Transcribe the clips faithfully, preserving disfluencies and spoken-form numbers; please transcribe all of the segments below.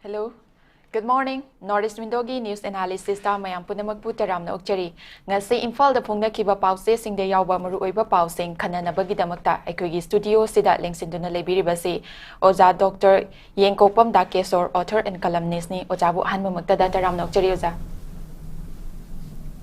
Hello. Good morning. North East Windowꯒꯤ news analysisꯇ ꯃꯌꯥꯝ ꯄꯨꯝꯅꯃꯛꯄꯨ ꯇꯔꯥꯝꯅ ꯑꯣꯛꯆꯔꯤ꯫ ꯉꯁꯤ ꯏꯝꯐꯥꯜꯗ ꯐꯣꯡꯅꯈꯤꯕ ꯄꯥꯎꯆꯦꯁꯤꯡꯗ ꯌꯥꯎꯕ ꯃꯔꯨꯑꯣꯏꯕ ꯄꯥꯎꯁꯤꯡ ꯈꯟꯅꯅꯕꯒꯤꯗꯃꯛꯇ ꯑꯩꯈꯣꯏꯒꯤ studioꯁꯤꯗ ꯂꯦꯡꯁꯤꯟꯗꯨꯅ ꯂꯩꯕꯤꯔꯤꯕꯁꯤ ꯑꯣꯖꯥ ꯗꯣꯛꯇꯔ ꯌꯦꯡꯀꯣꯛꯄꯝ ꯗꯥꯀꯦꯁꯣꯔ, author and columnistꯅꯤ꯫ ꯑꯣꯖꯥꯕꯨ ꯑꯍꯥꯟꯕꯃꯛꯇꯗ ꯇꯔꯥꯝꯅ ꯑꯣꯛꯆꯔꯤ, ꯑꯣꯖꯥ꯫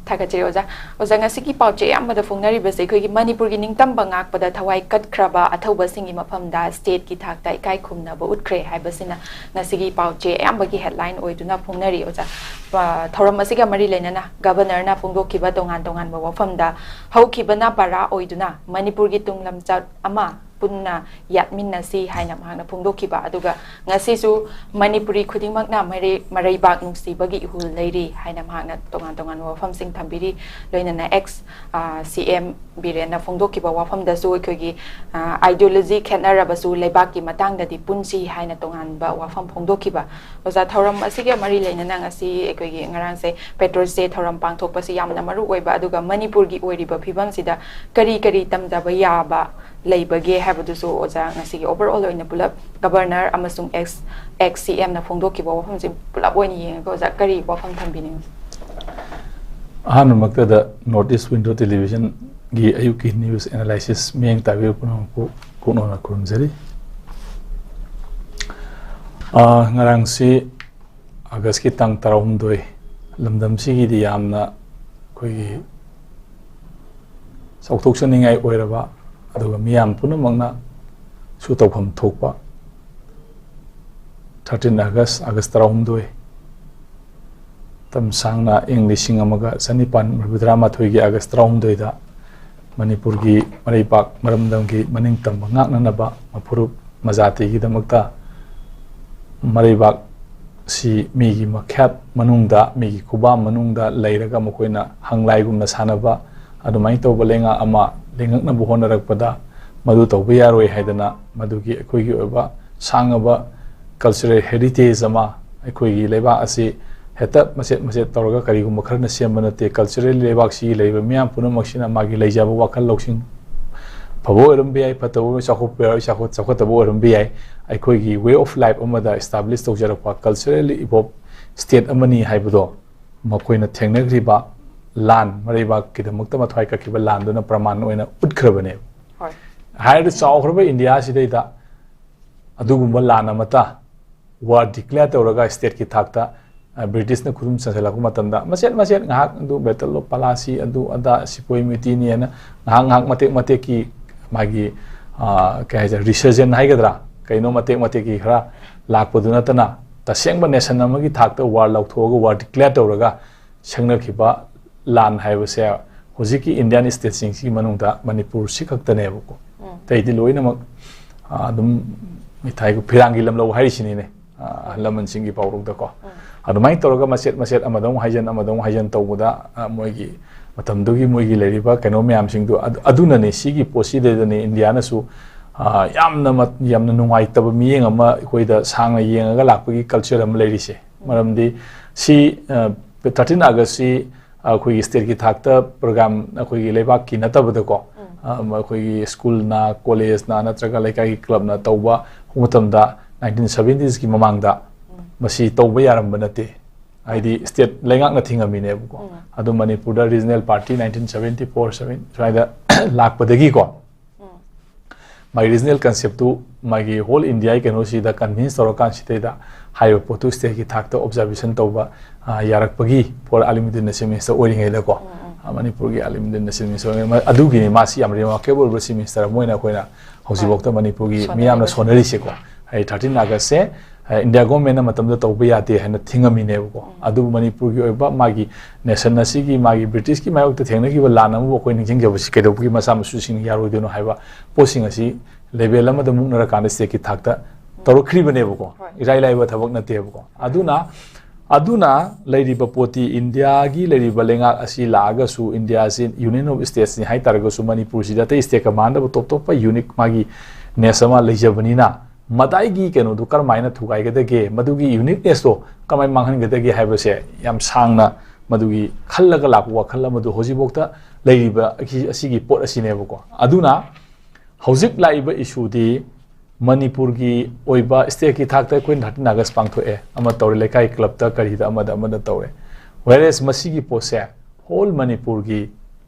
ꯊꯥꯒꯠꯆꯔꯤ, ꯑꯣꯖꯥ꯫ ꯑꯣꯖꯥ, ꯉꯁꯤꯒꯤ ꯄꯥꯎꯆꯦ ꯑꯌꯥꯝꯕꯗ ꯐꯣꯡꯅꯔꯤꯕꯁꯦ ꯑꯩꯈꯣꯏꯒꯤ ꯃꯅꯤꯄꯨꯔꯒꯤ ꯅꯤꯡꯇꯝꯕ ꯉꯥꯛꯄꯗ ꯊꯋꯥꯏ ꯀꯠꯈ꯭ꯔꯕ ꯑꯊꯧꯕꯁꯤꯡꯒꯤ ꯃꯐꯝꯗ stateꯀꯤ ꯊꯥꯛꯇ ꯏꯀꯥꯏ ꯈꯨꯝꯅꯕ ꯎꯠꯈ꯭ꯔꯦ ꯍꯥꯏꯕꯁꯤꯅ ꯉꯁꯤꯒꯤ ꯄꯥꯎꯆꯦ ꯑꯌꯥꯝꯕꯒꯤ headline ꯑꯣꯏꯗꯨꯅ ꯐꯣꯡꯅꯔꯤ, ꯑꯣꯖꯥ꯫ ꯄ-, ꯊꯧꯔꯝ ꯑꯁꯤꯒ ꯃꯔꯤ ꯂꯩꯅꯅ Governorꯅ ꯐꯣꯡꯗꯣꯛꯈꯤꯕ ꯇꯣꯉꯥꯟ ꯇꯣꯉꯥꯟꯕ ꯋꯥꯐꯝꯗ ꯍꯧꯈꯤꯕꯅ ꯄꯔꯥ ꯑꯣꯏꯗꯨꯅ ꯃꯅꯤꯄꯨꯔꯒꯤ ꯇꯨꯡ ꯂꯝꯆꯠ ꯑꯃ ꯄꯨꯟꯅ ꯌꯥꯠꯃꯤꯟꯅꯁꯤ ꯍꯥꯏꯅ ꯃꯍꯥꯛꯅ ꯐꯣꯡꯗꯣꯛꯈꯤꯕ꯫ ꯑꯗꯨꯒ ꯉꯁꯤꯁꯨ ꯃꯅꯤꯄꯨꯔꯤ ꯈꯨꯗꯤꯡꯃꯛꯅ ꯃꯔꯩ-, ꯃꯔꯩꯕꯥꯛ ꯅꯨꯡꯁꯤꯕꯒꯤ ꯏꯍꯨꯜ ꯂꯩꯔꯤ ꯍꯥꯏꯅ ꯃꯍꯥꯛꯅ ꯇꯣꯉꯥꯟ ꯇꯣꯉꯥꯟꯕ ꯋꯥꯐꯝꯁꯤꯡ ꯊꯝꯕꯤꯔꯤ꯫ ꯂꯣꯏꯅꯅ ex, ꯑ, CM ꯕꯤꯔꯦꯟꯅ ꯐꯣꯡꯗꯣꯛꯈꯤꯕ ꯋꯥꯐꯝꯗꯁꯨ ꯑꯩꯈꯣꯏꯒꯤ, ꯑ, ideology ꯈꯦꯠꯅꯔꯕꯁꯨ ꯂꯩꯕꯥꯛꯀꯤ ꯃꯇꯥꯡꯗꯗꯤ ꯄꯨꯟꯁꯤ ꯍꯥꯏꯅ ꯇꯣꯉꯥꯟꯕ ꯋꯥꯐꯝ ꯐꯣꯡꯗꯣꯛꯈꯤꯕ꯫ ꯑꯣꯖꯥ, ꯊꯧꯔꯝ ꯑꯁꯤꯒ ꯃꯔꯤ ꯂꯩꯅꯅ ꯉꯁꯤ ꯑꯩꯈꯣꯏꯒꯤ ꯉꯔꯥꯡꯁꯦ Patriots' Day ꯊꯧꯔꯝ ꯄꯥꯡꯊꯣꯛꯄꯁꯤ ꯌꯥꯝꯅ ꯃꯔꯨ ꯑꯣꯏꯕ, ꯑꯗꯨꯒ ꯃꯅꯤꯄꯨꯔꯒꯤ ꯑꯣꯏꯔꯤꯕ ꯐꯤꯕꯝꯁꯤꯗ ꯀꯔꯤ ꯀꯔꯤ ꯇꯝꯖꯕ ꯌꯥꯕ ꯂꯩꯕꯒꯦ ꯍꯥꯏꯕꯗꯨꯁꯨ ꯑꯣꯖꯥ ꯉꯁꯤꯒꯤ overall ꯑꯣꯏꯅ ꯄꯨꯂꯞ Governor ꯑꯃꯁꯨꯡ ex, ex CMꯅ ꯐꯣꯡꯗꯣꯛꯈꯤꯕ ꯋꯥꯐꯝꯁꯤ ꯄꯨꯂꯞ ꯑꯣꯏꯅ ꯌꯦꯡꯉꯒ ꯑꯣꯖꯥ ꯀꯔꯤ ꯋꯥꯐꯝ ꯊꯝꯕꯤꯅꯤꯡꯉꯤ? ꯑꯍꯥꯟꯕꯃꯛꯇꯗ North East Window Televisionꯒꯤ ꯑꯌꯨꯛꯀꯤ news analysis ꯃꯤꯠꯌꯦꯡ ꯇꯥꯕꯤꯕ ꯄꯨꯝꯅꯃꯛꯄꯨ ꯀꯣꯛꯅꯣꯟꯅ ꯈꯨꯔꯨꯝꯖꯔꯤ꯫ ꯑꯥ, ꯉꯔꯥꯡꯁꯤ Augustꯀꯤ ꯇꯥꯡ ꯇꯔꯥꯍꯨꯝꯗꯣꯏ, ꯂꯝꯗꯝꯁꯤꯒꯤꯗꯤ ꯌꯥꯝꯅ ꯑꯩꯈꯣꯏꯒꯤ ꯆꯥꯎꯊꯣꯛꯆꯅꯤꯡꯉꯥꯏ ꯑꯣꯏꯔꯕ, ꯑꯗꯨꯒ ꯃꯤꯌꯥꯝ ꯄꯨꯝꯅꯃꯛꯅꯁꯨ ꯇꯧꯐꯝ ꯊꯣꯛꯄ thirteen August, August ꯇꯔꯥꯍꯨꯝꯗꯣꯏ, ꯃꯇꯝ ꯁꯥꯡꯅ ꯏꯪ ꯂꯤꯁꯤꯡ ꯑꯃꯒ ꯆꯅꯤꯄꯥꯟ ꯃꯔꯤꯐꯨꯇꯔꯥꯃꯥꯊꯣꯏꯒꯤ August ꯇꯔꯥꯍꯨꯝꯗꯣꯏꯗ ꯃꯅꯤꯄꯨꯔꯒꯤ ꯃꯔꯩꯕꯥꯛ ꯃꯔꯝꯗꯝꯒꯤ ꯃꯅꯤꯡꯇꯝꯕ ꯉꯥꯛꯅꯅꯕ ꯃꯐꯨꯔꯨꯞ ꯃꯖꯥꯇꯤꯒꯤꯗꯃꯛꯇ ꯃꯔꯩꯕꯥꯛꯁꯤ ꯃꯤꯒꯤ ꯃꯈꯌꯥꯠ ꯃꯅꯨꯡꯗ, ꯃꯤꯒꯤ ꯈꯨꯕꯥꯝ ꯃꯅꯨꯡꯗ ꯂꯩꯔꯒ ꯃꯈꯣꯏꯅ ꯍꯪꯂꯥꯏꯒꯨꯝꯅ ꯁꯥꯟꯅꯕ, ꯑꯗꯨꯃꯥꯏꯅ ꯇꯧꯕ ꯂꯩꯉꯥꯛ ꯑꯃ ꯂꯤꯡꯉꯛꯅꯕ ꯍꯣꯠꯅꯔꯛꯄꯗ ꯃꯗꯨ ꯇꯧꯕ ꯌꯥꯔꯣꯏ ꯍꯥꯏꯗꯅ ꯃꯗꯨꯒꯤ ꯑꯩꯈꯣꯏꯒꯤ ꯑꯣꯏꯕ ꯁꯥꯡꯉꯕ cultural heritage ꯑꯃ, ꯑꯩꯈꯣꯏꯒꯤ ꯂꯩꯕꯥꯛ ꯑꯁꯤ ꯍꯦꯛꯇ ꯃꯆꯦꯠ ꯃꯆꯦꯠ ꯇꯧꯔꯒ ꯀꯔꯤꯒꯨꯝꯕ ꯈꯔꯅ ꯁꯦꯝꯕ ꯅꯠꯇꯦ꯫ Culturally ꯂꯩꯕꯥꯛꯁꯤꯒꯤ ꯂꯩꯔꯤꯕ ꯃꯤꯌꯥꯝ ꯄꯨꯝꯅꯃꯛꯁꯤꯅ ꯃꯥꯒꯤ ꯂꯩꯖꯕ ꯋꯥꯈꯜ ꯂꯧꯁꯤꯡ ꯐꯕ ꯑꯣꯏꯔꯝꯕ ꯌꯥꯏ, ꯐꯠꯇꯕ ꯑꯣꯏꯔ-, ꯆꯥꯎꯈꯠꯄ ꯑꯣꯏꯔ-, ꯆꯥꯎꯈꯠ-, ꯆꯥꯎꯈꯠꯇꯕ ꯑꯣꯏꯔꯝꯕ ꯌꯥꯏ, ꯑꯩꯈꯣꯏꯒꯤ way of life ꯑꯃꯗ establish ꯇꯧꯖꯔꯛꯄ, culturally evolved state ꯑꯃꯅꯤ ꯍꯥꯏꯕꯗꯣ ꯃꯈꯣꯏꯅ ꯊꯦꯡꯅꯈ꯭ꯔꯤꯕ ꯂꯥꯟ, ꯃꯔꯩꯕꯥꯛꯀꯤꯗꯃꯛꯇ ꯃꯊ꯭ꯋꯥꯏ ꯀꯠꯈꯤꯕ ꯂꯥꯟꯗꯨꯅ ꯄ꯭ꯔꯃꯥꯟ ꯑꯣꯏꯅ ꯎꯠꯈ꯭ꯔꯕꯅꯦꯕ꯫ ꯍꯣꯏ꯫ ꯍꯥꯏꯔꯤꯕ ꯆꯥꯎꯈ꯭ꯔꯕ ꯏꯟꯗꯤꯌꯥꯁꯤꯗꯩꯗ ꯑꯗꯨꯒꯨꯝꯕ ꯂꯥꯟ ꯑꯃꯠꯇ, war declare ꯇꯧꯔꯒ stateꯀꯤ ꯊꯥꯛꯇ, ꯑ, ꯕ꯭ꯔꯤꯇꯤꯁꯅ ꯈꯨꯗꯨꯝ ꯆꯟꯁꯤꯜꯂꯛꯄ ꯃꯇꯝꯗ ꯃꯆꯦꯠ ꯃꯆꯦꯠ ꯉꯥꯏꯍꯥꯛ ꯑꯗꯨ battle of Plassey, ꯑꯗꯨ ꯑꯗꯥ, ꯁꯤꯄꯣꯏ ꯃꯨꯇꯤꯅꯤꯅ ꯉꯥꯏꯍꯥꯛ ꯉꯥꯏꯍꯥꯛ ꯃꯇꯦꯛ ꯃꯇꯦꯛꯀꯤ ꯃꯥꯒꯤ, ꯑ, ꯀꯩ ꯍꯥꯏꯁꯤꯔꯦ, resurgence ꯍꯥꯏꯒꯗ꯭ꯔꯥ, ꯀꯩꯅꯣ ꯃꯇꯦꯛ ꯃꯇꯦꯛꯀꯤ ꯈꯔ ꯂꯥꯛꯄꯗꯨ ꯅꯠꯇꯅ, ꯇꯁꯦꯡꯕ nation ꯑꯃꯒꯤ ꯊꯥꯛꯇ war ꯂꯥꯎꯊꯣꯛꯑꯒ, war declare ꯇꯧꯔꯒ ꯁꯦꯝꯅꯈꯤꯕ ꯂꯥꯟ ꯍꯥꯏꯕꯁꯦ ꯍꯧꯖꯤꯛꯀꯤ Indian stateꯁꯤꯡꯁꯤꯒꯤ ꯃꯅꯨꯡꯗ ꯃꯅꯤꯄꯨꯔꯁꯤ ꯈꯛꯇꯅꯦꯕꯀꯣ꯫ ꯎꯝ꯫ ꯑꯇꯩꯗꯤ ꯂꯣꯏꯅꯃꯛ, ꯑ, ꯑꯗꯨꯝ ꯃꯤꯊꯥꯏ ꯐꯤꯔꯥꯡꯒꯤ ꯂꯝꯂꯧ ꯍꯥꯏꯔꯤꯁꯤꯅꯤꯅꯦ, ꯑ, ꯑꯍꯜ ꯂꯃꯟꯁꯤꯡꯒꯤ ꯄꯥꯎꯔꯧꯗꯀꯣ꯫ ꯎꯝ꯫ ꯑꯗꯨꯃꯥꯏꯅ ꯇꯧꯔꯒ ꯃꯆꯦꯠ ꯃꯆꯦꯠ ꯑꯃꯗ ꯑꯃꯨꯛ ꯍꯥꯏꯖꯟ, ꯑꯃꯗ ꯑꯃꯨꯛ ꯍꯥꯏꯖꯟ ꯇꯧꯕꯗ, ꯑ, ꯃꯣꯏꯒꯤ ꯃꯇꯝꯗꯨꯒꯤ ꯃꯣꯏꯒꯤ ꯂꯩꯔꯤꯕ ꯀꯩꯅꯣ ꯃꯌꯥꯝꯁꯤꯡꯗꯨ ꯑꯗꯨ-, ꯑꯗꯨꯅꯅꯦ ꯁꯤꯒꯤ ꯄꯣꯠꯁꯤꯗꯩꯗꯅꯦ ꯏꯟꯗꯤꯌꯥꯅꯁꯨ, ꯑ, ꯌꯥꯝꯅ ꯃ-, ꯌꯥꯝꯅ ꯅꯨꯡꯉꯥꯏꯇꯕ ꯃꯤꯠꯌꯦꯡ ꯑꯃ ꯑꯩꯈꯣꯏꯗ ꯁꯥꯡꯅ ꯌꯦꯡꯉꯒ ꯂꯥꯛꯄꯒꯤ culture ꯑꯃ ꯂꯩꯔꯤꯁꯦ꯫ ꯃꯔꯝꯗꯤ ꯁꯤ, ꯑ, thirteen Augustꯁꯤ ꯑꯩꯈꯣꯏꯒꯤ stateꯀꯤ ꯊꯥꯛꯇ program, ꯑꯩꯈꯣꯏꯒꯤ ꯂꯩꯕꯥꯛꯀꯤ ꯅꯠꯇꯕꯗꯀꯣ, ꯑ, ꯑꯩꯈꯣꯏꯒꯤ schoolꯅ, collegeꯅ ꯅꯠꯇ꯭ꯔꯒ ꯂꯩꯀꯥꯏꯒꯤ clubꯅ ꯇꯧꯕ ꯃꯇꯝꯗ nineteen seventiesꯀꯤ ꯃꯃꯥꯡꯗ ꯃꯁꯤ ꯇꯧꯕ ꯌꯥꯔꯝꯕ ꯅꯠꯇꯦ꯫ ꯍꯥꯏꯗꯤ state ꯂꯩꯉꯥꯛꯅ ꯊꯤꯡꯉꯝꯃꯤꯅꯦꯕꯀꯣ꯫ ꯎꯝ꯫ ꯑꯗꯨ ꯃꯅꯤꯄꯨꯔꯗ regional party nineteen seventy four seven ꯁ꯭ꯋꯥꯏꯗ ꯂꯥꯛꯄꯗꯒꯤꯀꯣ, ꯎꯝ꯫ ꯃꯥꯒꯤ regional conceptꯇꯨ ꯃꯥꯒꯤ whole Indiaꯒꯤ ꯀꯩꯅꯣꯁꯤꯗ convince ꯇꯧꯔꯀꯥꯟꯁꯤꯗꯩꯗ ꯍꯥꯏꯔꯤꯕ ꯄꯣꯠꯇꯨ stateꯀꯤ ꯊꯥꯛꯇ observation ꯇꯧꯕ, ꯑ, ꯌꯥꯔꯛꯄꯒꯤ for Alimuddin Nasir Minister ꯑꯣꯏꯔꯤꯉꯩꯗꯀꯣ, ꯑ, ꯃꯅꯤꯄꯨꯔꯒꯤ Alimuddin Nasir Minister ꯑꯣꯏꯔꯤꯉꯩ, ꯃ-, ꯑꯗꯨꯒꯤꯅꯤ ꯃꯥꯁꯤ ꯌꯥꯝ remarkable ꯑꯣꯏꯕ chief minister ꯑꯃ ꯑꯣꯏꯅ ꯑꯩꯈꯣꯏꯅ ꯍꯧꯖꯤꯛꯐꯥꯎꯗ ꯃꯅꯤꯄꯨꯔꯒꯤ ꯃꯤꯌꯥꯝꯅ ꯁꯣꯟꯅꯔꯤꯁꯦꯀꯣ꯫ ꯍꯥꯏꯗꯤ thirteen Augustꯁꯦ, ꯑ, India governmentꯅ ꯃꯇꯝꯗ ꯇꯧꯕ ꯌꯥꯗꯦ ꯍꯥꯏꯅ ꯊꯤꯡꯉꯝꯃꯤꯅꯦꯕꯀꯣ꯫ ꯑꯗꯨꯕꯨ ꯃꯅꯤꯄꯨꯔꯒꯤ ꯑꯣꯏꯕ ꯃꯥꯒꯤ nation ꯑꯁꯤꯒꯤ ꯃꯥꯒꯤ Britishꯀꯤ ꯃꯥꯌꯣꯛꯇ ꯊꯦꯡꯅꯈꯤꯕ ꯂꯥꯟ ꯑꯃꯕꯨ ꯑꯩꯈꯣꯏ ꯅꯤꯡꯁꯤꯡꯖꯕꯁꯤ ꯀꯩꯗꯧꯕꯒꯤ ꯃꯆꯥ ꯃꯁꯨꯁꯤꯡꯅ ꯌꯥꯔꯣꯏꯗꯣꯏꯅꯣ ꯍꯥꯏꯕ ꯄꯣꯠꯁꯤꯡ ꯑꯁꯤ level ꯑꯃꯗ ꯃꯨꯛꯅꯔꯀꯥꯟꯗ stateꯀꯤ ꯊꯥꯛꯇ ꯇꯧꯔꯛꯈ꯭ꯔꯤꯕꯅꯦꯕꯀꯣ꯫ ꯍꯣꯏ꯫ ꯏꯔꯥꯏ ꯂꯥꯏꯕ ꯊꯕꯛ ꯅꯠꯇꯦꯕꯀꯣ꯫ ꯑꯗꯨꯅ, ꯑꯗꯨꯅ ꯂꯩꯔꯤꯕ ꯄꯣꯠꯇꯤ ꯏꯟꯗꯤꯌꯥꯒꯤ ꯂꯩꯔꯤꯕ ꯂꯩꯉꯥꯛ ꯑꯁꯤ ꯂꯥꯛꯑꯒꯁꯨ, ꯏꯟꯗꯤꯌꯥꯁꯤ Union of States ꯅꯤ ꯍꯥꯏ ꯇꯥꯔꯒꯁꯨ, ꯃꯅꯤꯄꯨꯔꯁꯤꯗ ꯑꯇꯩ stateꯀ ꯃꯥꯟꯅꯗꯕ top ꯇꯣꯞꯄ unique ꯃꯥꯒꯤ ness ꯑꯃ ꯂꯩꯖꯕꯅꯤꯅ, ꯃꯗꯥꯏꯒꯤ ꯀꯩꯅꯣꯗꯨ ꯀꯔꯝꯍꯥꯏꯅ ꯊꯨꯒꯥꯏꯒꯗꯒꯦ, ꯃꯗꯨꯒꯤ uniquenessꯇꯣ ꯀꯃꯥꯏꯅ ꯃꯥꯡꯍꯟꯒꯗꯒꯦ ꯍꯥꯏꯕꯁꯦ ꯌꯥꯝ ꯁꯥꯡꯅ ꯃꯗꯨꯒꯤ ꯈꯜꯂꯒ ꯂꯥꯛꯄ ꯋꯥꯈꯜ ꯑꯃꯗꯨ ꯍꯧꯖꯤꯛꯐꯥꯎꯗ ꯂꯩꯔꯤꯕ ꯑꯁꯤ-, ꯑꯁꯤꯒꯤ ꯄꯣꯠ ꯑꯁꯤꯅꯦꯕꯀꯣ꯫ ꯑꯗꯨꯅ ꯍꯧꯖꯤꯛ ꯂꯥꯛꯏꯕ ꯏꯁꯨꯗꯤ ꯃꯅꯤꯄꯨꯔꯒꯤ ꯑꯣꯏꯕ ꯁ꯭ꯇꯦꯠꯀꯤ ꯊꯥꯛꯇ ꯑꯩꯈꯣꯏꯅ ꯊꯥꯔꯇꯤꯟ ꯑꯥꯒꯁ ꯄꯥꯡꯊꯣꯛꯑꯦ, ꯑꯃ ꯇꯧꯔꯦ, ꯂꯩꯀꯥꯏ ꯀ꯭ꯂꯕꯇ ꯀꯔꯤꯗ ꯑꯃꯗ ꯑꯃꯗ ꯇꯧꯔꯦ꯫ Whereas ꯃꯁꯤꯒꯤ ꯄꯣꯠꯁꯦ ꯍꯣꯜ ꯃꯅꯤꯄꯨꯔꯒꯤ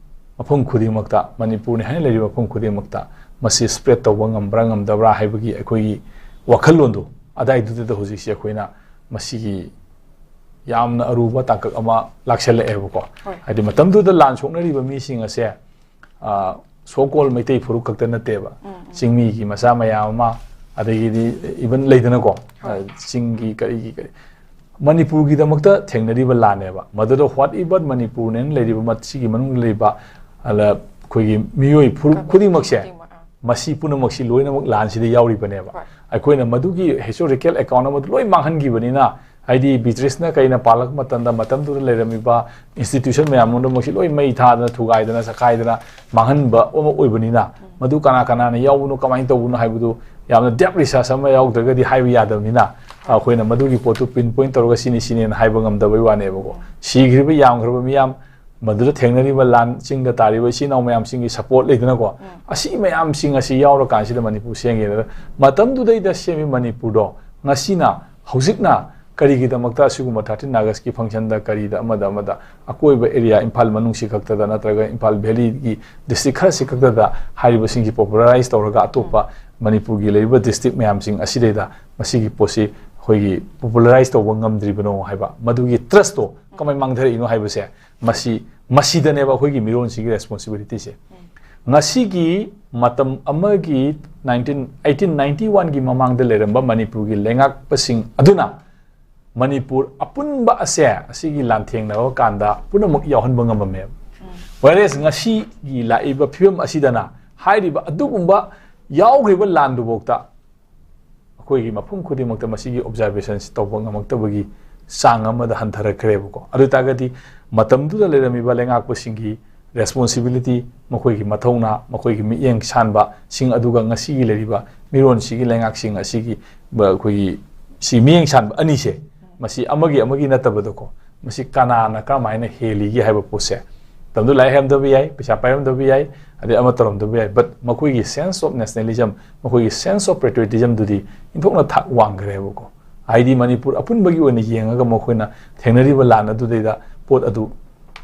ꯃꯐꯝ ꯈꯨꯗꯤꯡꯃꯛꯇ, ꯃꯅꯤꯄꯨꯔꯅꯤ ꯍꯥꯏꯅ ꯂꯩꯔꯤꯕ ꯃꯐꯝ ꯈꯨꯗꯤꯡꯃꯛꯇ ꯃꯁꯤ ꯁ꯭ꯄ꯭ꯔꯦꯗ ꯇꯧꯕ ꯉꯝꯕ꯭ꯔꯥ ꯉꯝꯗꯕ꯭ꯔꯥ ꯍꯥꯏꯕꯒꯤ ꯑꯩꯈꯣꯏꯒꯤ ꯋꯥꯈꯜꯂꯣꯟꯗꯣ ꯑꯗꯥꯏꯗꯨꯗ ꯍꯧꯖꯤꯛꯁꯦ ꯑꯩꯈꯣꯏꯅ ꯃꯁꯤꯒꯤ ꯌꯥꯝꯅ ꯑꯔꯨꯕ ꯇꯥꯡꯀꯛ ꯑꯃ ꯂꯥꯛꯁꯜꯂꯛꯑꯦꯕꯀꯣ꯫ ꯍꯣꯏ꯫ ꯍꯥꯏꯗꯤ ꯃꯇꯝꯗꯨꯗ ꯂꯥꯟ ꯁꯣꯛꯅꯔꯤꯕ ꯃꯤꯁꯤꯡ ꯑꯁꯦ ꯁꯣ ꯀꯣꯜ ꯃꯩꯇꯩ ꯐꯨꯔꯨꯞ ꯈꯛꯇ ꯅꯠꯇꯦꯕ, ꯆꯤꯡꯃꯤꯒꯤ ꯃꯆꯥ ꯃꯌꯥꯝ ꯑꯃ, ꯑꯗꯒꯤꯗꯤ ꯏꯚꯟ ꯂꯩꯗꯅꯀꯣ, ꯍꯣꯏ꯫ ꯆꯤꯡꯒꯤ ꯀꯔꯤꯒꯤ ꯀꯔꯤ, ꯃꯅꯤꯄꯨꯔꯒꯤꯗꯃꯛꯇ ꯊꯦꯡꯅꯔꯤꯕ ꯂꯥꯟꯅꯦꯕ꯫ ꯃꯗꯨꯗ what about ꯃꯅꯤꯄꯨꯔꯅꯦꯅ ꯂꯩꯔꯤꯕ, ꯃꯁꯤꯒꯤ ꯃꯅꯨꯡꯗ ꯂꯩꯕ ꯑꯗ ꯑꯩꯈꯣꯏꯒꯤ ꯃꯤꯑꯣꯏ ꯐꯨꯔꯨꯞ ꯈꯨꯗꯤꯡꯃꯛꯁꯦ, ꯈꯨꯗꯤꯡꯃꯛ, ꯑꯥ꯫ ꯃꯁꯤ ꯄꯨꯝꯅꯃꯛꯁꯤ ꯂꯣꯏꯅꯃꯛ ꯂꯥꯟꯁꯤꯗ ꯌꯥꯎꯔꯤꯕꯅꯦꯕ꯫ ꯍꯣꯏ꯫ ꯑꯩꯈꯣꯏꯅ ꯃꯗꯨꯒꯤ ꯍꯤꯁꯇꯣꯔꯤꯀꯦꯜ ꯑꯦꯀꯥꯎꯟ ꯑꯃꯗ ꯂꯣꯏ ꯃꯥꯡꯍꯟꯈꯤꯕꯅꯤꯅ, ꯍꯥꯏꯗꯤ ꯕ꯭ꯔꯤꯇꯤꯁꯅ ꯀꯩꯅ ꯄꯥꯜꯂꯛꯄ ꯃꯇꯝꯗ ꯃꯇꯝꯗꯨꯗ ꯂꯩꯔꯝꯃꯤꯕ ꯏꯟꯁꯇꯤꯇ꯭ꯌꯨꯁꯟ ꯃꯌꯥꯝ ꯄꯨꯝꯅꯃꯛꯁꯤ ꯂꯣꯏ ꯃꯩ ꯊꯥꯗꯅ, ꯊꯨꯒꯥꯏꯗꯅ, ꯆꯈꯥꯏꯗꯅ ꯃꯥꯡꯍꯟꯕ ꯑꯃ ꯑꯣꯏꯕꯅꯤꯅ, ꯃꯗꯨ ꯀꯅꯥ ꯀꯅꯥꯅ ꯌꯥꯎꯕꯅꯣ, ꯀꯃꯥꯏꯅ ꯇꯧꯕꯅꯣ ꯍꯥꯏꯕꯗꯨ ꯌꯥꯝꯅ ꯗꯦꯞ ꯔꯤꯁꯔꯁ ꯑꯃ ꯌꯥꯎꯗ꯭ꯔꯒꯗꯤ ꯍꯥꯏꯕ ꯌꯥꯗꯕꯅꯤꯅ, ꯑꯩꯈꯣꯏꯅ ꯃꯗꯨꯒꯤ ꯄꯣꯠꯇꯨ ꯄꯤꯟ ꯄꯣꯏꯟ ꯇꯧꯔꯒ ꯁꯤꯅꯤ ꯁꯤꯅꯦꯅ ꯍꯥꯏꯕ ꯉꯝꯗꯕꯩ ꯋꯥꯅꯦꯕꯀꯣ꯫ ꯁꯤꯈ꯭ꯔꯤꯕ ꯌꯥꯝꯈ꯭ꯔꯕ ꯃꯤꯌꯥꯝ, ꯃꯗꯨꯗ ꯊꯦꯡꯅꯔꯤꯕ ꯂꯥꯟ, ꯆꯤꯡꯗ ꯇꯥꯔꯤꯕ ꯏꯆꯤꯟ ꯏꯅꯥꯎ ꯃꯌꯥꯝꯁꯤꯡꯒꯤ ꯁꯄꯣꯔꯠ ꯂꯩꯗꯅꯀꯣ, ꯑꯁꯤ ꯃꯌꯥꯝꯁꯤꯡ ꯑꯁꯤ ꯌꯥꯎꯔꯀꯥꯟꯁꯤꯗ ꯃꯅꯤꯄꯨꯔ ꯁꯦꯝꯒꯦꯅ, ꯃꯇꯝꯗꯨꯗꯩꯗ ꯁꯦꯝꯃꯤ ꯃꯅꯤꯄꯨꯔꯗꯣ ꯉꯁꯤꯅ, ꯍꯧꯖꯤꯛꯅ ꯀꯔꯤꯒꯤꯗꯃꯛꯇ ꯑꯁꯤꯒꯨꯝꯕ ꯊꯥꯔꯇꯤꯟ ꯑꯥꯒꯁꯀꯤ ꯐꯪꯁꯟꯗ, ꯀꯔꯤꯗ, ꯑꯃꯗ ꯑꯃꯗ ꯑꯀꯣꯏꯕ ꯑꯦꯔꯤꯌꯥ, ꯏꯝꯐꯥꯜ ꯃꯅꯨꯡꯁꯤ ꯈꯛꯇꯗ ꯅꯠꯇ꯭ꯔꯒ ꯏꯝꯐꯥꯜ ꯚꯦꯂꯤꯒꯤ ꯗꯤꯁꯇ꯭ꯔꯤꯛ ꯈꯔꯁꯤ ꯈꯛꯇꯗ ꯍꯥꯏꯔꯤꯕꯁꯤꯡꯁꯤ ꯄꯣꯄꯨꯂꯔꯥꯏꯁ ꯇꯧꯔꯒ ꯑꯇꯣꯞꯄ ꯃꯅꯤꯄꯨꯔꯒꯤ ꯂꯩꯔꯤꯕ ꯗꯤꯁꯇ꯭ꯔꯤꯛ ꯃꯌꯥꯝꯁꯤꯡ ꯑꯁꯤꯗꯩꯗ ꯃꯁꯤꯒꯤ ꯄꯣꯠꯁꯤ ꯑꯩꯈꯣꯏꯒꯤ ꯄꯣꯄꯨꯂꯔꯥꯏꯁ ꯇꯧꯕ ꯉꯝꯗ꯭ꯔꯤꯕꯅꯣ ꯍꯥꯏꯕ, ꯃꯗꯨꯒꯤ ꯇ꯭ꯔꯁꯇꯣ ꯀꯃꯥꯏꯅ ꯃꯥꯡꯊꯔꯛꯏꯅꯣ ꯍꯥꯏꯕꯁꯦ, ꯃꯁꯤ, ꯃꯁꯤꯗꯅꯦꯕ ꯑꯩꯈꯣꯏꯒꯤ ꯃꯤꯔꯣꯟꯁꯤꯒꯤ ꯔꯦꯁꯄꯣꯟꯁꯤꯕꯤꯂꯤꯇꯤꯁꯦ꯫ ꯉꯁꯤꯒꯤ ꯃꯇꯝ ꯑꯃꯒꯤ ꯅꯥꯏꯟꯇꯤꯟ, ꯑꯩꯠꯇꯤꯟ ꯅꯥꯏꯟꯇꯤ ꯋꯥꯟꯒꯤ ꯃꯃꯥꯡꯗ ꯂꯩꯔꯝꯕ ꯃꯅꯤꯄꯨꯔꯒꯤ ꯂꯩꯉꯥꯛꯄꯁꯤꯡ ꯑꯗꯨꯅ ꯃꯅꯤꯄꯨꯔ ꯑꯄꯨꯟꯕ ꯑꯁꯦ ꯑꯁꯤꯒꯤ ꯂꯥꯟꯊꯦꯡꯅꯕ ꯀꯥꯟꯗ ꯄꯨꯝꯅꯃꯛ ꯌꯥꯎꯍꯟꯕ ꯉꯝꯃꯝꯃꯦꯕ꯫ Whereas ꯉꯁꯤꯒꯤ ꯂꯥꯛꯏꯕ ꯐꯤꯕꯝ ꯑꯁꯤꯗꯅ ꯍꯥꯏꯔꯤꯕ ꯑꯗꯨꯒꯨꯝꯕ ꯌꯥꯎꯈ꯭ꯔꯤꯕ ꯂꯥꯟꯗꯨꯐꯥꯎꯗ ꯑꯩꯈꯣꯏꯒꯤ ꯃꯐꯝ ꯈꯨꯗꯤꯡꯃꯛꯇ ꯃꯁꯤꯒꯤ ꯑꯣꯕꯖꯥꯔꯕꯦꯁꯟꯁꯤ ꯇꯧꯕ ꯉꯝꯃꯛꯇꯕꯒꯤ ꯆꯥꯡ ꯑꯃꯗ ꯍꯟꯊꯔꯛꯈ꯭ꯔꯦꯕꯀꯣ꯫ ꯑꯗꯨ ꯑꯣꯏ ꯇꯥꯔꯒꯗꯤ ꯃꯇꯝꯗꯨꯗ ꯂꯩꯔꯝꯃꯤꯕ ꯂꯩꯉꯥꯛꯄꯁꯤꯡꯒꯤ ꯔꯦꯁꯄꯣꯟꯁꯤꯕꯤꯂꯤꯇꯤ, ꯃꯈꯣꯏꯒꯤ ꯃꯊꯧꯅꯥ, ꯃꯈꯣꯏꯒꯤ ꯃꯤꯠꯌꯦꯡ ꯁꯥꯟꯕꯁꯤꯡ ꯑꯗꯨꯒ ꯉꯁꯤꯒꯤ ꯂꯩꯔꯤꯕ ꯃꯤꯔꯣꯟꯁꯤꯒꯤ ꯂꯩꯉꯥꯛꯁꯤꯡ ꯑꯁꯤꯒꯤ ꯕ-, ꯑꯩꯈꯣꯏꯒꯤ ꯁꯤ ꯃꯤꯠꯌꯦꯡ ꯁꯥꯟꯕ ꯑꯅꯤꯁꯦ, ꯃꯁꯤ ꯑꯃꯒꯤ ꯑꯃꯒꯤ ꯅꯠꯇꯕꯗꯀꯣ, ꯃꯁꯤ ꯀꯅꯥꯅ ꯀꯔꯝꯍꯥꯏꯅ ꯍꯦꯜꯂꯤꯒꯦ ꯍꯥꯏꯕ ꯄꯣꯠꯁꯦ ꯃꯇꯝꯗꯨ ꯂꯥꯏꯔꯤꯛ ꯍꯩꯔꯝꯗꯕ ꯌꯥꯏ, ꯄꯩꯁꯥ ꯄꯥꯏꯔꯝꯗꯕ ꯌꯥꯏ, ꯑꯗꯩ ꯑꯃ ꯇꯧꯔꯝꯗꯕ ꯌꯥꯏ, but ꯃꯈꯣꯏꯒꯤ sense of nationalism, ꯃꯈꯣꯏꯒꯤ sense of patriotism ꯗꯨꯗꯤ ꯏꯟꯊꯣꯛꯅ ꯊꯥꯛ ꯋꯥꯡꯈ꯭ꯔꯦꯕꯀꯣ꯫ ꯍꯥꯏꯗꯤ ꯃꯅꯤꯄꯨꯔ ꯑꯄꯨꯟꯕꯒꯤ ꯑꯣꯏꯅ ꯌꯦꯡꯉꯒ ꯃꯈꯣꯏꯅ ꯊꯦꯡꯅꯔꯤꯕ ꯂꯥꯟ ꯑꯗꯨꯗꯩꯗ ꯄꯣꯠ ꯑꯗꯨ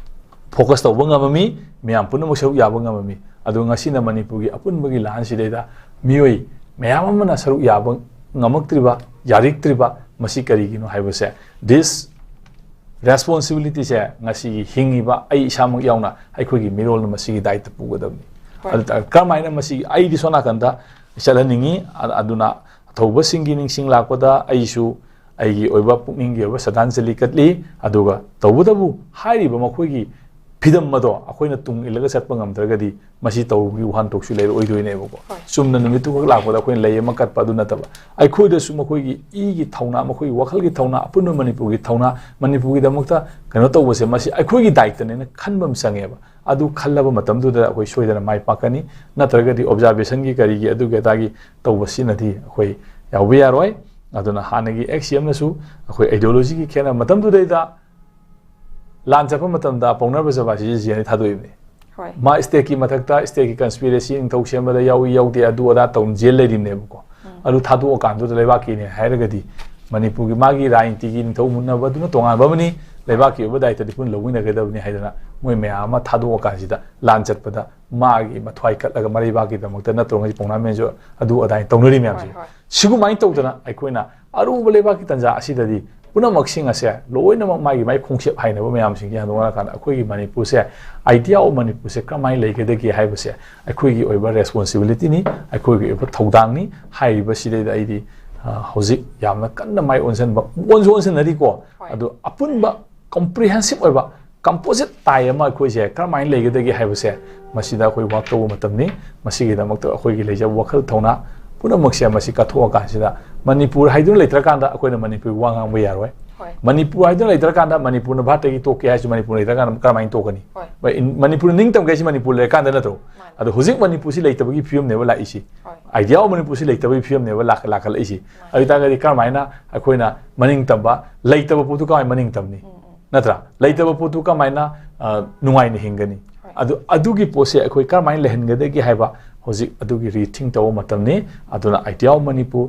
focus ꯇꯧꯕ ꯉꯝꯃꯝꯃꯤ, ꯃꯌꯥꯝ ꯄꯨꯝꯅꯃꯛ ꯁꯔꯨꯛ ꯌꯥꯕ ꯉꯝꯃꯝꯃꯤ꯫ ꯑꯗꯣ ꯉꯁꯤꯅ ꯃꯅꯤꯄꯨꯔꯒꯤ ꯑꯄꯨꯟꯕꯒꯤ ꯂꯥꯟꯁꯤꯗꯩꯗ ꯃꯤꯑꯣꯏ ꯃꯌꯥꯝ ꯑꯃꯅ ꯁꯔꯨꯛ ꯌꯥꯕ ꯉꯝꯃꯛꯇ꯭ꯔꯤꯕ, ꯌꯥꯔꯛꯇ꯭ꯔꯤꯕ, ꯃꯁꯤ ꯀꯔꯤꯒꯤꯅꯣ ꯍꯥꯏꯕꯁꯦ, this responsibility ꯁꯦ ꯉꯁꯤꯒꯤ ꯍꯤꯡꯉꯤꯕ ꯑꯩ ꯏꯁꯥꯃꯛ ꯌꯥꯎꯅ ꯑꯩꯈꯣꯏꯒꯤ ꯃꯤꯔꯣꯜꯅ ꯃꯁꯤꯒꯤ ꯗꯥꯏꯇ ꯄꯨꯒꯗꯕꯅꯤ꯫ ꯍꯣꯏ꯫ ꯑꯗꯨ ꯇ-, ꯀꯔꯝꯍꯥꯏꯅ ꯃꯁꯤ ꯑꯩꯗꯤ ꯁꯣꯝ ꯅꯥꯀꯟꯗ ꯆꯠꯍꯟꯅꯤꯡꯉꯤ꯫ ꯑ-, ꯑꯗꯨꯅ ꯑꯊꯧꯕꯁꯤꯡꯒꯤ ꯅꯤꯡꯁꯤꯡ ꯂꯥꯛꯄꯗ ꯑꯩꯁꯨ ꯑꯩꯒꯤ ꯑꯣꯏꯕ ꯄꯨꯛꯅꯤꯡꯒꯤ ꯑꯣꯏꯕ ꯁ꯭ꯔꯗꯥꯟꯖꯂꯤ ꯀꯠꯂꯤ꯫ ꯑꯗꯨꯒ ꯇꯧꯕꯇꯕꯨ ꯍꯥꯏꯔꯤꯕ ꯃꯈꯣꯏꯒꯤ ꯐꯤꯗꯝ ꯑꯗꯣ ꯑꯩꯈꯣꯏꯅ ꯇꯨꯡ ꯏꯜꯂꯒ ꯆꯠꯄ ꯉꯝꯗ꯭ꯔꯒꯗꯤ ꯃꯁꯤ ꯇꯧꯕꯒꯤ ꯋꯥꯍꯟꯊꯣꯛꯁꯨ ꯂꯩꯔꯛꯑꯣꯏꯗꯣꯏꯅꯦꯕꯀꯣ꯫ ꯍꯣꯏ꯫ ꯆꯨꯝꯅ ꯅꯨꯃꯤꯠꯇꯨꯈꯛ ꯂꯥꯛꯄꯗ ꯑꯩꯈꯣꯏꯅ ꯂꯩ ꯑꯃ ꯀꯠꯄ ꯑꯗꯨ ꯅꯠꯇꯕ, ꯑꯩꯈꯣꯏꯗꯁꯨ ꯃꯈꯣꯏꯒꯤ ꯏꯒꯤ ꯊꯧꯅꯥ, ꯃꯈꯣꯏꯒꯤ ꯋꯥꯈꯜꯒꯤ ꯊꯧꯅꯥ, ꯑꯄꯨꯟꯕ ꯃꯅꯤꯄꯨꯔꯒꯤ ꯊꯧꯅꯥ, ꯃꯅꯤꯄꯨꯔꯒꯤꯗꯃꯛꯇ ꯀꯩꯅꯣ ꯇꯧꯕꯁꯦ, ꯃꯁꯤ ꯑꯩꯈꯣꯏꯒꯤ ꯗꯥꯏꯇꯅꯦꯅ ꯈꯟꯕ ꯑꯃ ꯆꯪꯉꯦꯕ꯫ ꯑꯗꯨ ꯈꯜꯂꯕ ꯃꯇꯝꯗꯨꯗ ꯑꯩꯈꯣꯏ ꯁꯣꯏꯗꯅ ꯃꯥꯏ ꯄꯥꯛꯀꯅꯤ꯫ ꯅꯠꯇ꯭ꯔꯒꯗꯤ observation ꯒꯤ ꯀꯔꯤꯒꯤ ꯑꯗꯨꯒꯤ ꯑꯗꯥꯒꯤ ꯇꯧꯕꯁꯤꯅꯗꯤ ꯑꯩꯈꯣꯏ ꯌꯥꯎꯕ ꯌꯥꯔꯣꯏ꯫ ꯑꯗꯨꯅ ꯍꯥꯟꯅꯒꯤ ex C M ꯅꯁꯨ ꯑꯩꯈꯣꯏ ideology ꯒꯤ ꯈꯦꯠꯅꯕ ꯃꯇꯝꯗꯨꯗꯩꯗ ꯂꯥꯟ ꯆꯠꯄ ꯃꯇꯝꯗ ꯄꯥꯎꯅꯥ ꯕ꯭ꯔꯖꯕꯥꯁꯤꯁꯨ ꯖꯦꯜꯗ ꯊꯥꯗꯣꯛꯏꯕꯅꯤ꯫ ꯍꯣꯏ꯫ ꯃꯥ state ꯀꯤ ꯃꯊꯛꯇ state ꯀꯤ conspiracy ꯅꯤꯡꯊꯧ ꯁꯦꯝꯕꯗ ꯌꯥꯎꯏ ꯌꯥꯎꯗꯦ ꯑꯗꯨ ꯑꯗꯥ ꯇꯧꯅ ꯖꯦꯜ ꯂꯩꯔꯤꯕꯅꯦꯕꯀꯣ꯫ ꯎꯝ꯫ ꯑꯗꯨ ꯊꯥꯗꯣꯛꯑꯀꯥꯟꯗꯨꯗ ꯂꯩꯕꯥꯛꯀꯤꯅꯦ ꯍꯥꯏꯔꯒꯗꯤ ꯃꯅꯤꯄꯨꯔꯒꯤ ꯃꯥꯒꯤ ꯔꯥꯖꯅꯤꯇꯤꯒꯤ ꯅꯤꯡꯊꯧ ꯃꯨꯟꯅꯕꯗꯨꯅ ꯇꯣꯉꯥꯟꯕ ꯑꯃꯅꯤ, ꯂꯩꯕꯥꯛꯀꯤ ꯑꯣꯏꯕ ꯗꯥꯏꯇꯗꯤ ꯄꯨꯟꯅ ꯂꯧꯃꯤꯟꯅꯒꯗꯕꯅꯤ ꯍꯥꯏꯗꯅ ꯃꯣꯏ ꯃꯌꯥꯝ ꯑꯃ ꯊꯥꯗꯣꯛꯑꯀꯥꯟꯁꯤꯗ ꯂꯥꯟ ꯆꯠꯄꯗ ꯃꯥꯒꯤ ꯃꯊ꯭ꯋꯥꯏ ꯀꯠꯂꯒ ꯃꯔꯩꯕꯥꯛꯀꯤꯗꯃꯛꯇ ꯅꯠꯇ꯭ꯔꯣ ꯉꯁꯤ ꯄꯥꯎꯅꯥ ꯃꯦꯟꯁꯨ ꯑꯗꯨ ꯑꯗꯥꯏꯅ ꯇꯧꯅꯔꯤ ꯃꯌꯥꯝꯁꯦ꯫ ꯍꯣꯏ, ꯍꯣꯏ꯫ ꯁꯤꯒꯨꯃꯥꯏꯅ ꯇꯧꯗꯅ ꯑꯩꯈꯣꯏꯅ ꯑꯔꯨꯕ ꯂꯩꯕꯥꯛꯀꯤ ꯇꯥꯟꯖꯥ ꯑꯁꯤꯗꯗꯤ ꯄꯨꯝꯅꯃꯛꯁꯤꯡ ꯑꯁꯦ ꯂꯣꯏꯅꯃꯛ ꯃꯥꯒꯤ ꯃꯥꯒꯤ ꯈꯣꯡꯆꯦꯞ ꯍꯥꯏꯅꯕ ꯃꯌꯥꯝꯁꯤꯡꯁꯦ ꯍꯟꯗꯣꯛꯅꯔꯀꯥꯟꯗ ꯑꯩꯈꯣꯏꯒꯤ ꯃꯅꯤꯄꯨꯔꯁꯦ, idea of ꯃꯅꯤꯄꯨꯔꯁꯦ ꯀꯔꯝꯍꯥꯏꯅ ꯂꯩꯒꯗꯒꯦ ꯍꯥꯏꯕꯁꯦ ꯑꯩꯈꯣꯏꯒꯤ ꯑꯣꯏꯕ responsibility ꯅꯤ, ꯑꯩꯈꯣꯏꯒꯤ ꯑꯣꯏꯕ ꯊꯧꯗꯥꯡꯅꯤ꯫ ꯍꯥꯏꯔꯤꯕꯁꯤꯗꯩꯗ ꯑꯩꯗꯤ, ꯑ, ꯍꯧꯖꯤꯛ ꯌꯥꯝꯅ ꯀꯟꯅ ꯃꯥꯏ ꯑꯣꯟꯁꯤꯟꯕ, ꯑꯣꯟꯁꯨ ꯑꯣꯟꯁꯤꯟꯅꯔꯤꯀꯣ꯫ ꯍꯣꯏ꯫ ꯑꯗꯣ ꯑꯄꯨꯟꯕ comprehensive ꯑꯣꯏꯕ composite tie ꯑꯃ ꯑꯩꯈꯣꯏꯁꯦ ꯀꯔꯝꯍꯥꯏꯅ ꯂꯩꯒꯗꯒꯦ ꯍꯥꯏꯕꯁꯦ ꯃꯁꯤꯗ ꯑꯩꯈꯣꯏ work ꯇꯧꯕ ꯃꯇꯝꯅꯤ꯫ ꯃꯁꯤꯒꯤꯗꯃꯛꯇ ꯑꯩꯈꯣꯏꯒꯤ ꯂꯩꯖꯕ ꯋꯥꯈꯜ ꯊꯧꯅꯥ ꯄꯨꯝꯅꯃꯛꯁꯦ ꯃꯁꯤ ꯀꯠꯊꯣꯛꯑꯀꯥꯟꯁꯤꯗ ꯃꯅꯤꯄꯨꯔ ꯍꯥꯏꯗꯨꯅ ꯂꯩꯇ꯭ꯔꯀꯥꯟꯗ ꯑꯩꯈꯣꯏꯅ ꯃꯅꯤꯄꯨꯔꯒꯤ ꯋꯥ ꯉꯥꯡꯕ ꯌꯥꯔꯣꯏ꯫ ꯍꯣꯏ꯫ ꯃꯅꯤꯄꯨꯔ ꯍꯥꯏꯗꯨꯅ ꯂꯩꯇ꯭ꯔꯀꯥꯟꯗ ꯃꯅꯤꯄꯨꯔꯅ ꯚꯥꯔꯠꯇꯒꯤ ꯇꯣꯛꯀꯦ ꯍꯥꯏꯔꯁꯨ ꯃꯅꯤꯄꯨꯔ ꯂꯩꯇ꯭ꯔꯀꯥꯟꯗ ꯀꯔꯝꯍꯥꯏꯅ ꯇꯣꯛꯀꯅꯤ? ꯍꯣꯏ꯫ ꯚꯥꯏ, ꯏꯟ-, ꯃꯅꯤꯄꯨꯔ ꯅꯤꯡꯇꯝꯒꯦ ꯍꯥꯏꯁꯤ ꯃꯅꯤꯄꯨꯔ ꯂꯩꯔꯀꯥꯟꯗ ꯅꯠꯇ꯭ꯔꯣ? ꯃꯥꯅꯤ꯫ ꯑꯗꯣ ꯍꯧꯖꯤꯛ ꯃꯅꯤꯄꯨꯔꯁꯤ ꯂꯩꯇꯕꯒꯤ ꯐꯤꯕꯝꯅꯦꯕ ꯂꯥꯛꯏꯁꯤ꯫ ꯍꯣꯏ꯫ Idea of ꯃꯅꯤꯄꯨꯔꯁꯤ ꯂꯩꯇꯕꯒꯤ ꯐꯤꯕꯝꯅꯦꯕ ꯂꯥꯛ-, ꯂꯥꯛꯈꯠꯂꯛꯏꯁꯤ꯫ ꯃꯥꯅꯤ꯫ ꯑꯗꯨ ꯑꯣꯏꯇꯥꯔꯒꯗꯤ ꯀꯔꯝꯍꯥꯏꯅ ꯑꯩꯈꯣꯏꯅ ꯃꯅꯤꯡ ꯇꯝꯕ, ꯂꯩꯇꯕ ꯄꯣꯠꯇꯨ ꯀꯃꯥꯏꯅ ꯃꯅꯤꯡ ꯇꯝꯅꯤ? ꯎꯝ, ꯎꯝ꯫ ꯅꯠꯇ꯭ꯔꯥ? ꯂꯩꯇꯕ ꯄꯣꯠꯇꯨ ꯀꯃꯥꯏꯅ, ꯑ, ꯅꯨꯡꯉꯥꯏꯅ ꯍꯤꯡꯒꯅꯤ꯫ ꯑꯗꯨ, ꯑꯗꯨꯒꯤ ꯄꯣꯠꯁꯦ ꯑꯩꯈꯣꯏ ꯀꯔꯝꯍꯥꯏꯅ ꯂꯩꯍꯟꯒꯗꯒꯦ ꯍꯥꯏꯕ ꯍꯧꯖꯤꯛ ꯑꯗꯨꯒꯤ rethink ꯇꯧꯕ ꯃꯇꯝꯅꯤ꯫ ꯑꯗꯨꯅ Idea of Manipur,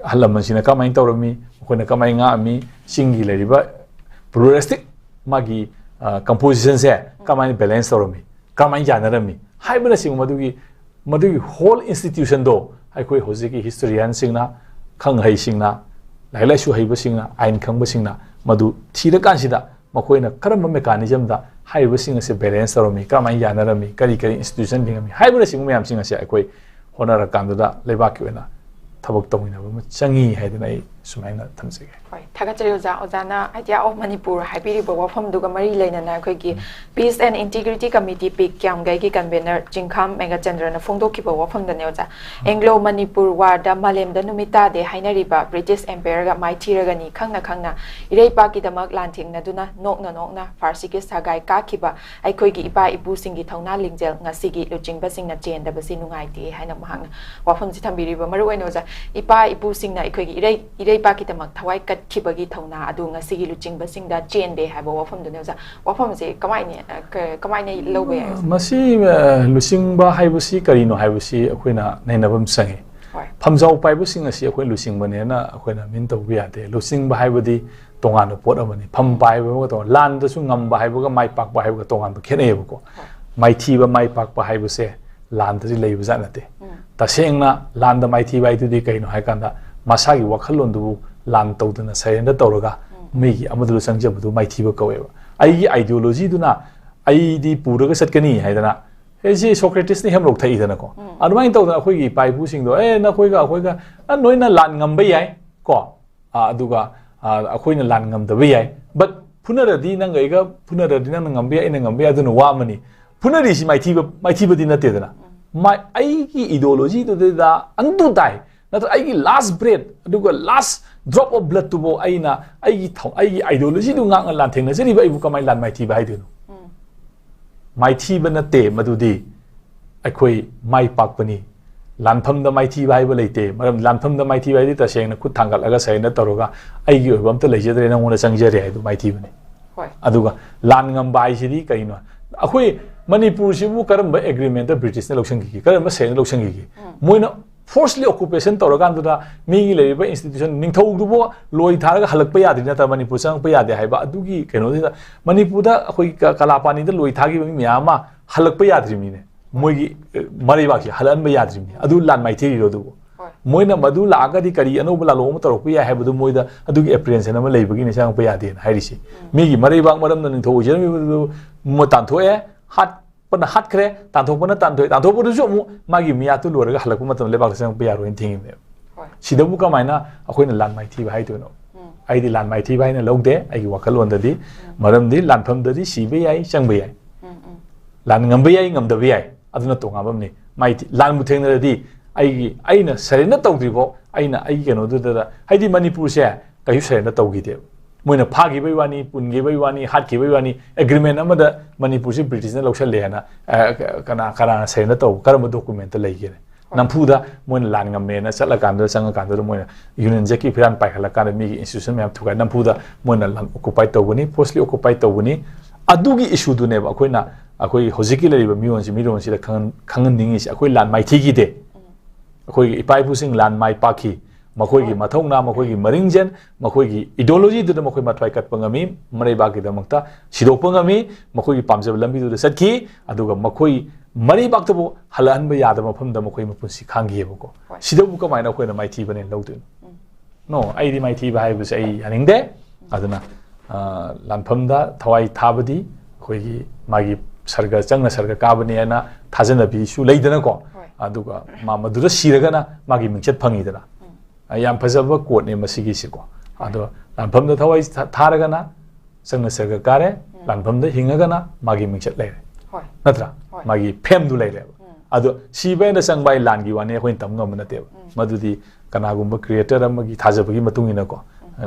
ꯑꯍꯜ ꯂꯃꯟꯁꯤꯡꯅ ꯀꯔꯝꯍꯥꯏꯅ ꯇꯧꯔꯝꯃꯤ, ꯃꯈꯣꯏꯅ ꯀꯔꯝꯍꯥꯏꯅ ꯉꯥꯛꯑꯝꯃꯤ, ꯆꯤꯡꯒꯤ ꯂꯩꯔꯤꯕ pluralistic ꯃꯥꯒꯤ, ꯑ, composition ꯁꯦ ꯀꯔꯝꯍꯥꯏꯅ balance ꯇꯧꯔꯝꯃꯤ, ꯀꯔꯝꯍꯥꯏꯅ ꯌꯥꯅꯔꯝꯃꯤ ꯍꯥꯏꯕꯅꯆꯤꯡꯕ ꯃꯗꯨꯒꯤ, ꯃꯗꯨꯒꯤ whole institution ꯗꯣ ꯑꯩꯈꯣꯏ ꯍꯧꯖꯤꯛꯀꯤ historian ꯁꯤꯡꯅ, ꯈꯪ ꯍꯩꯁꯤꯡꯅ, ꯂꯥꯏꯔꯤꯛ ꯂꯥꯏꯁꯨ ꯍꯩꯕꯁꯤꯡꯅ, ꯑꯥꯏꯟ ꯈꯪꯕꯁꯤꯡꯅ ꯃꯗꯨ ꯊꯤꯔꯀꯥꯟꯁꯤꯗ ꯃꯈꯣꯏꯅ ꯀꯔꯝꯕ mechanism ꯗ ꯍꯥꯏꯔꯤꯕꯁꯤꯡ ꯑꯁꯦ balance ꯇꯧꯔꯝꯃꯤ, ꯀꯔꯝꯍꯥꯏꯅ ꯌꯥꯅꯔꯝꯃꯤ, ꯀꯔꯤ ꯀꯔꯤ institution ꯂꯤꯡꯉꯝꯃꯤ ꯍꯥꯏꯕꯅꯆꯤꯡꯕ ꯃꯌꯥꯝꯁꯤꯡ ꯑꯁꯦ ꯑꯩꯈꯣꯏ ꯍꯣꯠꯅꯔꯀꯥꯟꯗꯨꯗ ꯂꯩꯕꯥꯛꯀꯤ ꯑꯣꯏꯅ ꯊꯕꯛ ꯇꯧꯃꯤꯟꯅꯕ ꯑꯃ ꯆꯪꯉꯤ ꯍꯥꯏꯗꯅ ꯑꯩ ꯁꯨꯃꯥꯏꯅ ꯊꯝꯖꯒꯦ꯫ ꯍꯣꯏ, ꯊꯥꯒꯠꯆꯔꯤ ꯑꯣꯖꯥ꯫ ꯑꯣꯖꯥꯅ Idea of Manipur ꯍꯥꯏꯕꯤꯔꯤꯕ ꯋꯥꯐꯝꯗꯨꯒ ꯃꯔꯤ ꯂꯩꯅꯅ ꯑꯩꯈꯣꯏꯒꯤ Peace and Integrity Committee, pick, ꯀ꯭ꯌꯥꯝꯒꯩꯒꯤ convener ꯆꯤꯡꯈꯥꯝ ꯃꯦꯘꯆꯟꯗ꯭ꯔꯅ ꯐꯣꯡꯗꯣꯛꯈꯤꯕ ꯋꯥꯐꯝꯗꯅꯦ ꯑꯣꯖꯥ, Anglo Manipur War ꯗ ꯃꯥꯂꯦꯝꯗ ꯅꯨꯃꯤꯠ ꯇꯥꯗꯦ ꯍꯥꯏꯅꯔꯤꯕ British Empire ꯒ ꯃꯥꯏꯊꯤꯔꯒꯅꯤ ꯈꯪꯅ ꯈꯪꯅ ꯏꯔꯩꯄꯥꯛꯀꯤꯗꯃꯛ ꯂꯥꯟꯊꯦꯡꯅꯗꯨꯅ ꯅꯣꯛꯅ ꯅꯣꯛꯅ ꯐꯥꯔꯁꯤꯒꯤ ꯁꯒꯥꯏ ꯀꯥꯈꯤꯕ ꯑꯩꯈꯣꯏꯒꯤ ꯏꯄꯥ ꯏꯄꯨꯁꯤꯡꯒꯤ ꯊꯧꯅꯥ ꯂꯤꯡꯖꯦꯜ ꯉꯁꯤꯒꯤ ꯂꯨꯆꯤꯡꯕꯁꯤꯡꯅ ꯆꯦꯟꯗꯕꯁꯤ ꯅꯨꯡꯉꯥꯏꯇꯦ ꯍꯥꯏꯅ ꯃꯍꯥꯛꯅ ꯋꯥꯐꯝꯁꯤ ꯊꯝꯕꯤꯔꯤꯕ꯫ ꯃꯔꯨꯑꯣꯏꯅ ꯑꯣꯖꯥ, ꯏꯄꯥ ꯏꯄꯨꯁꯤꯡꯅ ꯑꯩꯈꯣꯏꯒꯤ ꯏꯔꯩ, ꯏꯔꯩꯄꯥꯛꯀꯤꯗꯃꯛ ꯊꯋꯥꯏ ꯀꯠꯈꯤꯕꯒꯤ ꯊꯧꯅꯥ ꯑꯗꯨ ꯉꯁꯤꯒꯤ ꯂꯨꯆꯤꯡꯕꯁꯤꯡꯗ ꯆꯦꯟꯗꯦ ꯍꯥꯏꯕ ꯋꯥꯐꯝꯗꯨꯅꯤ ꯑꯣꯖꯥ꯫ ꯋꯥꯐꯝꯁꯦ ꯀꯃꯥꯏꯅ, ꯑ, ꯀ-, ꯀꯃꯥꯏꯅ ꯂꯧꯕ ꯌꯥꯏ ꯑꯣꯖꯥ? ꯃꯁꯤ, ꯑ, ꯂꯨꯆꯤꯡꯕ ꯍꯥꯏꯕꯁꯤ ꯀꯔꯤꯅꯣ ꯍꯥꯏꯕꯁꯤ ꯑꯩꯈꯣꯏꯅ ꯅꯩꯅꯕ ꯑꯃ ꯆꯪꯉꯤ꯫ ꯍꯣꯏ꯫ ꯐꯝꯖꯥꯎ ꯄꯥꯏꯕꯁꯤꯡ ꯑꯁꯤ ꯑꯩꯈꯣꯏ ꯂꯨꯆꯤꯡꯕꯅꯦꯅ ꯑꯩꯈꯣꯏꯅ mean ꯇꯧꯕ ꯌꯥꯗꯦ꯫ ꯂꯨꯆꯤꯡꯕ ꯍꯥꯏꯕꯗꯤ ꯇꯣꯉꯥꯟꯕ ꯄꯣꯠ ꯑꯃꯅꯤ꯫ ꯐꯝ ꯄꯥꯏꯕ ꯑꯃꯒ ꯇꯣꯉꯥꯟ-, ꯂꯥꯟꯗꯁꯨ ꯉꯝꯕ ꯍꯥꯏꯕꯒ ꯃꯥꯏ ꯄꯥꯛꯄ ꯍꯥꯏꯕꯒ ꯇꯣꯉꯥꯟꯕ ꯈꯦꯠꯅꯩꯌꯦꯕꯀꯣ꯫ ꯍꯣꯏ꯫ ꯃꯥꯏꯊꯤꯕ ꯃꯥꯏ ꯄꯥꯛꯄ ꯍꯥꯏꯕꯁꯦ ꯂꯥꯟꯗꯗꯤ ꯂꯩꯕ ꯖꯥꯠ ꯅꯠꯇꯦ꯫ ꯎꯝ꯫ ꯇꯁꯦꯡꯅ ꯂꯥꯟꯗ ꯃꯥꯏꯊꯤꯕ ꯍꯥꯏꯗꯨꯗꯤ ꯀꯩꯅꯣ ꯍꯥꯏ ꯀꯥꯟꯗ ꯃꯁꯥꯒꯤ ꯋꯥꯈꯜꯂꯣꯟꯗꯨꯕꯨ ꯂꯥꯟ ꯇꯧꯗꯅ surrender ꯇꯧꯔꯒ ꯎꯝ꯫ ꯃꯤꯒꯤ ꯑꯃꯗꯨꯗ ꯆꯪꯖꯕꯗꯨ ꯃꯥꯏꯊꯤꯕ ꯀꯧꯋꯦꯕ꯫ ꯑꯩꯒꯤ ideology ꯗꯨꯅ ꯑꯩꯗꯤ ꯄꯨꯔꯒ ꯆꯠꯀꯅꯤ ꯍꯥꯏꯗꯅ, ꯑꯦ, ꯁꯤ Socrates ꯅ ꯍꯦꯝꯂꯣꯛ ꯊꯛꯏꯗꯅꯀꯣ꯫ ꯎꯝ꯫ ꯑꯗꯨꯃꯥꯏꯅ ꯇꯧꯗꯅ ꯑꯩꯈꯣꯏꯒꯤ ꯏꯄꯥ ꯏꯄꯨꯁꯤꯡꯗꯣ, "ꯑꯦ, ꯅꯈꯣꯏꯒ ꯑꯩꯈꯣꯏꯒ, ꯑ, ꯅꯣꯏꯅ ꯂꯥꯟ ꯉꯝꯕ ꯌꯥꯏ ꯀꯣ, ꯑ, ꯑꯗꯨꯒ, ꯑ, ꯑꯩꯈꯣꯏꯅ ꯂꯥꯟ ꯉꯝꯗꯕ ꯌꯥꯏ, but ꯐꯨꯅꯔꯗꯤ ꯅꯪꯒ ꯑꯩꯒ ꯐꯨꯅꯔꯗꯤ ꯅꯪꯅ ꯉꯝꯕ ꯌꯥꯏ, ꯑꯩꯅ ꯉꯝꯕ ꯌꯥꯏ, ꯑꯗꯨꯅ ꯋꯥ ꯑꯃꯅꯤ꯫ ꯐꯨꯅꯔꯤꯁꯤ ꯃꯥꯏꯊꯤꯕ, ꯃꯥꯏꯊꯤꯕꯗꯤ ꯅꯠꯇꯦꯗꯅ꯫ ꯃꯥꯏ-, ꯑꯩꯒꯤ ideology ꯗꯨꯗ until die, ꯅꯠꯇ꯭ꯔ ꯑꯩꯒꯤ last breath, ꯑꯗꯨꯒ last drop of blood ꯇꯨꯕꯨ ꯑꯩꯅ ꯑꯩꯒꯤ ꯊꯧ-, ꯑꯩꯒꯤ ideology ꯗꯨ ꯉꯥꯛꯅ ꯂꯥꯟꯊꯦꯡꯅꯖꯔꯤꯕ ꯑꯩꯕꯨ ꯀꯃꯥꯏꯅ ꯂꯥꯟ ꯃꯥꯏꯊꯤꯕ ꯍꯥꯏꯗꯣꯏꯅꯣ?" ꯎꯝ꯫ ꯃꯥꯏꯊꯤꯕ ꯅꯠꯇꯦ ꯃꯗꯨꯗꯤ, ꯑꯩꯈꯣꯏ ꯃꯥꯏ ꯄꯥꯛꯄꯅꯤ꯫ ꯂꯥꯟꯐꯝꯗ ꯃꯥꯏꯊꯤꯕ ꯍꯥꯏꯕ ꯂꯩꯇꯦ꯫ ꯃꯔꯝ, ꯂꯥꯟꯐꯝꯗ ꯃꯥꯏꯊꯤꯕ ꯍꯥꯏꯗꯤ ꯇꯁꯦꯡꯅ ꯈꯨꯠ ꯊꯥꯡꯒꯠꯂꯒ surrender ꯇꯧꯔꯒ ꯑꯩꯒꯤ ꯑꯣꯏꯕ ꯑꯝꯇ ꯂꯩꯖꯗ꯭ꯔꯦ, ꯅꯉꯣꯟꯗ ꯆꯪꯖꯔꯦ ꯍꯥꯏꯗꯨ ꯃꯥꯏꯊꯤꯕꯅꯤ꯫ ꯑꯗꯨꯒ ꯂꯥꯟ ꯉꯝꯕ ꯍꯥꯏꯁꯤꯗꯤ ꯀꯩꯅꯣ? ꯑꯩꯈꯣꯏ ꯃꯅꯤꯄꯨꯔꯁꯤꯕꯨ ꯀꯔꯝꯕ ꯑꯦꯒ꯭ꯔꯤꯃꯦꯟꯇ ꯕ꯭ꯔꯤꯇꯤꯁꯅ ꯂꯧꯁꯤꯟꯈꯤꯒꯦ? ꯀꯔꯝꯕ ꯁꯦꯜꯅ ꯂꯧꯁꯤꯟꯈꯤꯒꯦ? ꯃꯣꯏꯅ ꯐꯣꯔꯁꯂꯤ ꯑꯣꯀꯨꯄꯦꯁꯟ ꯇꯧꯔꯀꯥꯟꯗꯨꯗ ꯃꯤꯒꯤ ꯂꯩꯔꯤꯕ ꯏꯟꯁꯇꯤꯇ꯭ꯌꯨꯁꯟ, ꯅꯤꯡꯊꯧꯗꯨꯕꯨ ꯂꯣꯏ ꯊꯥꯔꯒ ꯍꯜꯂꯛꯄ ꯌꯥꯗ꯭ꯔꯤ ꯅꯠꯇ꯭ꯔ ꯃꯅꯤꯄꯨꯔ ꯆꯪꯉꯛꯄ ꯌꯥꯗꯦ ꯍꯥꯏꯕ ꯑꯗꯨꯒꯤ ꯀꯩꯅꯣꯁꯤꯗ, ꯃꯅꯤꯄꯨꯔꯗ ꯑꯩꯈꯣꯏ ꯀ- ꯀꯂꯥꯄꯥꯅꯤꯗ ꯂꯣꯏ ꯊꯥꯈꯤꯕ ꯃꯤ ꯃꯌꯥꯝ ꯑꯃ ꯍꯜꯂꯛꯄ ꯌꯥꯗ꯭ꯔꯤꯕꯅꯤꯅꯦ꯫ ꯃꯣꯏꯒꯤ ꯑ, ꯃꯔꯩꯕꯥꯛꯁꯦ ꯍꯜꯂꯛꯍꯟꯕ ꯌꯥꯗ꯭ꯔꯤꯕꯅꯤ꯫ ꯑꯗꯨ ꯂꯥꯟ ꯃꯥꯏꯊꯤꯔꯤꯔꯣ ꯑꯗꯨꯕꯨ? ꯃꯣꯏꯅ ꯃꯗꯨ ꯂꯥꯛꯑꯒꯗꯤ ꯀꯔꯤ ꯑꯅꯧꯕ ꯂꯥꯜꯂꯣꯡ ꯑꯃ ꯇꯧꯔꯛꯄ ꯌꯥꯏ ꯍꯥꯏꯕꯗꯨ ꯃꯣꯏꯗ ꯑꯗꯨꯒꯤ ꯑꯦꯄ꯭ꯔꯤꯍꯦꯟꯁꯟ ꯑꯃ ꯂꯩꯕꯒꯤꯅꯤ ꯆꯪꯉꯛꯄ ꯌꯥꯗꯦꯅ ꯍꯥꯏꯔꯤꯁꯤ꯫ ꯃꯤꯒꯤ ꯃꯔꯩꯕꯥꯛ ꯃꯔꯝꯅ ꯅꯤꯡꯊꯧ ꯑꯣꯏꯖꯔꯝꯃꯤꯕꯗꯨ ꯃ- ꯇꯥꯟꯊꯣꯛꯑꯦ, ꯍꯥꯠꯄꯅ ꯍꯥꯠꯈ꯭ꯔꯦ, ꯇꯥꯟꯊꯣꯛꯄꯅ ꯇꯥꯟꯊꯣꯛꯑꯦ, ꯇꯥꯟꯊꯣꯛꯄꯗꯨꯁꯨ ꯑꯃꯨꯛ ꯃꯥꯒꯤ ꯃꯤꯌꯥꯠꯇꯨ ꯂꯣꯏꯔꯒ ꯍꯜꯂꯛꯄ ꯃꯇꯝꯗ ꯂꯩꯕꯥꯛꯇ ꯆꯪꯉꯛꯄ ꯌꯥꯔꯣꯏꯅ ꯊꯤꯡꯉꯤꯕꯅꯦꯕ꯫ ꯁꯤꯗꯕꯨ ꯀꯃꯥꯏꯅ ꯑꯩꯈꯣꯏꯅ ꯂꯥꯟ ꯃꯥꯏꯊꯤꯕ ꯍꯥꯏꯗꯣꯏꯅꯣ? ꯑꯩꯗꯤ ꯂꯥꯟ ꯃꯥꯏꯊꯤꯕ ꯍꯥꯏꯅ ꯂꯧꯗꯦ ꯑꯩꯒꯤ ꯋꯥꯈꯜꯂꯣꯟꯗꯗꯤ꯫ ꯃꯔꯝꯗꯤ ꯂꯥꯟꯐꯝꯗꯗꯤ ꯁꯤꯕ ꯌꯥꯏ, ꯆꯪꯕ ꯌꯥꯏ, ꯂꯥꯟ ꯉꯝꯕ ꯌꯥꯏ, ꯉꯝꯗꯕ ꯌꯥꯏ, ꯑꯗꯨꯅ ꯇꯣꯉꯥꯟꯕ ꯑꯃꯅꯤ꯫ ꯃꯥꯏꯊꯤ ꯂꯥꯟꯕꯨ ꯊꯦꯡꯅꯔꯗꯤ ꯑꯩꯒꯤ, ꯑꯩꯅ ꯁꯔꯦꯟꯗꯔ ꯇꯧꯗ꯭ꯔꯤꯐꯥꯎ, ꯑꯩꯅ ꯑꯩꯒꯤ ꯀꯩꯅꯣꯗꯨꯗ, ꯍꯥꯏꯗꯤ ꯃꯅꯤꯄꯨꯔꯁꯦ ꯀꯩꯁꯨ ꯁꯔꯦꯟꯗꯔ ꯇꯧꯈꯤꯗꯦꯕ꯫ ꯃꯣꯏꯅ ꯐꯥꯈꯤꯕꯩ ꯋꯥꯅꯤ, ꯄꯨꯟꯈꯤꯕꯩ ꯋꯥꯅꯤ, ꯍꯥꯠꯈꯤꯕꯩ ꯋꯥꯅꯤ, ꯑꯦꯒ꯭ꯔꯤꯃꯦꯟ ꯑꯃꯗ ꯃꯅꯤꯄꯨꯔꯁꯤ ꯕ꯭ꯔꯤꯇꯤꯁꯅ ꯂꯧꯁꯜꯂꯦ ꯍꯥꯏꯅ ꯑ, ꯀꯅꯥ ꯀꯅꯥꯅ ꯁꯔꯦꯟꯗꯔ ꯇꯧꯕ, ꯀꯔꯝꯕ ꯗꯣꯀꯨꯃꯦꯟꯇ ꯂꯩꯒꯦꯅꯦ? ꯅꯝꯐꯨꯗ ꯃꯣꯏꯅ ꯂꯥꯟ ꯉꯝꯃꯦꯅ ꯆꯠꯂꯀꯥꯟꯗ, ꯆꯪꯉꯀꯥꯟꯗ ꯃꯣꯏꯅ ꯌꯨꯅꯤꯌꯟ ꯖꯦꯛꯀꯤ ꯐꯤꯔꯥꯟ ꯄꯥꯏꯈꯠꯂꯀꯥꯟꯗ ꯃꯤꯒꯤ ꯏꯟꯁꯇꯤꯇ꯭ꯌꯨꯁꯟ ꯃꯌꯥꯝ ꯊꯨꯒꯥꯏ, ꯅꯝꯐꯨꯗ ꯃꯣꯏꯅ ꯂꯝ ꯑꯣꯀꯨꯄꯥꯏ ꯇꯧꯒꯅꯤ, ꯐꯣꯔꯁꯂꯤ ꯑꯣꯀꯨꯄꯥꯏ ꯇꯧꯒꯅꯤ꯫ ꯑꯗꯨꯒꯤ ꯏꯁꯨꯗꯨꯅꯦꯕ ꯑꯩꯈꯣꯏꯅ, ꯑꯩꯈꯣꯏ ꯍꯧꯖꯤꯛꯀꯤ ꯂꯩꯔꯤꯕ ꯃꯤꯔꯣꯟꯁꯤ, ꯃꯤꯔꯣꯟꯁꯤꯗ ꯈꯪꯍꯟ- ꯈꯪꯍꯟꯅꯤꯡꯉꯤꯁꯦ꯫ ꯑꯩꯈꯣꯏ ꯂꯥꯟ ꯃꯥꯏꯊꯤꯈꯤꯗꯦ꯫ ꯑꯩꯈꯣꯏꯒꯤ ꯏꯄꯥ ꯏꯄꯨꯁꯤꯡ ꯂꯥꯟ ꯃꯥꯏ ꯄꯥꯛꯈꯤ꯫ ꯃꯈꯣꯏꯒꯤ ꯃꯊꯧꯅꯥ, ꯃꯈꯣꯏꯒꯤ ꯃꯔꯤꯡꯖꯦꯜ, ꯃꯈꯣꯏꯒꯤ ꯏꯗꯤꯑꯣꯂꯣꯖꯤꯗꯨꯅ ꯃꯈꯣꯏ ꯃꯊ꯭ꯋꯥꯏ ꯀꯠꯄ ꯉꯝꯃꯤ ꯃꯔꯩꯕꯥꯛꯀꯤꯗꯃꯛꯇ, ꯁꯤꯗꯣꯛꯄ ꯉꯝꯃꯤ, ꯃꯈꯣꯏꯒꯤ ꯄꯥꯝꯖꯕ ꯂꯝꯕꯤꯗꯨꯗ ꯆꯠꯈꯤ꯫ ꯑꯗꯨꯒ ꯃꯈꯣꯏ ꯃꯔꯩꯕꯥꯛꯇꯕꯨ ꯍꯜꯂꯛꯍꯟꯕ ꯌꯥꯗꯕ ꯃꯐꯝꯗ ꯃꯈꯣꯏ ꯃꯄꯨꯟꯁꯤ ꯈꯥꯡꯈꯤꯑꯕꯀꯣ꯫ ꯁꯤꯗꯕꯨ ꯀꯃꯥꯏꯅ ꯑꯩꯈꯣꯏꯅ ꯃꯥꯏꯊꯤꯕꯅꯦꯅ ꯂꯧꯗꯣꯏꯅꯣ? ꯅꯣ, ꯑꯩꯗꯤ ꯃꯥꯏꯊꯤꯕ ꯍꯥꯏꯕꯁꯦ ꯑꯩ ꯌꯥꯅꯤꯡꯗꯦ꯫ ꯑꯗꯨꯅ ꯑ, ꯂꯥꯟꯐꯝꯗ ꯊꯋꯥꯏ ꯊꯥꯕꯗꯤ ꯑꯩꯈꯣꯏꯒꯤ ꯃꯥꯒꯤ ꯁꯔꯒ, ꯆꯪꯅ ꯁꯔꯒ ꯀꯥꯕꯅꯤ ꯍꯥꯏꯅ ꯊꯥꯖꯅꯕꯤꯁꯨ ꯂꯩꯗꯅꯀꯣ꯫ ꯑꯗꯨꯒ ꯃꯥ ꯃꯗꯨꯗ ꯁꯤꯔꯒꯅ ꯃꯥꯒꯤ ꯃꯤꯡꯆꯠ ꯐꯪꯉꯤꯗꯅ꯫ ꯑ, ꯌꯥꯝ ꯐꯖꯕ ꯀꯣꯠꯅꯦ ꯃꯁꯤꯒꯤꯁꯤꯀꯣ꯫ ꯑꯗꯣ ꯂꯥꯟꯐꯝꯗ ꯊꯋꯥꯏ ꯊꯥ- ꯊꯥꯔꯒꯅ ꯆꯪꯅ ꯁꯔꯒ ꯀꯥꯔꯦ, ꯂꯥꯟꯐꯝꯗ ꯍꯤꯡꯉꯒꯅ ꯃꯥꯒꯤ ꯃꯤꯡꯆꯠ ꯂꯩꯔꯦ꯫ ꯅꯠꯇ꯭ꯔꯥ? ꯃꯥꯒꯤ ꯐꯦꯝꯗꯨ ꯂꯩꯔꯦꯕ꯫ ꯑꯗꯣ ꯁꯤꯕ ꯍꯥꯏꯅ ꯆꯪꯕ ꯍꯥꯏ ꯂꯥꯟꯒꯤ ꯋꯥꯅꯤ, ꯑꯩꯈꯣꯏꯅ ꯇꯝ ꯉꯝꯕ ꯅꯠꯇꯦꯕ꯫ ꯃꯗꯨꯗꯤ ꯀꯅꯥꯒꯨꯝꯕ ꯀ꯭ꯔꯤꯌꯦꯇꯔ ꯑꯃꯒꯤ ꯊꯥꯖꯕꯒꯤ ꯃꯇꯨꯡ ꯏꯟꯅꯀꯣ,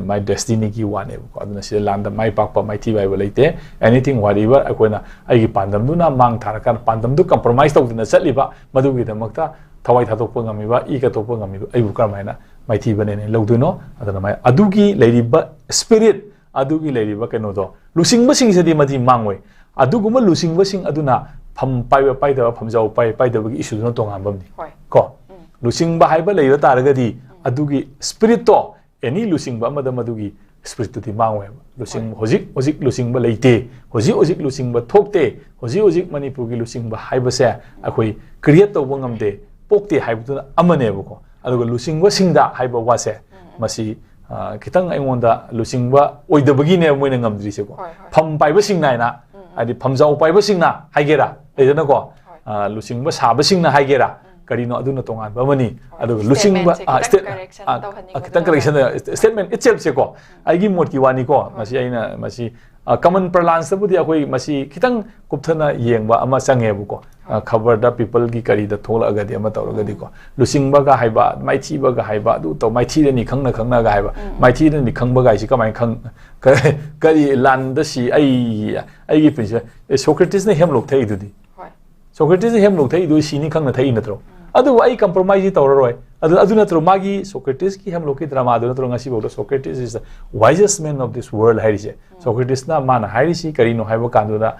ꯃꯥꯏ ꯗꯦꯁꯇꯤꯅꯤꯒꯤ ꯋꯥꯅꯦꯕꯀꯣ꯫ ꯑꯗꯨꯅ ꯁꯤꯗ ꯂꯥꯟꯗ ꯃꯥꯏ ꯄꯥꯛꯄ, ꯃꯥꯏꯊꯤꯕ ꯍꯥꯏꯕ ꯂꯩꯇꯦ꯫ Anything, whatever, ꯑꯩꯈꯣꯏꯅ ꯑꯩꯒꯤ ꯄꯥꯟꯗꯝꯗꯨꯅ ꯃꯥꯡ ꯊꯥꯔꯀꯥꯟꯗ, ꯄꯥꯟꯗꯝꯗꯨ ꯀꯝꯄ꯭ꯔꯣꯃꯥꯏꯁ ꯇꯧꯗꯅ ꯆꯠꯂꯤꯕ, ꯃꯗꯨꯒꯤꯗꯃꯛꯇ ꯊꯋꯥꯏ ꯊꯥꯗꯣꯛꯄ ꯉꯝꯃꯤꯕ, ꯏ ꯀꯠꯊꯣꯛꯄ ꯉꯝꯃꯤꯕ ꯑꯩꯕꯨ ꯀꯔꯝꯍꯥꯏꯅ ꯃꯥꯏꯊꯤꯕꯅꯦꯅ ꯂꯧꯗꯣꯏꯅꯣ? ꯑꯗꯨꯅ ꯃꯥꯏ-, ꯑꯗꯨꯒꯤ ꯂꯩꯔꯤꯕ ꯁ꯭ꯄꯤꯔꯤꯠ, ꯑꯗꯨꯒꯤ ꯂꯩꯔꯤꯕ ꯀꯩꯅꯣꯗꯣ, ꯂꯨꯆꯤꯡꯕꯁꯤꯡꯁꯤꯗꯤ ꯃꯗꯤ ꯃꯥꯡꯉꯣꯏ꯫ ꯑꯗꯨꯒꯨꯝꯕ ꯂꯨꯆꯤꯡꯕꯁꯤꯡ ꯑꯗꯨꯅ ꯐꯝ ꯄꯥꯏꯕ ꯄꯥꯏꯗꯕ, ꯐꯝꯖꯥꯎ ꯄꯥꯏ ꯄꯥꯏꯗꯕꯒꯤ ꯏꯁꯨꯗꯨꯅ ꯇꯣꯉꯥꯟꯕ ꯑꯃꯅꯤ꯫ ꯍꯣꯏ꯫ ꯀꯣ, ꯂꯨꯆꯤꯡꯕ ꯍꯥꯏꯕ ꯂꯩꯕ ꯇꯥꯔꯒꯗꯤ ꯑꯗꯨꯒꯤ ꯁ꯭ꯄꯤꯔꯤꯠꯇꯣ, ꯑꯦꯅꯤ ꯂꯨꯆꯤꯡꯕ ꯑꯃꯗ ꯃꯗꯨꯒꯤ ꯁ꯭ꯄꯤꯔꯤꯠꯇꯨꯗꯤ ꯃꯥꯡꯉꯣꯏꯕ꯫ ꯂꯨꯆꯤꯡꯕ ꯍꯧꯖꯤꯛ ꯍꯧꯖꯤꯛ ꯂꯨꯆꯤꯡꯕ ꯂꯩꯇꯦ, ꯍꯧꯖꯤꯛ ꯍꯧꯖꯤꯛ ꯂꯨꯆꯤꯡꯕ ꯊꯣꯛꯇꯦ, ꯍꯧꯖꯤꯛ ꯍꯧꯖꯤꯛ ꯃꯅꯤꯄꯨꯔꯒꯤ ꯂꯨꯆꯤꯡꯕ ꯍꯥꯏꯕꯁꯦ ꯑꯩꯈꯣꯏ ꯀ꯭ꯔꯤꯌꯦꯠ ꯇꯧꯕ ꯉꯝꯗꯦ, ꯄꯣꯛꯇꯦ ꯍꯥꯏꯕꯗꯨꯅ ꯑꯃꯅꯦꯕꯀꯣ꯫ ꯑꯗꯨꯒ ꯂꯨꯆꯤꯡꯕꯁꯤꯡꯗ ꯍꯥꯏꯕ ꯋꯥꯁꯦ, ꯃꯁꯤ ꯑ, ꯈꯤꯇꯪ ꯑꯩꯉꯣꯟꯗ ꯂꯨꯆꯤꯡꯕ ꯑꯣꯏꯗꯕꯒꯤꯅꯦꯕ ꯃꯣꯏꯅ ꯉꯝꯗ꯭ꯔꯤꯁꯦꯀꯣ꯫ ꯍꯣꯏ, ꯍꯣꯏ꯫ ꯐꯝ ꯄꯥꯏꯕꯁꯤꯡꯅ ꯍꯥꯏꯅ, ꯍꯥꯏꯗꯤ ꯐꯝꯖꯥꯎ ꯄꯥꯏꯕꯁꯤꯡꯅ ꯍꯥꯏꯒꯦꯔꯥ, ꯂꯩꯗꯅꯀꯣ꯫ ꯑ, ꯂꯨꯆꯤꯡꯕ ꯁꯥꯕꯁꯤꯡꯅ ꯍꯥꯏꯒꯦꯔꯥ, ꯀꯔꯤꯅꯣ, ꯑꯗꯨꯅ ꯇꯣꯉꯥꯟꯕ ꯑꯃꯅꯤ꯫ ꯑꯗꯨꯒ ꯂꯨꯆꯤꯡꯕ, Statementꯁꯦ ꯑ, ꯈꯤꯇꯪ state-, correction ꯑ, ꯇꯧꯍꯟꯅꯤꯡꯕꯗꯣ ꯈꯤꯇꯪ correction, statement itselfꯁꯦꯀꯣ, ꯑꯩꯒꯤ ꯃꯣꯠꯀꯤ ꯋꯥꯅꯤꯀꯣ꯫ ꯃꯁꯤ ꯑꯩꯅ, ꯃꯁꯤ, ꯑ, common parlanceꯇꯕꯨꯗꯤ ꯑꯩꯈꯣꯏ ꯃꯁꯤ ꯈꯤꯇꯪ ꯀꯨꯞꯊꯅ ꯌꯦꯡꯕ ꯑꯃ ꯆꯪꯉꯦꯕꯀꯣ꯫ ꯑ, ꯈꯕꯔꯗ, peopleꯒꯤ ꯀꯔꯤꯗ ꯊꯣꯛꯂꯛꯑꯒꯗꯤ, ꯑꯃ ꯇꯧꯔꯒꯗꯤꯀꯣ, ꯂꯨꯆꯤꯡꯕꯒ ꯍꯥꯏꯕ, ꯃꯥꯏꯊꯤꯕꯒ ꯍꯥꯏꯕ, ꯑꯗꯨ ꯇꯧ, ꯃꯥꯏꯊꯤꯔꯅꯤ ꯈꯪꯅ ꯈꯪꯅꯒ ꯍꯥꯏꯕ, ꯃꯥꯏꯊꯤꯔꯅꯤ ꯈꯪꯕꯒ ꯍꯥꯏꯁꯤ ꯀꯃꯥꯏꯅ ꯈꯪ-, ꯀ-, ꯀꯔꯤ ꯂꯥꯟꯗ ꯁꯤ, ꯑꯩ, ꯑꯩꯒꯤ ꯄꯨꯟꯁꯤ, ꯑꯦ, Socratesꯅ hemlock ꯊꯛꯏꯗꯨꯗꯤ꯫ ꯍꯣꯏ꯫ Socratesꯅ hemlock ꯊꯛꯏꯗꯨ ꯁꯤꯅꯤ ꯈꯪꯅ ꯊꯛꯏ ꯅꯠꯇ꯭ꯔꯣ? ꯑꯗꯨꯕꯨ ꯑꯩ compromiseꯁꯤ ꯇꯧꯔꯔꯣꯏ꯫ ꯑꯗꯨ, ꯑꯗꯨ ꯅꯠꯇ꯭ꯔꯣ ꯃꯥꯒꯤ Socratesꯀꯤ hemlockꯀꯤ dramaꯗꯨ ꯅꯠꯇ꯭ꯔꯣ ꯉꯁꯤꯐꯥꯎꯗ Socrates is the wisest man of this world ꯍꯥꯏꯔꯤꯁꯦ? Socratesꯅ ꯃꯥꯅ ꯍꯥꯏꯔꯤꯁꯤ ꯀꯔꯤꯅꯣ ꯍꯥꯏꯕ ꯀꯥꯟꯗꯨꯗ,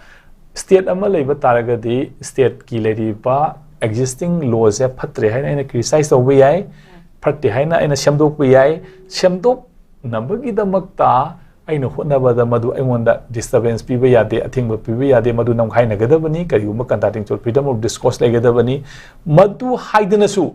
state ꯑꯃ ꯂꯩꯕ ꯇꯥꯔꯒꯗꯤ stateꯀꯤ ꯂꯩꯔꯤꯕ existing lawꯁꯦ ꯐꯠꯇ꯭ꯔꯦ ꯍꯥꯏꯅ ꯑꯩꯅ criticize ꯇꯧꯕ ꯌꯥꯏ, ꯐꯠꯇꯦ ꯍꯥꯏꯅ ꯑꯩꯅ ꯁꯦꯝꯗꯣꯛꯄ ꯌꯥꯏ꯫ ꯁꯦꯝꯗꯣꯛꯅꯕꯒꯤꯗꯃꯛꯇ ꯑꯩꯅ ꯍꯣꯠꯅꯕꯗ ꯃꯗꯨ ꯑꯩꯉꯣꯟꯗ disturbance ꯄꯤꯕ ꯌꯥꯗꯦ, ꯑꯊꯤꯡꯕ ꯄꯤꯕ ꯌꯥꯗꯦ, ꯃꯗꯨ ꯅꯝꯈꯥꯏꯅꯒꯗꯕꯅꯤ, ꯀꯔꯤꯒꯨꯝꯕ contractual freedom of discourse ꯂꯩꯒꯗꯕꯅꯤ꯫ ꯃꯗꯨ ꯍꯥꯏꯗꯅꯁꯨ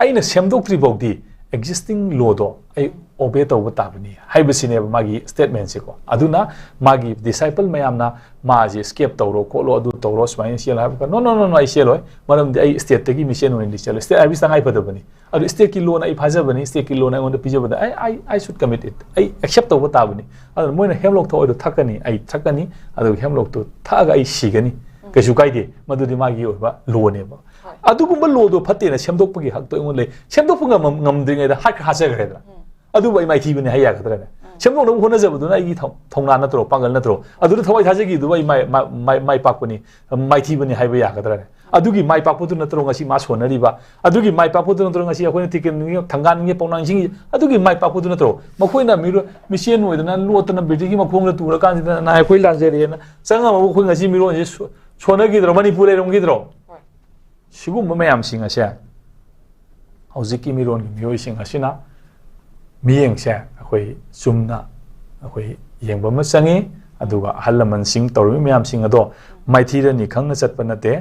ꯑꯩꯅ ꯁꯦꯝꯗꯣꯛꯇ꯭ꯔꯤ ꯐꯥꯎꯗꯤ existing lawꯗꯣ ꯑꯩ obey ꯇꯧꯕ ꯇꯥꯕꯅꯤ ꯍꯥꯏꯕꯁꯤꯅꯦꯕ ꯃꯥꯒꯤ statementꯁꯦꯀꯣ꯫ ꯑꯗꯨꯅ ꯃꯥꯒꯤ disciple ꯃꯌꯥꯝꯅ ꯃꯥꯁꯦ escape ꯇꯧꯔꯣ ꯈꯣꯠꯂꯣ, ꯑꯗꯨ ꯇꯧꯔꯣ, ꯁꯨꯃꯥꯏꯅ ꯆꯦꯜꯂꯣ ꯍꯥꯏꯕ ꯀꯥꯟꯗ, "No, no, no, no, ꯑꯩ ꯆꯦꯜꯂꯣꯏ, ꯃꯔꯝꯗꯤ ꯑꯩ stateꯇꯒꯤ ꯃꯤꯆꯦꯟ ꯑꯣꯏꯅ ꯆꯦꯜꯂꯣꯏ, state ꯍꯥꯏꯕꯁꯤ ꯇꯉꯥꯏ ꯐꯗꯕꯅꯤ, ꯑꯗꯨ stateꯀꯤ lawꯅ ꯑꯩ ꯐꯥꯖꯕꯅꯤ, stateꯀꯤ lawꯅ ꯑꯩꯉꯣꯟꯗ ꯄꯤꯖꯕꯗ ꯑꯩ, I, I should commit it, ꯑꯩ accept ꯇꯧꯕ ꯇꯥꯕꯅꯤ, ꯑꯗꯨꯅ ꯃꯣꯏꯅ hemlock ꯊꯛꯑꯣꯏꯗꯣ ꯊꯛꯀꯅꯤ, ꯑꯩ ꯊꯛꯀꯅꯤ, ꯑꯗꯨꯒ hemlockꯇꯣ ꯊꯛꯑꯒ ꯑꯩ ꯁꯤꯒꯅꯤ, ꯀꯩꯁꯨ ꯀꯥꯏꯗꯦ, ꯃꯗꯨꯗꯤ ꯃꯥꯒꯤ ꯑꯣꯏꯕ lawꯅꯦꯕ꯫ ꯑꯗꯨꯒꯨꯝꯕ lawꯗꯣ ꯐꯠꯇꯦꯅ ꯁꯦꯝꯗꯣꯛꯄꯒꯤ ꯍꯛꯇꯣ ꯑꯩꯉꯣꯟꯗ ꯂꯩ꯫ ꯁꯦꯝꯗꯣꯛꯄ ꯉꯝ-, ꯉꯝꯗ꯭ꯔꯤꯉꯩꯗ ꯍꯥꯠꯈ꯭ꯔ ꯍꯥꯠꯆꯈ꯭ꯔꯦꯗꯅ꯫ ꯑꯗꯨꯕꯨ ꯑꯩ ꯃꯥꯏꯊꯤꯕꯅꯤ ꯍꯥꯏ ꯌꯥꯒꯗ꯭ꯔꯅꯦ? ꯁꯦꯝꯗꯣꯛꯅꯕ ꯍꯣꯠꯅꯖꯕꯗꯨꯅ ꯑꯩꯒꯤ ꯊꯧ-, ꯊꯧꯅꯥ ꯅꯠꯇ꯭ꯔꯣ, ꯄꯥꯡꯒꯜ ꯅꯠꯇ꯭ꯔꯣ? ꯑꯗꯨꯗ ꯊꯋꯥꯏ ꯊꯥꯖꯈꯤꯕꯗꯨꯕꯨ ꯑꯩ ꯃꯥꯏ, ꯃꯥꯏ, ꯃꯥꯏ, ꯃꯥꯏ ꯄꯥꯛꯄꯅꯤ, ꯃꯥꯏꯊꯤꯕꯅꯤ ꯍꯥꯏꯕ ꯌꯥꯒꯗ꯭ꯔꯅꯦ? ꯑꯗꯨꯒꯤ ꯃꯥꯏ ꯄꯥꯛꯄꯗꯨ ꯅꯠꯇ꯭ꯔꯣ ꯉꯁꯤ ꯃꯥ ꯁꯣꯟꯅꯔꯤꯕ? ꯑꯗꯨꯒꯤ ꯃꯥꯏ ꯄꯥꯛꯄꯗꯨ ꯅꯠꯇ꯭ꯔꯣ ꯉꯁꯤ ꯑꯩꯈꯣꯏꯅ ꯊꯤꯀꯦꯟꯒꯤ, ꯊꯪꯒꯥꯟꯒꯤ ꯄꯥꯎꯅꯥ ꯅꯤꯡꯁꯤꯡꯉꯤ? ꯑꯗꯨꯒꯤ ꯃꯥꯏ ꯄꯥꯛꯄꯗꯨ ꯅꯠꯇ꯭ꯔꯣ? ꯃꯈꯣꯏꯅ ꯃꯤꯔꯣ-, ꯃꯤꯆꯦꯟ ꯑꯣꯏꯗꯅ ꯂꯣꯠꯇꯅ ꯕ꯭ꯔꯤꯇꯤꯁꯀꯤ ꯃꯈꯣꯡꯗ ꯇꯨꯔꯀꯥꯟꯁꯤꯗ ꯅꯥꯏ ꯑꯩꯈꯣꯏ ꯂꯥꯟꯖꯔꯦꯅ ꯆꯪꯉꯝꯃꯒ ꯑꯩꯈꯣꯏ ꯉꯁꯤ ꯃꯤꯔꯣꯟꯁꯦ ꯁꯣ-, ꯁꯣꯟꯅꯈꯤꯗ꯭ꯔꯣ? ꯃꯅꯤꯄꯨꯔ ꯂꯩꯔꯝꯈꯤꯗ꯭ꯔꯣ? ꯍꯣꯏ꯫ ꯁꯤꯒꯨꯝꯕ ꯃꯌꯥꯝꯁꯤꯡ ꯑꯁꯦ ꯍꯧꯖꯤꯛꯀꯤ ꯃꯤꯔꯣꯟꯒꯤ ꯃꯤꯑꯣꯏꯁꯤꯡ ꯑꯁꯤꯅ ꯃꯤꯠꯌꯦꯡꯁꯦ ꯑꯩꯈꯣꯏ ꯆꯨꯝꯅ ꯑꯩꯈꯣꯏ ꯌꯦꯡꯕ ꯑꯃ ꯆꯪꯉꯤ꯫ ꯑꯗꯨꯒ ꯑꯍꯜ ꯂꯃꯟꯁꯤꯡ ꯇꯧꯔꯤꯕ ꯃꯌꯥꯝꯁꯤꯡ ꯑꯗꯣ ꯃꯥꯏꯊꯤꯔꯅꯤ ꯈꯪꯅ ꯆꯠꯄ ꯅꯠꯇꯦ꯫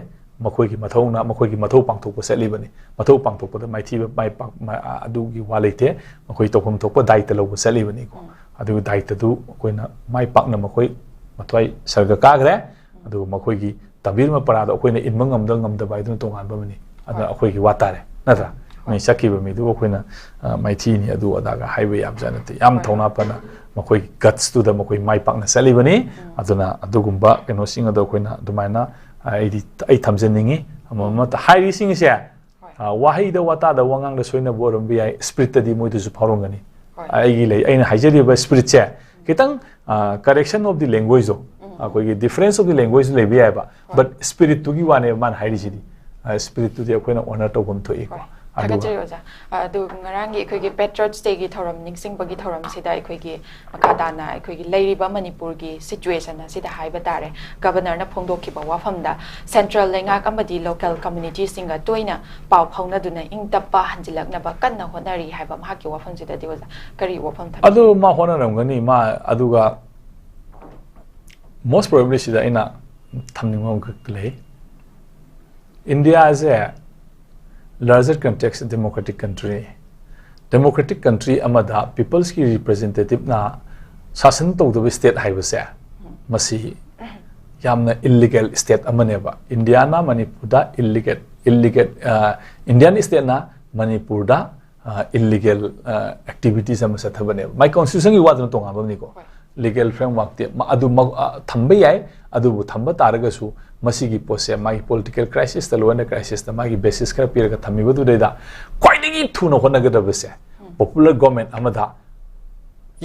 ꯃꯈꯣꯏꯒꯤ ꯃꯊꯧꯅ ꯃꯈꯣꯏꯒꯤ ꯃꯊꯧ ꯄꯥꯡꯊꯣꯛꯄ ꯆꯠꯂꯤꯕꯅꯤ꯫ ꯃꯊꯧ ꯄꯥꯡꯊꯣꯛꯄꯗ ꯃꯥꯏꯊꯤꯕ ꯃꯥꯏ ꯄꯥꯛ-, ꯃꯥ-, ꯑꯗꯨꯒꯤ ꯋꯥ ꯂꯩꯇꯦ꯫ ꯃꯈꯣꯏ ꯇꯧꯐꯝ ꯊꯣꯛꯄ ꯗꯥꯏꯇ ꯂꯧꯕ ꯆꯠꯂꯤꯕꯅꯤꯀꯣ꯫ ꯑꯗꯨꯒꯤ ꯗꯥꯏꯇꯗꯨ ꯑꯩꯈꯣꯏꯅ ꯃꯥꯏ ꯄꯥꯛꯅ ꯃꯈꯣꯏ ꯃꯊ꯭ꯋꯥꯏ ꯁꯔꯒ ꯀꯥꯈ꯭ꯔꯦ꯫ ꯑꯗꯨꯒ ꯃꯈꯣꯏꯒꯤ ꯇꯝꯕꯤꯔꯝꯕ ꯄꯔꯥꯗꯣ ꯑꯩꯈꯣꯏꯅ ꯏꯟꯕ ꯉꯝꯗ ꯉꯝꯗꯕ ꯍꯥꯏꯗꯨꯅ ꯇꯣꯉꯥꯟꯕ ꯑꯃꯅꯤ꯫ ꯑꯗꯨꯅ ꯍꯣꯏ꯫ ꯑꯩꯈꯣꯏꯒꯤ ꯋꯥ ꯇꯥꯔꯦ, ꯅꯠꯇ꯭ꯔꯥ? ꯍꯣꯏ꯫ ꯃꯤ ꯆꯠꯈꯤꯕ ꯃꯤꯗꯨꯕꯨ ꯑꯩꯈꯣꯏꯅ, ꯑ, ꯃꯥꯏꯊꯤꯅꯤ ꯑꯗꯨ ꯑꯗꯥꯒ ꯍꯥꯏꯕ ꯌꯥꯕꯖꯥꯠ ꯅꯠꯇꯦ꯫ ꯌꯥꯝ ꯍꯣꯏ꯫ ꯊꯧꯅꯥ ꯐꯅ ꯃꯈꯣꯏꯒꯤ ꯒꯠꯁꯇꯨꯗ ꯃꯈꯣꯏ ꯃꯥꯏ ꯄꯥꯛꯅ ꯆꯠꯂꯤꯕꯅꯤ꯫ ꯎꯝ꯫ ꯑꯗꯨꯅ ꯑꯗꯨꯒꯨꯝꯕ ꯀꯩꯅꯣꯁꯤꯡ ꯑꯗꯣ ꯑꯩꯈꯣꯏꯅ ꯑꯗꯨꯃꯥꯏꯅ, ꯑ, ꯑꯩꯗꯤ ꯑꯩ ꯊꯝꯖꯅꯤꯡꯉꯤ꯫ ꯑꯃ ꯑꯃ ꯍꯥꯏꯔꯤꯁꯤꯡꯁꯦ, ꯍꯣꯏ꯫ ꯑ, ꯋꯥꯍꯩꯗ, ꯋꯥꯇꯥꯗ, ꯋꯥꯉꯥꯡꯗ ꯁꯣꯏꯅꯕ ꯑꯣꯏꯔꯝꯕ ꯌꯥꯏ, ꯁ꯭ꯄꯤꯔꯤꯠꯇꯗꯤ ꯃꯣꯏꯗꯁꯨ ꯐꯥꯎꯔꯝꯒꯅꯤ꯫ ꯍꯣꯏ꯫ ꯑꯩꯒꯤ ꯂꯩ, ꯑꯩꯅ ꯍꯥꯏꯖꯔꯤꯕ ꯁ꯭ꯄꯤꯔꯤꯠꯁꯦ ꯈꯤꯇꯪ, ꯑ, correction of the language ꯗꯣ, ꯎꯝ꯫ ꯑꯩꯈꯣꯏꯒꯤ difference of the language ꯂꯩꯕ ꯌꯥꯏꯕ, ꯍꯣꯏ꯫ But ꯁ꯭ꯄꯤꯔꯤꯠꯇꯨꯒꯤ ꯋꯥꯅꯦꯕ ꯃꯥꯅ ꯍꯥꯏꯔꯤꯁꯤꯗꯤ꯫ ꯑ, ꯁ꯭ꯄꯤꯔꯤꯠꯇꯨꯗꯤ ꯑꯩꯈꯣꯏꯅ honor ꯇꯧꯐꯝ ꯊꯣꯛꯏꯀꯣ꯫ ꯍꯣꯏ꯫ ꯑꯗꯨꯒ ꯊꯥꯒꯠꯆꯔꯤ ꯑꯣꯖꯥ꯫ ꯑꯗꯨ ꯉꯔꯥꯡꯒꯤ ꯑꯩꯈꯣꯏꯒꯤ Patriots Day ꯒꯤ ꯊꯧꯔꯝ, ꯅꯤꯡꯁꯤꯡꯕꯒꯤ ꯊꯧꯔꯝꯁꯤꯗ ꯑꯩꯈꯣꯏꯒꯤ ꯃꯈꯥ ꯇꯥꯅ ꯑꯩꯈꯣꯏꯒꯤ ꯂꯩꯔꯤꯕ ꯃꯅꯤꯄꯨꯔꯒꯤ situation ꯑꯁꯤꯗ ꯍꯥꯏꯕ ꯇꯥꯔꯦ, Governor ꯅ ꯐꯣꯡꯗꯣꯛꯈꯤꯕ ꯋꯥꯐꯝꯗ central ꯂꯩꯉꯥꯛ ꯑꯃꯗꯤ local community ꯁꯤꯡꯒ ꯇꯣꯏꯅ ꯄꯥꯎ ꯐꯥꯎꯅꯗꯨꯅ ꯏꯪ ꯇꯞꯄ ꯍꯟꯖꯤꯜꯂꯛꯅꯕ ꯀꯟꯅ ꯍꯣꯠꯅꯔꯤ ꯍꯥꯏꯕ ꯃꯍꯥꯛꯀꯤ ꯋꯥꯐꯝꯁꯤꯗꯗꯤ ꯑꯣꯖꯥ ꯀꯔꯤ ꯋꯥꯐꯝ ꯊꯝꯕꯤ? ꯑꯗꯨ ꯃꯥ ꯍꯣꯠꯅꯔꯝꯒꯅꯤ꯫ ꯃꯥ ꯑꯗꯨꯒ most probably ꯁꯤꯗ ꯑꯩꯅ ꯊꯝꯅꯤꯡꯕ ꯑꯃꯈꯛ ꯂꯩ꯫ ꯏꯟꯗꯤꯌꯥꯁꯦ larger context democratic country ꯅꯤ꯫ Democratic country ꯑꯃꯗ people's ꯀꯤ representative ꯅ ꯁꯥꯁꯟ ꯇꯧꯗꯕ state ꯍꯥꯏꯕꯁꯦ ꯃꯁꯤ ꯌꯥꯝꯅ illegal state ꯑꯃꯅꯦꯕ꯫ ꯏꯟꯗꯤꯌꯥꯅ ꯃꯅꯤꯄꯨꯔꯗ illegal, illegal, ꯑ, Indian state ꯅ ꯃꯅꯤꯄꯨꯔꯗ, ꯑ, illegal, ꯑ, activities ꯑꯃ ꯆꯠꯊꯕꯅꯦꯕ꯫ My constitution ꯒꯤ ꯋꯥꯗꯨꯅ ꯇꯣꯉꯥꯟꯕ ꯑꯃꯅꯤꯀꯣ꯫ ꯍꯣꯏ꯫ Legal framework ꯇꯤ ꯃ-, ꯑꯗꯨ ꯃ-, ꯑ, ꯊꯝꯕ ꯌꯥꯏ, ꯑꯗꯨꯕꯨ ꯊꯝꯕ ꯇꯥꯔꯒꯁꯨ ꯃꯁꯤꯒꯤ ꯄꯣꯠꯁꯦ ꯃꯥꯒꯤ political crisis ꯇ, law and order crisis ꯇ ꯃꯥꯒꯤ basis ꯈꯔ ꯄꯤꯔꯒ ꯊꯝꯃꯤꯕꯗꯨꯗꯩꯗ ꯈ꯭ꯋꯥꯏꯗꯒꯤ ꯊꯨꯅ ꯍꯣꯠꯅꯒꯗꯕꯁꯦ ꯎꯝ꯫ Popular government ꯑꯃꯗ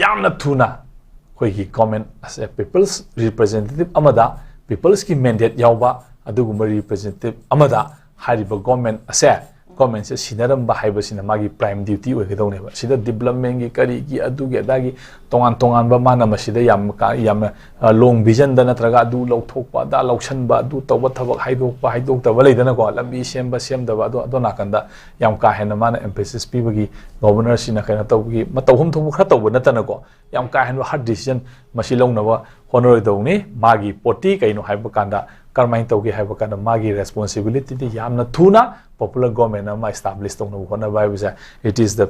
ꯌꯥꯝꯅ ꯊꯨꯅ ꯑꯩꯈꯣꯏꯒꯤ government ꯑꯁꯦ people's representative ꯑꯃꯗ people's ꯀꯤ mandate ꯌꯥꯎꯕ ꯑꯗꯨꯒꯨꯝꯕ representative ꯑꯃꯗ ꯍꯥꯏꯔꯤꯕ government ꯑꯁꯦ, government ꯁꯦ ꯁꯤꯟꯅꯔꯝꯕ ꯍꯥꯏꯕꯁꯤꯅ ꯃꯥꯒꯤ prime duty ꯑꯣꯏꯒꯗꯧꯅꯦꯕ꯫ ꯁꯤꯗ development ꯒꯤ, ꯀꯔꯤꯒꯤ, ꯑꯗꯨꯒꯤ ꯑꯗꯥꯒꯤ ꯇꯣꯉꯥꯟ ꯇꯣꯉꯥꯟꯕ ꯃꯥꯅ ꯃꯁꯤꯗ ꯌꯥꯝ ꯀꯥ-, ꯌꯥꯝꯅ, ꯑ, long vision ꯗ ꯅꯠꯇ꯭ꯔꯒ ꯑꯗꯨ ꯂꯧꯊꯣꯛꯄ, ꯑꯗꯥ ꯂꯧꯁꯟꯕ, ꯑꯗꯨ ꯇꯧꯕ, ꯊꯕꯛ ꯍꯥꯏꯗꯣꯛꯄ ꯍꯥꯏꯗꯣꯛꯇꯕ ꯂꯩꯗꯅꯀꯣ, ꯂꯝꯕꯤ ꯁꯦꯝꯕ ꯁꯦꯝꯗꯕ, ꯑꯗꯣ, ꯑꯗꯣ ꯅꯥꯀꯟꯗ ꯌꯥꯝ ꯀꯥ ꯍꯦꯟꯅ ꯃꯥꯅ emphasis ꯄꯤꯕꯒꯤ, governor ꯁꯤꯅ ꯀꯩꯅꯣ ꯇꯧꯕꯒꯤ, ꯃꯇꯧ ꯍꯨꯝ ꯊꯣꯛꯄ ꯈꯔ ꯇꯧꯕ ꯅꯠꯇꯅꯀꯣ, ꯌꯥꯝ ꯀꯥ ꯍꯦꯟꯕ hard decision ꯃꯁꯤ ꯂꯧꯅꯕ ꯍꯣꯠꯅꯔꯣꯏꯗꯧꯅꯤ꯫ ꯃꯥꯒꯤ ꯄꯣꯠꯇꯤ ꯀꯩꯅꯣ ꯍꯥꯏꯕ ꯀꯥꯟꯗ, ꯀꯔꯝꯍꯥꯏꯅ ꯇꯧꯒꯦ ꯍꯥꯏꯕ ꯀꯥꯟꯗ, ꯃꯥꯒꯤ responsibility ꯗꯤ ꯌꯥꯝꯅ ꯊꯨꯅ popular government ꯑꯃ establish ꯇꯧꯅꯕ ꯍꯣꯠꯅꯕ ꯍꯥꯏꯕꯁꯦ, it is the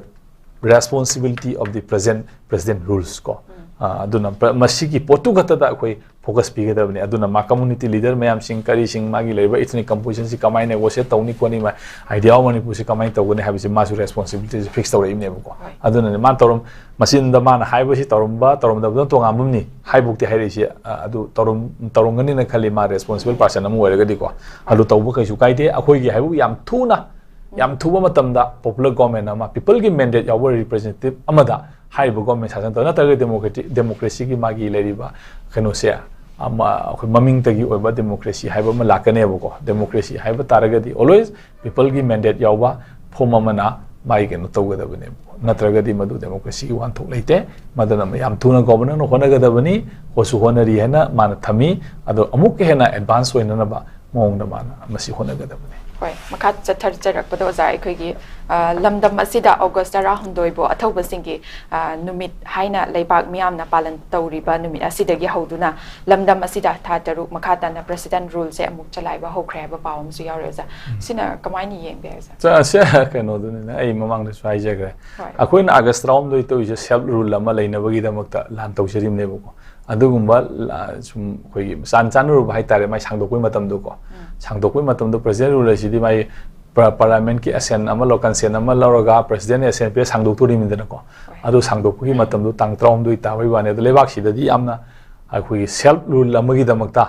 responsibility of the present president rules ꯀꯣ꯫ ꯑ, ꯑꯗꯨꯅ ꯄ-, ꯃꯁꯤꯒꯤ ꯄꯣꯠꯇꯨ ꯈꯛꯇꯗ ꯑꯩꯈꯣꯏ focus ꯄꯤꯒꯗꯕꯅꯤ꯫ ꯑꯗꯨꯅ ꯃꯥ community leader ꯃꯌꯥꯝꯁꯤꯡ, ꯀꯔꯤꯁꯤꯡ, ꯃꯥꯒꯤ ꯂꯩꯔꯤꯕ ethnic composition ꯁꯤ ꯀꯃꯥꯏꯅ negotiate ꯇꯧꯅꯤ ꯈꯣꯠꯅꯤ, ꯃꯥ idea of ꯃꯅꯤꯄꯨꯔꯁꯤ ꯀꯃꯥꯏꯅ ꯇꯧꯒꯅꯤ ꯍꯥꯏꯕꯁꯤ ꯃꯥꯁꯨ responsibility ꯁꯤ fix ꯇꯧꯔꯛꯏꯕꯅꯦꯕꯀꯣ꯫ ꯑꯗꯨꯅꯅꯦ ꯃꯥꯅ ꯇꯧꯔꯝ-, ꯃꯆꯤꯟꯗ ꯃꯥꯅ ꯍꯥꯏꯕꯁꯤ ꯇꯧꯔꯝꯕ, ꯇꯧꯔꯝꯗꯕꯗꯨꯅ ꯇꯣꯉꯥꯟꯕ ꯑꯃꯅꯤ꯫ ꯍꯥꯏꯕꯨꯛꯇꯤ ꯍꯥꯏꯔꯛꯏꯁꯤ, ꯑ, ꯑꯗꯨ ꯇꯧꯔꯝ-, ꯇꯧꯔꯝꯒꯅꯤꯅ ꯈꯜꯂꯤ, ꯃꯥ responsible person ꯑꯃ ꯑꯣꯏꯔꯒꯗꯤꯀꯣ꯫ ꯑꯗꯨ ꯇꯧꯕ ꯀꯩꯁꯨ ꯀꯥꯏꯗꯦ꯫ ꯑꯩꯈꯣꯏꯒꯤ ꯍꯥꯏꯕꯨ ꯌꯥꯝ ꯊꯨꯅ, ꯌꯥꯝ ꯊꯨꯕ ꯃꯇꯝꯗ popular government ꯑꯃ, people ꯒꯤ mandate ꯌꯥꯎꯕ representative ꯑꯃꯗ ꯍꯥꯏꯔꯤꯕ government ꯁꯥꯁꯟ ꯇꯧ, ꯅꯠꯇ꯭ꯔꯒ democratic, democracy ꯒꯤ ꯃꯥꯒꯤ ꯂꯩꯔꯤꯕ ꯀꯩꯅꯣꯁꯦ, ꯑꯃ, ꯑꯩꯈꯣꯏ ꯃꯃꯤꯡꯇꯒꯤ ꯑꯣꯏꯕ democracy ꯍꯥꯏꯕ ꯑꯃ ꯂꯥꯛꯀꯅꯦꯕꯀꯣ꯫ Democracy ꯍꯥꯏꯕ ꯇꯥꯔꯒꯗꯤ always people ꯒꯤ mandate ꯌꯥꯎꯕ form ꯑꯃꯅ ꯃꯥꯒꯤ ꯀꯩꯅꯣ ꯇꯧꯒꯗꯕꯅꯦꯕꯀꯣ꯫ ꯅꯠꯇ꯭ꯔꯒꯗꯤ ꯃꯗꯨ democracy ꯒꯤ ꯋꯥꯍꯟꯊꯣꯛ ꯂꯩꯇꯦ꯫ ꯃꯗꯨꯅ ꯌꯥꯝ ꯊꯨꯅ governor ꯅ ꯍꯣꯠꯅꯒꯗꯕꯅꯤ, ꯍꯣꯠꯁꯨ ꯍꯣꯠꯅꯔꯤ ꯍꯥꯏꯅ ꯃꯥꯅ ꯊꯝꯃꯤ꯫ ꯑꯗꯣ ꯑꯃꯨꯛꯀ ꯍꯦꯟꯅ advance ꯑꯣꯏꯅꯅꯕ ꯃꯑꯣꯡꯗ ꯃꯥꯅ ꯃꯁꯤ ꯍꯣꯠꯅꯒꯗꯕꯅꯤ꯫ ꯍꯣꯏ, ꯃꯈꯥ ꯆꯠꯊꯖꯔꯛꯄꯗ ꯑꯣꯖꯥ, ꯑꯩꯈꯣꯏꯒꯤ, ꯑ, ꯂꯝꯗꯝ ꯑꯁꯤꯗ August ꯇꯔꯥꯍꯨꯝꯗꯣꯏꯕꯨ ꯑꯊꯧꯕꯁꯤꯡꯒꯤ, ꯑ, ꯅꯨꯃꯤꯠ ꯍꯥꯏꯅ ꯂꯩꯕꯥꯛ ꯃꯤꯌꯥꯝꯅ ꯄꯥꯂꯟ ꯇꯧꯔꯤꯕ ꯅꯨꯃꯤꯠ ꯑꯁꯤꯗꯒꯤ ꯍꯧꯗꯨꯅ ꯂꯝꯗꯝ ꯑꯁꯤꯗ ꯊꯥ ꯇꯔꯨꯛ ꯃꯈꯥ ꯇꯥꯅ president rule ꯁꯦ ꯑꯃꯨꯛ ꯆꯂꯥꯏꯕ ꯍꯧꯈ꯭ꯔꯦ ꯍꯥꯏꯕ ꯄꯥꯎ ꯑꯃꯁꯨ ꯌꯥꯎꯔꯦ ꯑꯣꯖꯥ꯫ ꯁꯤꯅ ꯀꯃꯥꯏꯅ ꯌꯦꯡꯕ ꯌꯥꯏ ꯑꯣꯖꯥ? ꯆ-, ꯁꯦ ꯀꯩꯅꯣꯗꯨꯅꯤꯅ ꯑꯩ ꯃꯃꯥꯡꯗꯁꯨ ꯍꯥꯏꯖꯈ꯭ꯔꯦ꯫ ꯍꯣꯏ꯫ ꯑꯩꯈꯣꯏꯅ August ꯇꯔꯥꯍꯨꯝꯗꯣꯏ ꯇꯧꯔꯤꯁꯦ self rule ꯑꯃ ꯂꯩꯅꯕꯒꯤꯗꯃꯛꯇ ꯂꯥꯟ ꯇꯧꯖꯔꯤꯕꯅꯦꯕꯀꯣ꯫ ꯑꯗꯨꯒꯨꯝꯕ ꯂꯥ-, ꯁꯨꯝ ꯑꯩꯈꯣꯏꯒꯤ ꯆꯥꯟ ꯆꯥꯟꯅꯔꯨꯕ ꯍꯥꯏꯇꯥꯔꯦ, ꯃꯥꯏ ꯁꯥꯡꯗꯣꯛꯄꯒꯤ ꯃꯇꯝꯗꯣꯀꯣ꯫ ꯁꯥꯡꯗꯣꯛꯄꯒꯤ ꯃꯇꯝꯗꯣ president rule ꯍꯥꯏꯁꯤꯗꯤ ꯃꯥꯏ ꯄ-, parliament ꯀꯤ assent ꯑꯃ ꯂꯧ-, consent ꯑꯃ ꯂꯧꯔꯒ president ꯅ assent ꯄꯤꯔ ꯁꯥꯡꯗꯣꯛꯇꯣꯔꯤꯃꯤꯗꯅꯀꯣ꯫ ꯍꯣꯏ꯫ ꯑꯗꯨ ꯁꯥꯡꯗꯣꯛꯄꯒꯤ ꯃꯇꯝꯗꯣ ꯇꯥꯡ ꯇꯔꯥꯍꯨꯝꯗꯣꯏ ꯇꯥꯕꯒꯤ ꯋꯥꯅꯤ꯫ ꯑꯗꯣ ꯂꯩꯕꯥꯛꯁꯤꯗꯗꯤ ꯌꯥꯝꯅ ꯑꯩꯈꯣꯏꯒꯤ self rule ꯑꯃꯒꯤꯗꯃꯛꯇ,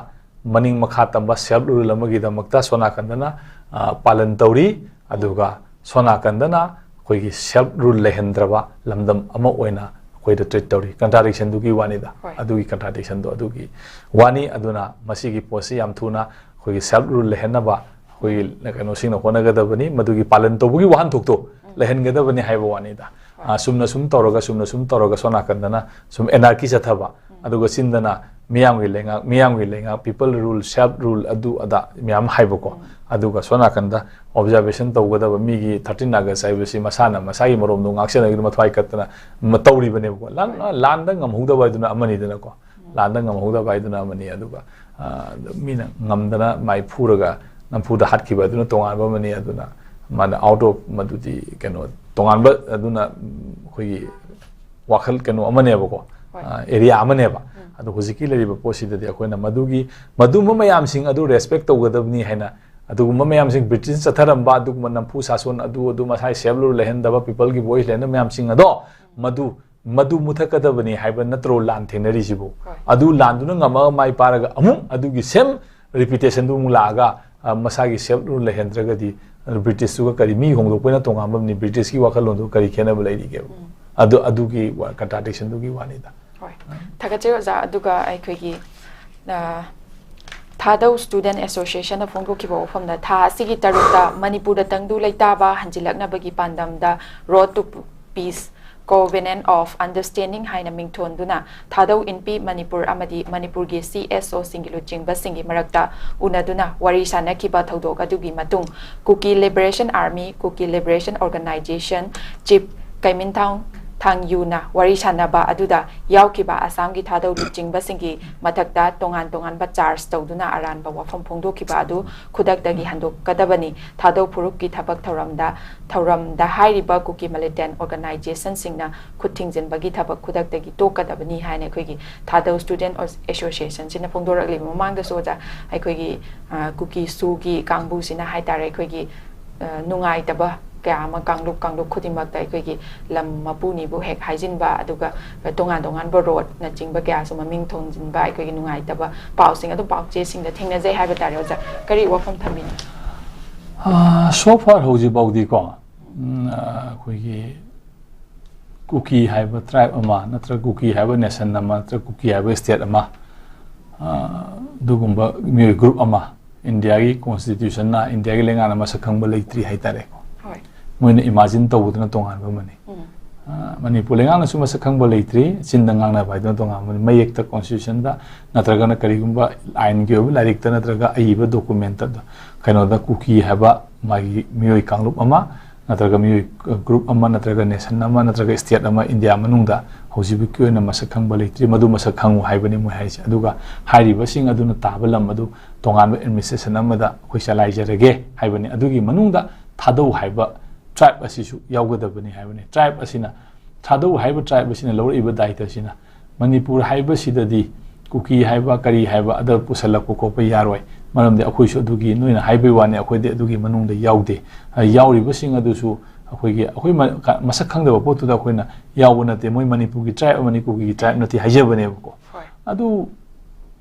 ꯃꯅꯤꯡ ꯃꯈꯥ ꯇꯝꯕ self rule ꯑꯃꯒꯤꯗꯃꯛꯇ ꯁꯣꯝ ꯅꯥꯀꯟꯗꯅ, ꯑ, ꯄꯥꯂꯟ ꯇꯧꯔꯤ, ꯑꯗꯨꯒ ꯁꯣꯝ ꯅꯥꯀꯟꯗꯅ ꯑꯩꯈꯣꯏꯒꯤ self rule ꯂꯩꯍꯟꯗ꯭ꯔꯕ ꯂꯝꯗꯝ ꯑꯃ ꯑꯣꯏꯅ ꯑꯩꯈꯣꯏꯗ treat ꯇꯧꯔꯤ꯫ Contradiction ꯗꯨꯒꯤ ꯋꯥꯅꯤꯗ꯫ ꯍꯣꯏ꯫ ꯑꯗꯨꯒꯤ contradiction ꯗꯣ ꯑꯗꯨꯒꯤ ꯋꯥꯅꯤ꯫ ꯑꯗꯨꯅ ꯃꯁꯤꯒꯤ ꯄꯣꯠꯁꯤ ꯌꯥꯝ ꯊꯨꯅ ꯑꯩꯈꯣꯏꯒꯤ ꯁꯦꯜꯐ ꯔꯨꯜ ꯂꯩꯍꯟꯅꯕ ꯑꯩꯈꯣꯏꯒꯤ ꯀꯩꯅꯣꯁꯤꯡꯅ ꯍꯣꯠꯅꯒꯗꯕꯅꯤ꯫ ꯃꯗꯨꯒꯤ ꯄꯥꯂꯟ ꯇꯧꯕꯒꯤ ꯋꯥꯍꯟꯊꯣꯛꯇꯣ ꯂꯩꯍꯟꯒꯗꯕꯅꯤ ꯍꯥꯏꯕ ꯋꯥꯅꯤꯗ꯫ ꯑ, ꯁꯨꯝꯅ ꯁꯨꯝ ꯇꯧꯔꯒ, ꯁꯨꯝꯅ ꯁꯨꯝ ꯇꯧꯔꯒ ꯁꯣꯝ ꯅꯥꯀꯟꯗꯅ ꯁꯨꯝ ꯑꯦꯅꯥꯔꯀꯤ ꯆꯠꯊꯕ, ꯑꯗꯨꯒ ꯆꯤꯟꯗꯅ ꯃꯤꯌꯥꯝꯒꯤ ꯂꯩꯉꯥꯛ, ꯃꯤꯌꯥꯝꯒꯤ ꯂꯩꯉꯥꯛ, ꯄꯤꯄꯜ ꯔꯨꯜ, ꯁꯦꯜꯐ ꯔꯨꯜ, ꯑꯗꯨ ꯑꯗꯥ ꯃꯌꯥꯝ ꯍꯥꯏꯕꯀꯣ꯫ ꯑꯗꯨꯒ ꯁꯣꯝ ꯅꯥꯀꯟꯗ ꯑꯣꯕꯖꯥꯔꯕꯦꯁꯟ ꯇꯧꯒꯗꯕ ꯃꯤꯒꯤ ꯊꯥꯔꯇꯤꯟ ꯑꯥꯒꯁ ꯍꯥꯏꯕꯁꯤ ꯃꯁꯥꯅ ꯃꯁꯥꯒꯤ ꯃꯔꯣꯝꯗꯣ ꯉꯥꯛꯁꯦꯟꯅꯗꯨꯅ ꯃꯊ꯭ꯋꯥꯏ ꯀꯠꯇꯅ ꯃ-, ꯇꯧꯔꯤꯕꯅꯦꯕꯀꯣ꯫ ꯂꯥꯟ-, ꯂꯥꯟꯗ ꯉꯝꯍꯧꯗꯕ ꯍꯥꯏꯗꯨꯅ ꯑꯃꯅꯤꯗꯅꯀꯣ꯫ ꯂꯥꯟꯗ ꯉꯝꯍꯧꯗꯕ ꯍꯥꯏꯗꯨꯅ ꯑꯃꯅꯤ꯫ ꯑꯗꯨꯒ, ꯑ, ꯃꯤꯅ ꯉꯝꯗꯅ ꯃꯥꯏ ꯐꯨꯔꯒ ꯅꯝꯐꯨꯗ ꯍꯥꯠꯈꯤꯕ ꯑꯗꯨꯅ ꯇꯣꯉꯥꯟꯕ ꯑꯃꯅꯤ꯫ ꯑꯗꯨꯅ ꯃꯥꯅ ꯑꯥꯎꯠ ꯑꯣꯐ ꯃꯗꯨꯗꯤ ꯀꯩꯅꯣ ꯇꯣꯉꯥꯟꯕ ꯑꯗꯨꯅ, ꯎꯝ, ꯑꯩꯈꯣꯏꯒꯤ ꯋꯥꯈꯜ ꯀꯩꯅꯣ ꯑꯃꯅꯦꯕꯀꯣ꯫ ꯍꯣꯏ꯫ ꯑ, ꯑꯦꯔꯤꯌꯥ ꯑꯃꯅꯦꯕ꯫ ꯑꯗꯣ ꯍꯧꯖꯤꯛꯀꯤ ꯂꯩꯔꯤꯕ ꯄꯣꯠꯁꯤꯗꯗꯤ ꯑꯩꯈꯣꯏꯅ ꯃꯗꯨꯒꯤ, ꯃꯗꯨꯝꯕ ꯃꯌꯥꯝꯁꯤꯡ ꯑꯗꯨ ꯔꯦꯁꯄꯦꯛ ꯇꯧꯒꯗꯕꯅꯤ ꯍꯥꯏꯅ, ꯑꯗꯨꯒꯨꯝꯕ ꯃꯌꯥꯝꯁꯤꯡ ꯕ꯭ꯔꯤꯇꯤꯁ ꯆꯠꯊꯔꯝꯕ ꯑꯗꯨꯒꯨꯝꯕ ꯅꯝꯐꯨ ꯁꯥꯁꯣꯟ ꯑꯗꯨ, ꯑꯗꯨ ꯃꯁꯥꯒꯤ ꯁꯦꯜꯐ ꯔꯨꯜ ꯂꯩꯍꯟꯗꯕ, ꯄꯤꯄꯜꯒꯤ ꯚꯣꯏꯁ ꯂꯩꯍꯟꯗꯕ ꯃꯌꯥꯝꯁꯤꯡ ꯑꯗꯣ ꯃꯗꯨ, ꯃꯗꯨ ꯃꯨꯊꯠꯀꯗꯕꯅꯤ ꯍꯥꯏꯕ ꯅꯠꯇ꯭ꯔꯣ ꯂꯥꯟ ꯊꯦꯡꯅꯔꯤꯁꯤꯕꯨ? ꯍꯣꯏ꯫ ꯑꯗꯨ ꯂꯥꯟꯗꯨꯅ ꯉꯝꯃꯒ ꯃꯥꯏ ꯄꯥꯔꯒ ꯑꯃꯨꯛ ꯑꯗꯨꯒꯤ ꯁꯦꯝ ꯔꯤꯄꯤꯇꯦꯁꯟꯗꯨ ꯑꯃꯨꯛ ꯂꯥꯛꯑꯒ, ꯑ, ꯃꯁꯥꯒꯤ ꯁꯦꯜꯐ ꯔꯨꯜ ꯂꯩꯍꯟꯗ꯭ꯔꯒꯗꯤ ꯕ꯭ꯔꯤꯇꯤꯁꯇꯨꯒ ꯀꯔꯤ, ꯃꯤ ꯍꯣꯡꯗꯣꯛꯄꯅ ꯇꯣꯉꯥꯟꯕ ꯑꯃꯅꯤ, ꯕ꯭ꯔꯤꯇꯤꯁꯀꯤ ꯋꯥꯈꯜꯂꯣꯟꯗꯨ ꯀꯔꯤ ꯈꯦꯠꯅꯕ ꯂꯩꯔꯤꯒꯦꯕ? ꯎꯝ꯫ ꯑꯗꯨ, ꯑꯗꯨꯒꯤ ꯋꯥ-, ꯀꯟꯇ꯭ꯔꯥꯗꯤꯛꯁꯟꯗꯨꯒꯤ ꯋꯥꯅꯤꯗ꯫ ꯍꯣꯏ꯫ ꯊꯥꯒꯠꯆꯔꯤ ꯑꯣꯖꯥ꯫ ꯑꯗꯨꯒ ꯑꯩꯈꯣꯏꯒꯤ, ꯑ, ꯊꯥꯗꯧ ꯁ꯭ꯇꯨꯗꯦꯟ ꯑꯦꯁꯣꯁꯤꯌꯦꯁꯟꯅ ꯐꯣꯡꯗꯣꯛꯈꯤꯕ ꯋꯥꯐꯝꯗ, ꯊꯥ ꯑꯁꯤꯒꯤ ꯇꯔꯨꯛꯇ ꯃꯅꯤꯄꯨꯔꯗ ꯇꯪꯗꯨ ꯂꯩꯇꯥꯕ ꯍꯟꯖꯤꯜꯂꯛꯅꯕꯒꯤ ꯄꯥꯟꯗꯝꯗ Road to Peace, Covenant of Understanding ꯍꯥꯏꯅ ꯃꯤꯡꯊꯣꯟꯗꯨꯅ ꯊꯥꯗꯧ ꯏꯟꯄꯤ ꯃꯅꯤꯄꯨꯔ ꯑꯃꯗꯤ ꯃꯅꯤꯄꯨꯔꯒꯤ ꯁꯤ ꯑꯦꯁ ꯑꯣꯁꯤꯡꯒꯤ ꯂꯨꯆꯤꯡꯕꯁꯤꯡꯒꯤ ꯃꯔꯛꯇ ꯎꯅꯗꯨꯅ ꯋꯥꯔꯤ ꯁꯥꯅꯈꯤꯕ ꯊꯧꯗꯣꯛ ꯑꯗꯨꯒꯤ ꯃꯇꯨꯡ, ꯀꯨꯀꯤ ꯂꯤꯕꯔꯦꯁꯟ ꯑꯥꯔꯃꯤ, ꯀꯨꯀꯤ ꯂꯤꯕꯔꯦꯁꯟ ꯑꯣꯔꯒꯅꯥꯏꯖꯦꯁꯟ ꯆꯤꯐ ꯀꯩꯃꯤꯟꯊꯥꯡ ꯊꯥꯡꯌꯨꯅ ꯋꯥꯔꯤ ꯁꯥꯅꯕ ꯑꯗꯨꯗ ꯌꯥꯎꯈꯤꯕ ꯑꯁꯥꯝꯒꯤ ꯊꯥꯗꯧ ꯂꯨꯆꯤꯡꯕꯁꯤꯡꯒꯤ ꯃꯊꯛꯇ ꯇꯣꯉꯥꯟ ꯇꯣꯉꯥꯟꯕ ꯆꯥꯔꯖ ꯇꯧꯗꯨꯅ ꯑꯔꯥꯟꯕ ꯋꯥꯐꯝ ꯐꯣꯡꯗꯣꯛꯈꯤꯕ ꯑꯗꯨ ꯈꯨꯗꯛꯇꯒꯤ ꯍꯟꯗꯣꯛꯀꯗꯕꯅꯤ꯫ ꯊꯥꯗꯧ ꯐꯨꯔꯨꯞꯀꯤ ꯊꯕꯛ ꯊꯧꯔꯝꯗ, ꯊꯧꯔꯝꯗ ꯍꯥꯏꯔꯤꯕ ꯀꯨꯀꯤ ꯃꯤꯂꯤꯇꯦꯟ ꯑꯣꯔꯒꯅꯥꯏꯖꯦꯁꯟꯁꯤꯡꯅ ꯈꯨꯠ ꯊꯤꯡꯖꯤꯟꯕꯒꯤ ꯊꯕꯛ ꯈꯨꯗꯛꯇꯒꯤ ꯇꯣꯛꯀꯗꯕꯅꯤ ꯍꯥꯏꯅ ꯑꯩꯈꯣꯏꯒꯤ ꯊꯥꯗꯧ ꯁ꯭ꯇꯨꯗꯦꯟ ꯑꯦꯁꯣꯁꯤꯌꯦꯁꯟꯁꯤꯅ ꯐꯣꯡꯗꯣꯔꯛꯂꯤꯕ꯫ ꯃꯃꯥꯡꯗꯁꯨ ꯑꯣꯖꯥ, ꯑꯩꯈꯣꯏꯒꯤ, ꯑ, ꯀꯨꯀꯤ ꯁꯨꯒꯤ ꯀꯥꯡꯕꯨꯁꯤꯅ ꯍꯥꯏꯇꯥꯔꯦ, ꯑꯩꯈꯣꯏꯒꯤ, ꯑ, ꯅꯨꯡꯉꯥꯏꯇꯕ ꯀꯌꯥ ꯑꯃ ꯀꯥꯡꯂꯨꯞ ꯀꯥꯡꯂꯨꯞ ꯈꯨꯗꯤꯡꯃꯛꯇ ꯑꯩꯈꯣꯏꯒꯤ ꯂꯝ ꯃꯄꯨꯅꯤꯕꯨ ꯍꯦꯛ ꯍꯥꯏꯖꯤꯟꯕ, ꯑꯗꯨꯒ ꯇꯣꯉꯥꯟ ꯇꯣꯉꯥꯟꯕ ꯔꯣꯗꯅꯆꯤꯡꯕ ꯀꯌꯥꯁꯨ ꯃꯃꯤꯡ ꯊꯣꯟꯖꯤꯟꯕ, ꯑꯩꯈꯣꯏꯒꯤ ꯅꯨꯡꯉꯥꯏꯇꯕ ꯄꯥꯎꯁꯤꯡ ꯑꯗꯨꯝ ꯄꯥꯎ ꯆꯦꯁꯤꯡꯗ ꯊꯦꯡꯅꯖꯩ ꯍꯥꯏꯕ ꯇꯥꯔꯦ꯫ ꯑꯣꯖꯥ, ꯀꯔꯤ ꯋꯥꯐꯝ ꯊꯝꯕꯤꯅꯤ? ꯑ, so far ꯍꯧꯖꯤꯛ ꯐꯥꯎꯗꯤꯀꯣ, ꯎꯝ, ꯑ, ꯑꯩꯈꯣꯏꯒꯤ ꯀꯨꯀꯤ ꯍꯥꯏꯕ ꯇ꯭ꯔꯥꯏꯕ ꯑꯃ, ꯅꯠꯇ꯭ꯔꯒ ꯀꯨꯀꯤ ꯍꯥꯏꯕ ꯅꯦꯁꯟ ꯑꯃ, ꯅꯠꯇ꯭ꯔꯒ ꯀꯨꯀꯤ ꯍꯥꯏꯕ ꯁ꯭ꯇꯦꯠ ꯑꯃ, ꯑ, ꯑꯗꯨꯒꯨꯝꯕ ꯃꯤꯑꯣꯏ ꯒ꯭ꯔꯨꯞ ꯑꯃ, ꯏꯟꯗꯤꯌꯥꯒꯤ ꯀꯣꯟꯁꯇꯤꯇ꯭ꯌꯨꯁꯟꯅ, ꯏꯟꯗꯤꯌꯥꯒꯤ ꯂꯩꯉꯥꯛꯅ ꯃꯁꯛ ꯈꯪꯕ ꯂꯩꯇ꯭ꯔꯤ ꯍꯥꯏꯇꯥꯔꯦꯀꯣ꯫ ꯍꯣꯏ꯫ ꯃꯣꯏꯅ ꯏꯃꯥꯖꯤꯟ ꯇꯧꯕꯗꯨꯅ ꯇꯣꯉꯥꯟꯕ ꯑꯃꯅꯤ꯫ ꯎꯝ꯫ ꯑ, ꯃꯅꯤꯄꯨꯔ ꯂꯩꯉꯥꯛꯅꯁꯨ ꯃꯁꯛ ꯈꯪꯕ ꯂꯩꯇ꯭ꯔꯤ, ꯆꯤꯟꯗ ꯉꯥꯡꯅꯕ ꯍꯥꯏꯗꯨꯅ ꯇꯣꯉꯥꯟꯕꯅꯤ꯫ ꯃꯌꯦꯛꯇ, ꯀꯣꯟꯁꯇꯤꯇ꯭ꯌꯨꯁꯟꯗ ꯅꯠꯇ꯭ꯔꯒꯅ ꯀꯔꯤꯒꯨꯝꯕ ꯑꯥꯏꯟꯒꯤ ꯑꯣꯏꯕ ꯂꯥꯏꯔꯤꯛꯇ ꯅꯠꯇ꯭ꯔꯒ ꯑꯏꯕ ꯗꯣꯀꯨꯃꯦꯟꯇ ꯀꯩꯅꯣꯗ ꯀꯨꯀꯤ ꯍꯥꯏꯕ ꯃꯥꯒꯤ ꯃꯤꯑꯣꯏ ꯀꯥꯡꯂꯨꯞ ꯑꯃ ꯅꯠꯇ꯭ꯔꯒ ꯃꯤꯑꯣꯏ ꯒ꯭ꯔꯨꯞ ꯑꯃ ꯅꯠꯇ꯭ꯔꯒ ꯅꯦꯁꯟ ꯑꯃ ꯅꯠꯇ꯭ꯔꯒ ꯁ꯭ꯇꯦꯠ ꯑꯃ ꯏꯟꯗꯤꯌꯥ ꯃꯅꯨꯡꯗ ꯍꯧꯖꯤꯛꯐꯥꯎꯒꯤ ꯑꯣꯏꯅ ꯃꯁꯛ ꯈꯪꯕ ꯂꯩꯇ꯭ꯔꯤ꯫ ꯃꯗꯨ ꯃꯁꯛ ꯈꯪꯉꯨ ꯍꯥꯏꯕꯅꯤ ꯃꯣꯏ ꯍꯥꯏꯁꯦ꯫ ꯑꯗꯨꯒ ꯍꯥꯏꯔꯤꯕꯁꯤꯡ ꯑꯗꯨꯅ ꯇꯥꯕ ꯂꯝ ꯑꯗꯨ ꯇꯣꯉꯥꯟꯕ ꯑꯦꯗꯃꯤꯅꯤꯁꯇ꯭ꯔꯦꯁꯟ ꯑꯃꯗ ꯑꯩꯈꯣꯏ ꯆꯂꯥꯏꯖꯔꯒꯦ ꯍꯥꯏꯕꯅꯤ꯫ ꯑꯗꯨꯒꯤ ꯃꯅꯨꯡꯗ ꯊꯥꯗꯧ ꯍꯥꯏꯕ ꯇ꯭ꯔꯥꯏꯕ ꯑꯁꯤꯁꯨ ꯌꯥꯎꯒꯗꯕꯅꯤ ꯍꯥꯏꯕꯅꯤ꯫ ꯇ꯭ꯔꯥꯏꯕ ꯑꯁꯤꯅ, ꯊꯥꯗꯧ ꯍꯥꯏꯕ ꯇ꯭ꯔꯥꯏꯕ ꯑꯁꯤꯅ ꯂꯧꯔꯛꯏꯕ ꯗꯥꯏꯇꯁꯤꯅ ꯃꯅꯤꯄꯨꯔ ꯍꯥꯏꯕꯁꯤꯗꯗꯤ ꯀꯨꯀꯤ ꯍꯥꯏꯕ ꯀꯔꯤ ꯍꯥꯏꯕ ꯑꯗ ꯄꯨꯁꯜꯂꯛꯄ ꯈꯣꯠꯄ ꯌꯥꯔꯣꯏ꯫ ꯃꯔꯝꯗꯤ ꯑꯩꯈꯣꯏꯁꯨ ꯑꯗꯨꯒꯤ, ꯅꯣꯏꯅ ꯍꯥꯏꯕꯒꯤ ꯋꯥꯅꯤ, ꯑꯩꯈꯣꯏꯗꯤ ꯑꯗꯨꯒꯤ ꯃꯅꯨꯡꯗ ꯌꯥꯎꯗꯦ꯫ ꯑ, ꯌꯥꯎꯔꯤꯕꯁꯤꯡ ꯑꯗꯨꯁꯨ ꯑꯩꯈꯣꯏꯒꯤ, ꯑꯩꯈꯣꯏ ꯃ-, ꯀ-, ꯃꯁꯛ ꯈꯪꯗꯕ ꯄꯣꯠꯇꯨꯗ ꯑꯩꯈꯣꯏꯅ ꯌꯥꯎꯕ ꯅꯠꯇꯦ, ꯃꯣꯏ ꯃꯅꯤꯄꯨꯔꯒꯤ ꯇ꯭ꯔꯥꯏꯕ ꯑꯃꯅꯤ, ꯀꯨꯀꯤꯒꯤ ꯇ꯭ꯔꯥꯏꯕ ꯅꯠꯇꯦ ꯍꯥꯏꯖꯕꯅꯦꯕꯀꯣ꯫ ꯍꯣꯏ꯫ ꯑꯗꯨ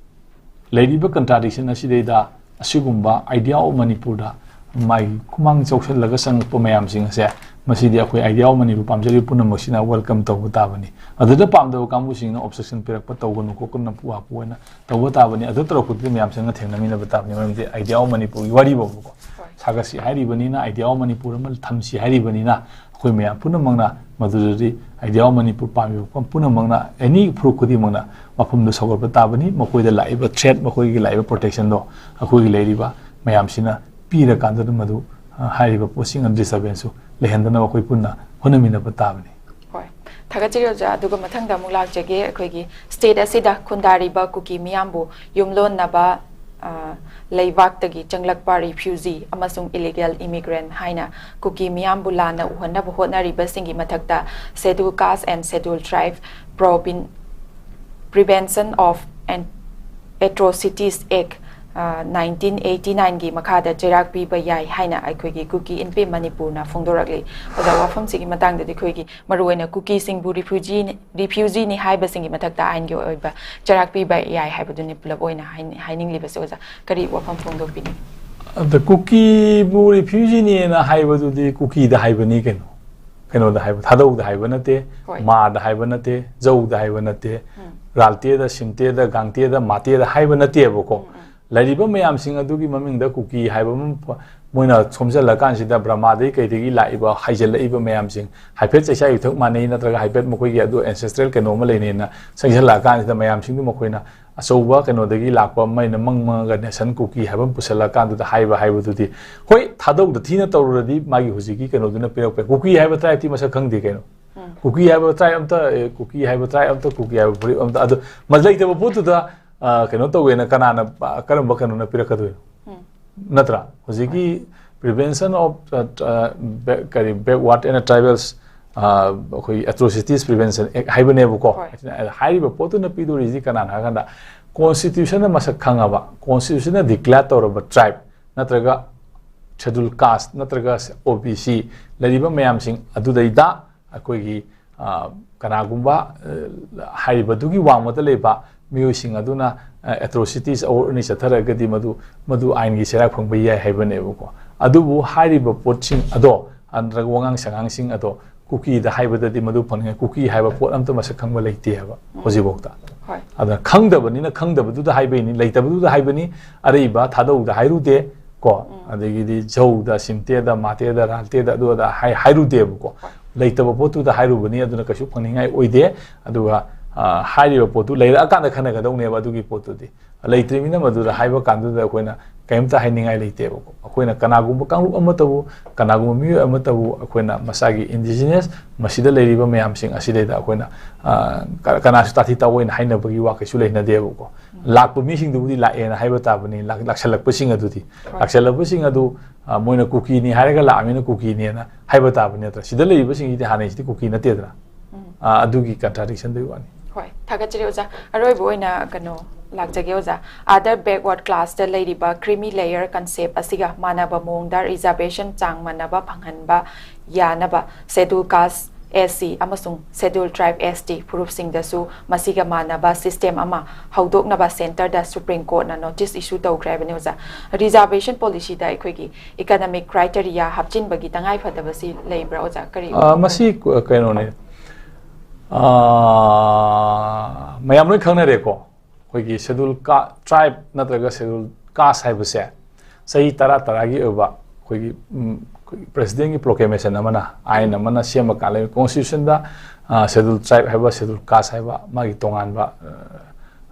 ꯂꯩꯔꯤꯕ ꯀꯟꯇ꯭ꯔꯥꯗꯤꯛꯁꯟ ꯑꯁꯤꯗꯩꯗ ꯑꯁꯤꯒꯨꯝꯕ Idea of Manipurꯗ ꯃꯥꯒꯤ ꯈꯨꯃꯥꯡ ꯆꯥꯎꯁꯤꯜꯂꯒ ꯆꯪꯉꯛꯄ ꯃꯌꯥꯝꯁꯤꯡ ꯑꯁꯦ, ꯃꯁꯤꯗꯤ ꯑꯩꯈꯣꯏ Idea of Manipur ꯄꯥꯝꯖꯔꯤꯕ ꯄꯨꯝꯅꯃꯛꯁꯤꯅ ꯋꯦꯜꯀꯝ ꯇꯧꯕ ꯇꯥꯕꯅꯤ꯫ ꯑꯗꯨꯗ ꯄꯥꯝꯗꯕ ꯀꯥꯡꯕꯨꯁꯤꯡꯅ ꯑꯣꯕꯖꯦꯛꯁꯟ ꯄꯤꯔꯛꯄ, ꯇꯧꯒꯅꯨ ꯈꯣꯠꯀꯅꯨ, ꯅꯝꯐꯨ ꯍꯥꯄꯨ ꯑꯣꯏꯅ ꯇꯧꯕ ꯇꯥꯕꯅꯤ꯫ ꯑꯗꯨ ꯇꯧꯔꯛꯄꯗꯨꯗꯤ ꯃꯌꯥꯝꯁꯤꯅ ꯊꯦꯡꯅꯃꯤꯟꯅꯕ ꯇꯥꯕꯅꯤ꯫ ꯃꯔꯝꯗꯤ Idea of Manipurꯒꯤ ꯋꯥꯔꯤ ꯐꯥꯎꯕꯀꯣ, ꯍꯣꯏ꯫ ꯁꯥꯒꯠꯁꯤ ꯍꯥꯏꯔꯤꯕꯅꯤꯅ, Idea of Manipur ꯑꯃ ꯊꯝꯁꯤ ꯍꯥꯏꯔꯤꯕꯅꯤꯅ, ꯑꯩꯈꯣꯏ ꯃꯌꯥꯝ ꯄꯨꯝꯅꯃꯛꯅ ꯃꯗꯨꯗꯗꯤ Idea of Manipur ꯄꯥꯝꯃꯤꯕ ꯃꯐꯝ ꯄꯨꯝꯅꯃꯛꯅ, ꯑꯦꯅꯤ ꯐꯨꯔꯨꯞ ꯈꯨꯗꯤꯡꯃꯛꯅ ꯃꯐꯝꯗꯨ ꯁꯧꯒꯠꯄ ꯇꯥꯕꯅꯤ꯫ ꯃꯈꯣꯏꯗ ꯂꯥꯛꯏꯕ ꯊ꯭ꯔꯦꯠ, ꯃꯈꯣꯏꯒꯤ ꯂꯥꯛꯏꯕ ꯄ꯭ꯔꯣꯇꯦꯛꯁꯟꯗꯣ ꯑꯩꯈꯣꯏꯒꯤ ꯂꯩꯔꯤꯕ ꯃꯌꯥꯝꯁꯤꯅ ꯄꯤꯔꯀꯥꯟꯗ ꯃꯗꯨ, ꯑ, ꯍꯥꯏꯔꯤꯕ ꯄꯣꯠꯁꯤꯡ ꯑꯗꯨ ꯗꯤꯁꯇꯔꯕꯦꯟꯁꯁꯨ ꯂꯩꯍꯟꯗꯅꯕ ꯑꯩꯈꯣꯏ ꯄꯨꯟꯅ ꯍꯣꯠꯅꯃꯤꯟꯅꯕ ꯇꯥꯕꯅꯤ꯫ ꯍꯣꯏ꯫ ꯊꯥꯒꯠꯆꯔꯤ ꯑꯣꯖꯥ꯫ ꯑꯗꯨꯒ ꯃꯊꯪꯗ ꯑꯃꯨꯛ ꯂꯥꯛꯆꯒꯦ ꯑꯩꯈꯣꯏꯒꯤ ꯁ꯭ꯇꯦꯠ ꯑꯁꯤꯗ ꯈꯨꯟꯗꯥꯔꯤꯕ ꯀꯨꯀꯤ ꯃꯤꯌꯥꯝꯕꯨ ꯌꯨꯝꯂꯣꯟꯅꯕ, ꯑ, ꯂꯩꯕꯥꯛꯇꯒꯤ ꯆꯪꯂꯛꯄ ꯔꯤꯐ꯭ꯌꯨꯖꯤ ꯑꯃꯁꯨꯡ ꯏꯂꯤꯒꯦꯜ ꯏꯃꯤꯒ꯭ꯔꯦꯟ ꯍꯥꯏꯅ ꯀꯨꯀꯤ ꯃꯤꯌꯥꯝꯕꯨ ꯂꯥꯟꯅ ꯎꯍꯟꯅꯕ ꯍꯣꯠꯅꯔꯤꯕꯁꯤꯡꯒꯤ ꯃꯊꯛꯇ Schedule Caste and Schedule Tribe Provin-, Prevention of An-, Atrocities Act, ꯑ, nineteen eighty nineꯒꯤ ꯃꯈꯥꯗ ꯆꯩꯔꯥꯛ ꯄꯤꯕ ꯌꯥꯏ ꯍꯥꯏꯅ ꯑꯩꯈꯣꯏꯒꯤ ꯀꯨꯀꯤ ꯏꯟꯄꯦ ꯃꯅꯤꯄꯨꯔꯅ ꯐꯣꯡꯗꯣꯔꯛꯂꯤ꯫ ꯑꯣꯖꯥ, ꯋꯥꯐꯝꯁꯤꯒꯤ ꯃꯇꯥꯡꯗꯗꯤ ꯑꯩꯈꯣꯏꯒꯤ ꯃꯔꯨꯑꯣꯏꯅ ꯀꯨꯀꯤꯁꯤꯡꯕꯨ ꯔꯤꯐ꯭ꯌꯨꯖꯤꯅꯤ, ꯔꯤꯐ꯭ꯌꯨꯖꯤꯅꯤ ꯍꯥꯏꯕꯁꯤꯡꯒꯤ ꯃꯊꯛꯇ ꯑꯥꯏꯟꯒꯤ ꯑꯣꯏꯕ ꯆꯩꯔꯥꯛ ꯄꯤꯕ ꯌꯥꯏ ꯍꯥꯏꯕꯗꯨꯅꯤ ꯄꯨꯂꯞ ꯑꯣꯏꯅ ꯍꯥꯏꯅꯤ-, ꯍꯥꯏꯅꯤꯡꯂꯤꯕꯁꯦ꯫ ꯑꯣꯖꯥ, ꯀꯔꯤ ꯋꯥꯐꯝ ꯐꯣꯡꯗꯣꯛꯄꯤꯅꯤꯡꯉꯤ? ꯑꯗ ꯀꯨꯀꯤꯕꯨ ꯔꯤꯐ꯭ꯌꯨꯖꯤꯅꯦꯅ ꯍꯥꯏꯕꯗꯨꯗꯤ ꯀꯨꯀꯤꯗ ꯍꯥꯏꯕꯅꯤ ꯀꯩꯅꯣ, ꯀꯩꯅꯣꯗ ꯍꯥꯏꯕ, ꯊꯥꯗꯧꯗ ꯍꯥꯏꯕ ꯅꯠꯇꯦ, ꯍꯣꯏ꯫ ꯃꯥꯗ ꯍꯥꯏꯕ ꯅꯠꯇꯦ, ꯖꯧꯗ ꯍꯥꯏꯕ ꯅꯠꯇꯦ, ꯎꯝ꯫ ꯔꯥꯜꯇꯦꯗ, ꯁꯤꯝꯇꯦꯗ, ꯒꯥꯡꯇꯦꯗ, ꯃꯥꯇꯦꯗ ꯍꯥꯏꯕ ꯅꯠꯇꯦꯕꯀꯣ꯫ ꯎꯝ, ꯎꯝ꯫ ꯂꯩꯔꯤꯕ ꯃꯌꯥꯝꯁꯤꯡ ꯑꯗꯨꯒꯤ ꯃꯃꯤꯡꯗ ꯀꯨꯀꯤ ꯍꯥꯏꯕ ꯑꯃ ꯐ-, ꯃꯣꯏꯅ ꯁꯣꯝꯖꯜꯂꯀꯥꯟꯁꯤꯗ ꯕ꯭ꯔꯍꯃꯥꯗꯒꯤ ꯀꯩꯗꯒꯤ ꯂꯥꯛꯏꯕ ꯍꯥꯏꯖꯤꯜꯂꯛꯏꯕ ꯃꯌꯥꯝꯁꯤꯡ ꯍꯥꯏꯐꯦꯠ ꯆꯩꯁꯥ ꯌꯨꯊꯛ ꯃꯥꯟꯅꯩ, ꯅꯠꯇ꯭ꯔꯒ ꯍꯥꯏꯐꯦꯠ ꯃꯈꯣꯏꯒꯤ ꯑꯗꯨ ancestral ꯀꯩꯅꯣ ꯑꯃ ꯂꯩꯅꯩꯅ ꯆꯪꯁꯤꯜꯂꯛꯑꯀꯥꯟꯁꯤꯗ ꯃꯌꯥꯝꯁꯤꯡꯗꯨ ꯃꯈꯣꯏꯅ ꯑꯆꯧꯕ ꯀꯩꯅꯣꯗꯒꯤ ꯂꯥꯛꯄ ꯑꯃ ꯑꯩꯅ ꯃꯪ ꯃꯪꯉꯒ nation ꯀꯨꯀꯤ ꯍꯥꯏꯕ ꯑꯃ ꯄꯨꯁꯜꯂꯀꯥꯟꯗꯨꯗ ꯍꯥꯏꯕ ꯍꯥꯏꯕꯗꯨꯗꯤ, ꯍꯣꯏ, ꯊꯥꯗꯧꯗ ꯊꯤꯅ ꯇꯧꯔꯨꯔꯗꯤ ꯃꯥꯒꯤ ꯍꯧꯖꯤꯛꯀꯤ ꯀꯩꯅꯣꯗꯨꯅ ꯄꯤꯔꯛꯄ ꯌꯥꯏ꯫ ꯀꯨꯀꯤ ꯍꯥꯏꯕ tribeꯇꯤ ꯃꯁꯛ ꯈꯪꯗꯦ ꯀꯩꯅꯣ꯫ ꯎꯝ꯫ ꯀꯨꯀꯤ ꯍꯥꯏꯕ tribe ꯑꯝꯇ, ꯑꯦ, ꯀꯨꯀꯤ ꯍꯥꯏꯕ tribe ꯑꯝꯇ, ꯀꯨꯀꯤ ꯍꯥꯏꯕ ꯐꯨꯔꯨꯞ ꯑꯝꯇ, ꯑꯗꯨ ꯃ-, ꯂꯩꯇꯕ ꯄꯣꯠꯇꯨꯗ, ꯑ, ꯀꯩꯅꯣ ꯇꯧꯋꯦꯅ ꯀꯅꯥꯅ, ꯑ, ꯀꯔꯝꯕ ꯀꯩꯅꯣꯅ ꯄꯤꯔꯛꯀꯗꯣꯏꯅꯣ? ꯎꯝ꯫ ꯅꯠꯇ꯭ꯔꯥ? ꯍꯧꯖꯤꯛꯀꯤ Prevention of, ꯑ, ꯑ, Ba-, ꯀꯔꯤ, Backward and Tribals, ꯑ, ꯑꯩꯈꯣꯏ Atrocities Prevention Act ꯍꯥꯏꯕꯅꯦꯕꯀꯣ꯫ ꯍꯣꯏ꯫ ꯑꯁꯤꯅ ꯍꯥꯏꯔꯤꯕ ꯄꯣꯠꯇꯨꯅ ꯄꯤꯗꯣꯔꯤꯁꯤ ꯀꯅꯥꯅꯣ ꯍꯥꯏ ꯀꯥꯟꯗ, constitutionꯅ ꯃꯁꯛ ꯈꯪꯉꯕ, constitutionꯅ declare ꯇꯧꯔꯕ tribe ꯅꯠꯇ꯭ꯔꯒ schedule caste ꯅꯠꯇ꯭ꯔꯒ O B C ꯂꯩꯔꯤꯕ ꯃꯌꯥꯝꯁꯤꯡ ꯑꯗꯨꯗꯩꯗ ꯑꯩꯈꯣꯏꯒꯤ, ꯑ, ꯀꯅꯥꯒꯨꯝꯕ, ꯑ, ꯍꯥꯏꯔꯤꯕꯗꯨꯒꯤ ꯋꯥꯡꯃꯗ ꯂꯩꯕ ꯃꯤꯑꯣꯏꯁꯤꯡ ꯑꯗꯨꯅ, ꯑ, atrocities ꯑꯣꯔ ꯑꯅꯤ ꯆꯠꯊꯔꯒꯗꯤ ꯃꯗꯨ, ꯃꯗꯨ ꯑꯥꯏꯟꯒꯤ ꯆꯩꯔꯥꯛ ꯐꯪꯕ ꯌꯥꯏ ꯍꯥꯏꯕꯅꯦꯕꯀꯣ꯫ ꯑꯗꯨꯕꯨ ꯍꯥꯏꯔꯤꯕ ꯄꯣꯠꯁꯤꯡ ꯑꯗꯣ, ꯅꯠꯇ꯭ꯔꯒ ꯋꯥꯉꯥꯡ ꯁꯉꯥꯡꯁꯤꯡ ꯑꯗꯣ ꯀꯨꯀꯤꯗ ꯍꯥꯏꯕꯗꯗꯤ ꯃꯗꯨ ꯐꯪꯅꯤꯡꯉꯥꯏ, ꯀꯨꯀꯤ ꯍꯥꯏꯕ ꯄꯣꯠ ꯑꯝꯇ ꯃꯁꯛ ꯈꯪꯕ ꯂꯩꯇꯦ ꯍꯥꯏꯕ ꯎꯝ꯫ ꯍꯧꯖꯤꯛꯐꯥꯎꯗ꯫ ꯍꯣꯏ꯫ ꯑꯗꯨꯅ ꯈꯪꯗꯕꯅꯤꯅ ꯈꯪꯗꯕꯗꯨꯗ ꯍꯥꯏꯕꯩꯅꯤ, ꯂꯩꯇꯕꯗꯨꯗ ꯍꯥꯏꯕꯅꯤ, ꯑꯔꯩꯕ ꯊꯥꯗꯧꯗ ꯍꯥꯏꯔꯨꯗꯦ ꯀꯣ꯫ ꯎꯝ꯫ ꯑꯗꯒꯤꯗꯤ ꯖꯧꯗ, ꯁꯤꯝꯇꯦꯗ, ꯃꯥꯇꯦꯗ, ꯔꯥꯜꯇꯦꯗ ꯑꯗꯨ ꯑꯗꯥ ꯍꯥꯏ-, ꯍꯥꯏꯔꯨꯗꯦꯕꯀꯣ꯫ ꯍꯣꯏ꯫ ꯂꯩꯇꯕ ꯄꯣꯠꯇꯨꯗ ꯍꯥꯏꯔꯨꯕꯅꯤ, ꯑꯗꯨꯅ ꯀꯩꯁꯨ ꯐꯪꯅꯤꯡꯉꯥꯏ ꯑꯣꯏꯗꯦ꯫ ꯑꯗꯨꯒ, ꯑ, ꯍꯥꯏꯔꯤꯕ ꯄꯣꯠꯇꯨ ꯂꯩꯔꯛꯑꯀꯥꯟꯗ ꯈꯟꯅꯒꯗꯧꯅꯦꯕ ꯑꯗꯨꯒꯤ ꯄꯣꯠꯇꯨꯗꯤ꯫ ꯂꯩꯇ꯭ꯔꯤꯕꯅꯤꯅ ꯃꯗꯨꯗ ꯍꯥꯏꯕ ꯀꯥꯟꯗꯨꯗ ꯑꯩꯈꯣꯏꯅ ꯀꯔꯤꯝꯇ ꯍꯥꯏꯅꯤꯡꯉꯥꯏ ꯂꯩꯇꯦꯕꯀꯣ꯫ ꯑꯩꯈꯣꯏꯅ ꯀꯅꯥꯒꯨꯝꯕ ꯀꯥꯡꯂꯨꯞ ꯑꯃꯠꯇꯕꯨ, ꯀꯅꯥꯒꯨꯝꯕ ꯃꯤꯑꯣꯏ ꯑꯃꯠꯇꯕꯨ ꯑꯩꯈꯣꯏꯅ ꯃꯁꯥꯒꯤ indigenous ꯃꯁꯤꯗ ꯂꯩꯔꯤꯕ ꯃꯌꯥꯝꯁꯤꯡ ꯑꯁꯤꯗꯩꯗ ꯑꯩꯈꯣꯏꯅ, ꯑ, ꯀ-, ꯀꯅꯥꯁꯨ ꯇꯥꯊꯤ ꯇꯥꯑꯣꯏꯅ ꯍꯥꯏꯅꯕꯒꯤ ꯋꯥ ꯀꯩꯁꯨ ꯂꯩꯅꯗꯦꯕꯀꯣ꯫ ꯎꯝ꯫ ꯂꯥꯛꯄ ꯃꯤꯁꯤꯡꯗꯨꯕꯨꯗꯤ ꯂꯥꯛꯑꯦꯅ ꯍꯥꯏꯕ ꯇꯥꯕꯅꯤ, ꯂꯥꯛ-, ꯂꯥꯛꯁꯜꯂꯛꯄꯁꯤꯡ ꯑꯗꯨꯗꯤ꯫ ꯍꯣꯏ꯫ ꯂꯥꯛꯁꯜꯂꯛꯄꯁꯤꯡ ꯑꯗꯨ, ꯑ, ꯃꯣꯏꯅ ꯀꯨꯀꯤꯅꯤ ꯍꯥꯏꯔꯒ ꯂꯥꯛꯑꯃꯤꯅ ꯀꯨꯀꯤꯅꯦꯅ ꯍꯥꯏꯕ ꯇꯥꯕꯅꯤ ꯅꯠꯇ꯭ꯔꯥ? ꯁꯤꯗ ꯂꯩꯔꯤꯕꯁꯤꯡꯁꯤꯗꯤ ꯍꯥꯟꯅꯩꯁꯤꯗꯤ ꯀꯨꯀꯤ ꯅꯠꯇꯦꯗꯅ꯫ ꯎꯝ꯫ ꯑ, ꯑꯗꯨꯒꯤ contradictionꯗꯨꯒꯤ ꯋꯥꯅꯤ꯫ ꯍꯣꯏ, ꯊꯥꯒꯠꯆꯔꯤ ꯑꯣꯖꯥ꯫ ꯑꯔꯣꯏꯕ ꯑꯣꯏꯅ ꯀꯩꯅꯣ ꯂꯥꯛꯆꯒꯦ ꯑꯣꯖꯥ꯫ Other backward classꯇ ꯂꯩꯔꯤꯕ creamy layer concept ꯑꯁꯤꯒ ꯃꯥꯟꯅꯕ ꯃꯑꯣꯡꯗ reservation ꯆꯥꯡ ꯃꯥꯟꯅꯕ ꯐꯪꯍꯟꯕ ꯌꯥꯅꯕ Schedule Caste S C ꯑꯃꯁꯨꯡ Schedule Tribe S T ꯐꯨꯔꯨꯞꯁꯤꯡꯗꯁꯨ ꯃꯁꯤꯒ ꯃꯥꯟꯅꯕ system ꯑꯃ ꯍꯧꯗꯣꯛꯅꯕ centreꯗ Supreme Courtꯅ notice issue ꯇꯧꯈ꯭ꯔꯦ ꯍꯥꯏꯕꯅꯤ ꯑꯣꯖꯥ꯫ Reservation policyꯗ ꯑꯩꯈꯣꯏꯒꯤ economic criteria ꯍꯥꯞꯆꯤꯟꯕꯒꯤ ꯇꯉꯥꯏꯐꯗꯕꯁꯤ ꯂꯩꯕ꯭ꯔꯥ ꯑꯣꯖꯥ? ꯀꯔꯤ ꯑ, ꯃꯁꯤ ꯀ-, ꯀꯩꯅꯣꯅꯦ꯫ ꯑ, ꯃꯌꯥꯝ ꯂꯣꯏ ꯈꯪꯅꯔꯦꯀꯣ꯫ ꯑꯩꯈꯣꯏꯒꯤ ꯁꯦꯗꯨꯜ ꯀꯥ ꯇ꯭ꯔꯥꯏꯕ ꯅꯠꯇ꯭ꯔꯒ ꯁꯦꯗꯨꯜ ꯀꯥꯁ ꯍꯥꯏꯕꯁꯦ ꯆꯍꯤ ꯇꯔꯥ ꯇꯔꯥꯒꯤ ꯑꯣꯏꯕ ꯑꯩꯈꯣꯏꯒꯤ ꯎꯝ, ꯑꯩꯈꯣꯏꯒꯤ ꯄ꯭ꯔꯦꯁꯤꯗꯦꯟꯒꯤ ꯄ꯭ꯔꯣꯀ꯭ꯂꯦꯃꯦꯁꯟ ꯑꯃꯅ, ꯑꯥꯏꯟ ꯑꯃꯅ ꯁꯦꯝꯃꯀꯥꯟꯗ ꯀꯣꯟꯁꯇꯤꯇ꯭ꯌꯨꯁꯟꯗ ꯁꯦꯗꯨꯜ ꯇ꯭ꯔꯥꯏꯕ ꯍꯥꯏꯕ, ꯁꯦꯗꯨꯜ ꯀꯥꯁ ꯍꯥꯏꯕ ꯃꯥꯒꯤ ꯇꯣꯉꯥꯟꯕ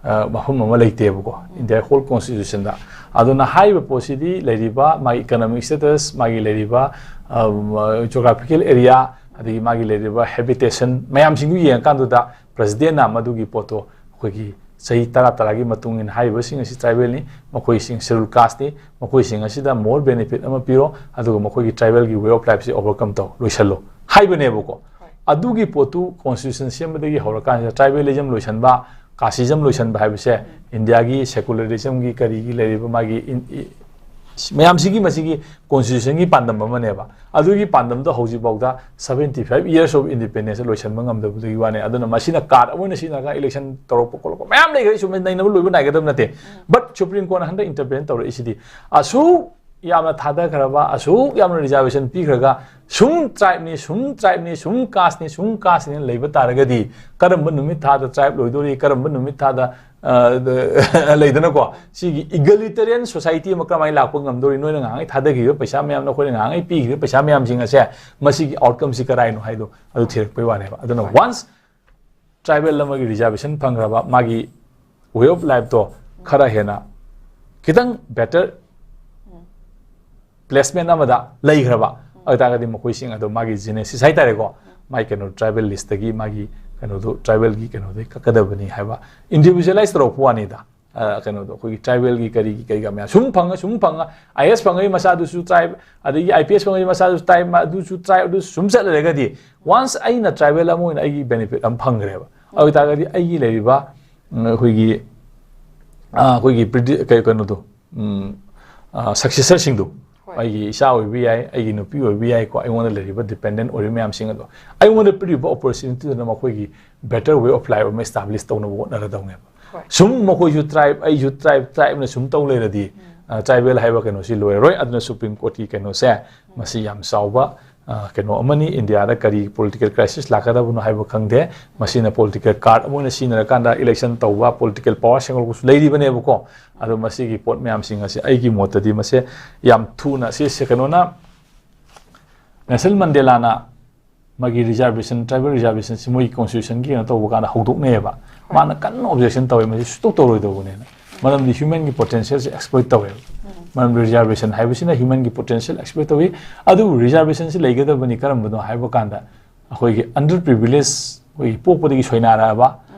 ꯑ, ꯃꯐꯝ ꯑꯃ ꯂꯩꯇꯦꯕꯀꯣ, ꯏꯟꯗꯤꯌꯥ ꯍꯣꯜ ꯀꯣꯟꯁꯇꯤꯇ꯭ꯌꯨꯁꯟꯗ꯫ ꯑꯗꯨꯅ ꯍꯥꯏꯔꯤꯕ ꯄꯣꯠꯁꯤꯗꯤ ꯂꯩꯔꯤꯕ ꯃꯥꯒꯤ ꯏꯀꯣꯅꯣꯃꯤꯛ ꯁ꯭ꯇꯦꯇꯁ, ꯃꯥꯒꯤ ꯂꯩꯔꯤꯕ ꯖꯣꯒ꯭ꯔꯥꯐꯤꯀꯦꯜ ꯑꯦꯔꯤꯌꯥ, ꯑꯗꯒꯤ ꯃꯥꯒꯤ ꯂꯩꯔꯤꯕ ꯍꯦꯕꯤꯇꯦꯁꯟ ꯃꯌꯥꯝꯁꯤꯡꯗꯨ ꯌꯦꯡꯉꯀꯥꯟꯗꯨꯗ ꯄ꯭ꯔꯦꯁꯤꯗꯦꯟꯅ ꯃꯗꯨꯒꯤ ꯄꯣꯠꯇꯣ ꯑꯩꯈꯣꯏꯒꯤ ꯆꯍꯤ ꯇꯔꯥ ꯇꯔꯥꯒꯤ ꯃꯇꯨꯡ ꯏꯟꯅ ꯍꯥꯏꯔꯤꯕꯁꯤꯡ ꯑꯁꯤ ꯇ꯭ꯔꯥꯏꯕꯦꯜꯅꯤ, ꯃꯈꯣꯏꯁꯤꯡ ꯁꯦꯗꯨꯜ ꯀꯥꯁꯅꯤ, ꯃꯈꯣꯏꯁꯤꯡ ꯑꯁꯤꯗ ꯃꯣꯔ ꯕꯦꯅꯤꯐꯤꯠ ꯑꯃ ꯄꯤꯔꯣ, ꯑꯗꯨꯒ ꯃꯈꯣꯏꯒꯤ ꯇ꯭ꯔꯥꯏꯕꯦꯜꯒꯤ ꯋꯦ ꯑꯣꯐ ꯂꯥꯏꯐꯁꯤ ꯑꯣꯚꯔꯀꯝ ꯇꯧ, ꯂꯣꯏꯁꯜꯂꯣ ꯍꯥꯏꯕꯅꯦꯕꯀꯣ꯫ ꯑꯗꯨꯒꯤ ꯄꯣꯠꯇꯨ ꯀꯣꯟꯁꯇꯤꯇ꯭ꯌꯨꯁꯟ ꯁꯦꯝꯕꯗꯒꯤ ꯍꯧꯔꯀꯥꯟꯁꯤꯗ ꯇ꯭ꯔꯥꯏꯕꯦꯂꯤꯖꯝ ꯂꯣꯏꯁꯟꯕ, ꯀꯥꯁꯤꯖꯝ ꯂꯣꯏꯁꯟꯕ ꯍꯥꯏꯕꯁꯦ ꯏꯟꯗꯤꯌꯥꯒꯤ ꯁꯦꯀꯨꯂꯔꯤꯖꯝꯒꯤ ꯀꯔꯤꯒꯤ ꯂꯩꯔꯤꯕ ꯃꯥꯒꯤ ꯏꯟ-, ꯏ-, ꯃꯌꯥꯝꯁꯤꯒꯤ ꯃꯁꯤꯒꯤ ꯀꯣꯟꯁꯇꯤꯇ꯭ꯌꯨꯁꯟꯒꯤ ꯄꯥꯟꯗꯝ ꯑꯃꯅꯦꯕ꯫ ꯑꯗꯨꯒꯤ ꯄꯥꯟꯗꯝꯗꯣ ꯍꯧꯖꯤꯛꯐꯥꯎꯗ seventy five years of independence ꯂꯣꯏꯁꯟꯕ ꯉꯝꯗꯕꯗꯨꯒꯤ ꯋꯥꯅꯦ꯫ ꯑꯗꯨꯅ ꯃꯁꯤꯅ ꯀꯥꯔꯗ ꯑꯃ ꯑꯣꯏꯅ ꯁꯤꯖꯤꯟꯅꯔꯒ ꯏꯂꯦꯛꯁꯟ ꯇꯧꯔꯛꯄ ꯈꯣꯠꯂꯛꯄ ꯃꯌꯥꯝ ꯂꯩꯈ꯭ꯔꯦ, ꯁꯨꯝ ꯅꯩꯅꯕ ꯂꯣꯏꯕ ꯅꯥꯏꯒꯗꯕ ꯅꯠꯇꯦ꯫ ꯕꯠ ꯁꯨꯄ꯭ꯔꯤꯝ ꯀꯣꯔꯠꯅ ꯍꯟꯗꯛ ꯏꯟꯇꯔꯚꯦꯟ ꯇꯧꯔꯛꯏꯁꯤꯗꯤ ꯑꯁꯨꯛ ꯌꯥꯝꯅ ꯊꯥꯗꯈ꯭ꯔꯕ, ꯑꯁꯨꯛ ꯌꯥꯝꯅ ꯔꯤꯖꯥꯔꯕꯦꯁꯟ ꯄꯤꯈ꯭ꯔꯒ ꯁꯨꯝ ꯇ꯭ꯔꯥꯏꯕꯅꯤ, ꯁꯨꯝ ꯇ꯭ꯔꯥꯏꯕꯅꯤ, ꯁꯨꯝ ꯀꯥꯁꯅꯤ, ꯁꯨꯝ ꯀꯥꯁꯅꯤꯅ ꯂꯩꯕ ꯇꯥꯔꯒꯗꯤ ꯀꯔꯝꯕ ꯅꯨꯃꯤꯠ ꯊꯥꯗ ꯇ꯭ꯔꯥꯏꯕ ꯂꯣꯏꯗꯣꯔꯤ, ꯀꯔꯝꯕ ꯅꯨꯃꯤꯠ ꯊꯥꯗ ꯑ, ꯂꯩꯗꯅꯀꯣ, ꯁꯤꯒꯤ ꯏꯒꯦꯂꯤꯇꯦꯔꯤꯌꯟ ꯁꯣꯁꯥꯏꯇꯤ ꯑꯃ ꯀꯔꯝꯍꯥꯏꯅ ꯂꯥꯛꯄ ꯉꯝꯗꯣꯔꯤ? ꯅꯣꯏꯅ ꯉꯥꯡꯉꯩ ꯊꯥꯗꯈꯤꯕ ꯄꯩꯁꯥ ꯃꯌꯥꯝ, ꯅꯈꯣꯏꯅ ꯉꯥꯡꯉꯩ ꯄꯤꯈꯤꯕ ꯄꯩꯁꯥ ꯃꯌꯥꯝꯁꯤꯡ ꯑꯁꯦ ꯃꯁꯤꯒꯤ ꯑꯥꯎꯠꯀꯝꯁꯤ ꯀꯔꯥꯏꯅꯣ ꯍꯥꯏꯗꯣ ꯑꯗꯨ ꯊꯤꯔꯛꯄꯩ ꯋꯥꯅꯦꯕ꯫ ꯑꯗꯨꯅ ꯋꯥꯟꯁ ꯇ꯭ꯔꯥꯏꯕꯦꯜ ꯑꯃꯒꯤ ꯔꯤꯖꯥꯔꯕꯦꯁꯟ ꯐꯪꯈ꯭ꯔꯕ, ꯃꯥꯒꯤ ꯋꯦ ꯑꯣꯐ ꯂꯥꯏꯐꯇꯣ ꯈꯔ ꯍꯦꯟꯅ ꯈꯤꯇꯪ ꯕꯦꯇꯔ ꯄ꯭ꯂꯦꯁꯃꯦꯟ ꯑꯃꯗ ꯂꯩꯈ꯭ꯔꯕ ꯑꯣꯏꯇꯥꯔꯒꯗꯤ ꯃꯈꯣꯏꯁꯤꯡ ꯑꯗꯣ ꯃꯥꯒꯤ ꯖꯦꯅꯦꯁꯤꯁ ꯍꯥꯏꯇꯥꯔꯦꯀꯣ, ꯃꯥꯒꯤ ꯀꯩꯅꯣ ꯇ꯭ꯔꯥꯏꯕꯦꯜ ꯂꯤꯁꯇꯒꯤ ꯃꯥꯒꯤ ꯀꯩꯅꯣꯗꯣ ꯇ꯭ꯔꯥꯏꯕꯦꯜꯒꯤ ꯀꯩꯅꯣꯗꯒꯤ ꯀꯛꯀꯗꯕꯅꯤ ꯍꯥꯏꯕ ꯏꯟꯗꯤꯚꯤꯖꯨꯋꯦꯂꯥꯏꯁ ꯇꯧꯔꯛꯄ ꯋꯥꯅꯤꯗ꯫ ꯑ, ꯀꯩꯅꯣꯗꯣ ꯑꯩꯈꯣꯏꯒꯤ ꯇ꯭ꯔꯥꯏꯕꯦꯜꯒꯤ ꯀꯔꯤꯒꯤ ꯀꯩꯒ ꯃꯌꯥꯝ ꯁꯨꯝ ꯐꯪꯉ ꯁꯨꯝ ꯐꯪꯉ ꯑꯥꯏ ꯑꯦꯁ ꯐꯪꯉꯒꯤ ꯃꯆꯥꯗꯨꯁꯨ ꯇ꯭ꯔꯥꯏꯕ, ꯑꯗꯒꯤ ꯑꯥꯏ ꯄꯤ ꯑꯦꯁ ꯐꯪꯉꯒꯤ ꯃꯆꯥꯗꯨꯁꯨ ꯇ꯭ꯔꯥꯏꯕ, ꯑꯗꯨꯁꯨ ꯇ꯭ꯔꯥꯏꯕ, ꯑꯗꯨꯁꯨ ꯁꯨꯝ ꯆꯠꯂꯒꯗꯤ ꯋꯥꯟꯁ ꯑꯩꯅ ꯇ꯭ꯔꯥꯏꯕꯦꯜ ꯑꯃ ꯑꯣꯏꯅ ꯑꯩꯒꯤ ꯕꯦꯅꯤꯐꯤꯠ ꯑꯃ ꯐꯪꯈ꯭ꯔꯦꯕ꯫ ꯑꯗꯨ ꯑꯣꯏꯇꯥꯔꯒꯗꯤ ꯑꯩꯒꯤ ꯂꯩꯔꯤꯕ ꯎꯝ, ꯑꯩꯈꯣꯏꯒꯤ ꯑ, ꯑꯩꯈꯣꯏꯒꯤ ꯄ꯭ꯔꯤꯗꯤ-, ꯀꯩ-, ꯀꯩꯅꯣꯗꯣ ꯁꯛꯁꯦꯁꯔꯁꯤꯡꯗꯨ ꯍꯣꯏ꯫ ꯑꯩꯒꯤ ꯏꯆꯥ ꯑꯣꯏꯕ ꯌꯥꯏ, ꯑꯩꯒꯤ ꯅꯨꯄꯤ ꯑꯣꯏꯕ ꯌꯥꯏꯀꯣ, ꯑꯩꯉꯣꯟꯗ ꯂꯩꯔꯤꯕ ꯗꯤꯄꯦꯟꯗꯦꯟ ꯑꯣꯏꯔꯤꯕ ꯃꯌꯥꯝꯁꯤꯡ ꯑꯗꯣ ꯑꯩꯉꯣꯟꯗ ꯄꯤꯔꯤꯕ ꯑꯣꯄꯣꯔꯆꯨꯅꯤꯇꯤꯗꯨꯅ ꯃꯈꯣꯏꯒꯤ ꯕꯦꯇꯔ ꯋꯦ ꯑꯣꯐ ꯂꯥꯏꯐ ꯑꯃ ꯏꯁꯇꯥꯕ꯭ꯂꯤꯁ ꯇꯧꯅꯕ ꯍꯣꯠꯅꯒꯗꯧꯅꯦꯕ꯫ ꯍꯣꯏ꯫ ꯁꯨꯝ ꯃꯈꯣꯏꯁꯨ ꯇ꯭ꯔꯥꯏꯕ, ꯑꯩꯁꯨ ꯇ꯭ꯔꯥꯏꯕ, ꯇ꯭ꯔꯥꯏꯕꯅ ꯁꯨꯝ ꯇꯧ ꯂꯩꯔꯗꯤ ꯇ꯭ꯔꯥꯏꯕꯦꯜ ꯍꯥꯏꯕ ꯀꯩꯅꯣꯁꯤ ꯂꯣꯏꯔꯔꯣꯏ꯫ ꯑꯗꯨꯅ ꯁꯨꯄ꯭ꯔꯤꯝ ꯀꯣꯔꯠꯀꯤ ꯀꯩꯅꯣꯁꯦ ꯃꯁꯤ ꯌꯥꯝ ꯆꯥꯎꯕ ꯑ, ꯀꯩꯅꯣ ꯑꯃꯅꯤ, ꯏꯟꯗꯤꯌꯥꯗ ꯀꯔꯤ ꯄꯣꯂꯤꯇꯤꯀꯦꯜ ꯀ꯭ꯔꯥꯏꯁꯤꯁ ꯂꯥꯛꯀꯗꯕꯅꯣ ꯍꯥꯏꯕ ꯈꯪꯗꯦ꯫ ꯃꯁꯤꯅ ꯄꯣꯂꯤꯇꯤꯀꯦꯜ ꯀꯥꯔꯗ ꯑꯃ ꯑꯣꯏꯅ ꯁꯤꯖꯤꯟꯅꯔꯀꯥꯟꯗ ꯏꯂꯦꯛꯁꯟ ꯇꯧꯕ, ꯄꯣꯂꯤꯇꯤꯀꯦꯜ ꯄꯥꯋꯔ ꯁꯦꯝꯒꯠꯂꯛꯄꯁꯨ ꯂꯩꯔꯤꯕꯅꯦꯕꯀꯣ꯫ ꯑꯗꯣ ꯃꯁꯤꯒꯤ ꯄꯣꯠ ꯃꯌꯥꯝꯁꯤꯡ ꯑꯁꯤ ꯑꯩꯒꯤ ꯃꯣꯠꯇꯗꯤ ꯃꯁꯦ ꯌꯥꯝ ꯊꯨꯅ ꯁꯤ, ꯁꯤ ꯀꯩꯅꯣꯅ, ꯅꯦꯜꯁꯟ ꯃꯟꯗꯦꯂꯥꯅ ꯃꯥꯒꯤ ꯔꯤꯖꯥꯔꯕꯦꯁꯟ, ꯇ꯭ꯔꯥꯏꯕꯦꯜ ꯔꯤꯖꯥꯔꯕꯦꯁꯟꯁꯤ ꯃꯣꯏꯒꯤ ꯀꯣꯟꯁꯇꯤꯇ꯭ꯌꯨꯁꯟꯒꯤ ꯀꯩꯅꯣ ꯇꯧꯕ ꯀꯥꯟꯗ ꯍꯧꯗꯣꯛꯅꯩꯑꯕ꯫ ꯃꯥꯅ ꯀꯟꯅ ꯑꯣꯕꯖꯦꯛꯁꯟ ꯇꯧꯋꯦ, ꯃꯁꯤ ꯁꯨꯇꯧ ꯇꯧꯔꯣꯏꯗꯧꯕꯅꯦꯅ꯫ ꯃꯔꯝꯗꯤ ꯍ꯭ꯌꯨꯃꯦꯟꯒꯤ ꯄꯣꯇꯦꯟꯁꯤꯌꯦꯜꯁꯦ ꯑꯦꯛꯁꯄ꯭ꯂꯣꯏꯠ ꯇꯧꯋꯦꯕ꯫ ꯃꯔꯝꯗꯤ ꯔꯤꯖꯥꯔꯕꯦꯁꯟ ꯍꯥꯏꯕꯁꯤꯅ ꯍ꯭ꯌꯨꯃꯦꯟꯒꯤ ꯄꯣꯇꯦꯟꯁꯤꯌꯦꯜ ꯑꯦꯛꯁꯄ꯭ꯂꯣꯏꯠ ꯇꯧꯏ꯫ ꯑꯗꯨꯕꯨ ꯔꯤꯖꯥꯔꯕꯦꯁꯟꯁꯤ ꯂꯩꯒꯗꯕꯅꯤ ꯀꯔꯝꯕꯅꯣ ꯍꯥꯏꯕ ꯀꯥꯟꯗ, ꯑꯩꯈꯣꯏꯒꯤ ꯑꯟꯗꯔ ꯄ꯭ꯔꯤꯚꯤꯂꯦꯖ, ꯑꯩꯈꯣꯏꯒꯤ ꯄꯣꯛꯄꯗꯒꯤ ꯁꯣꯏꯅꯥꯏꯔꯛꯑꯕ,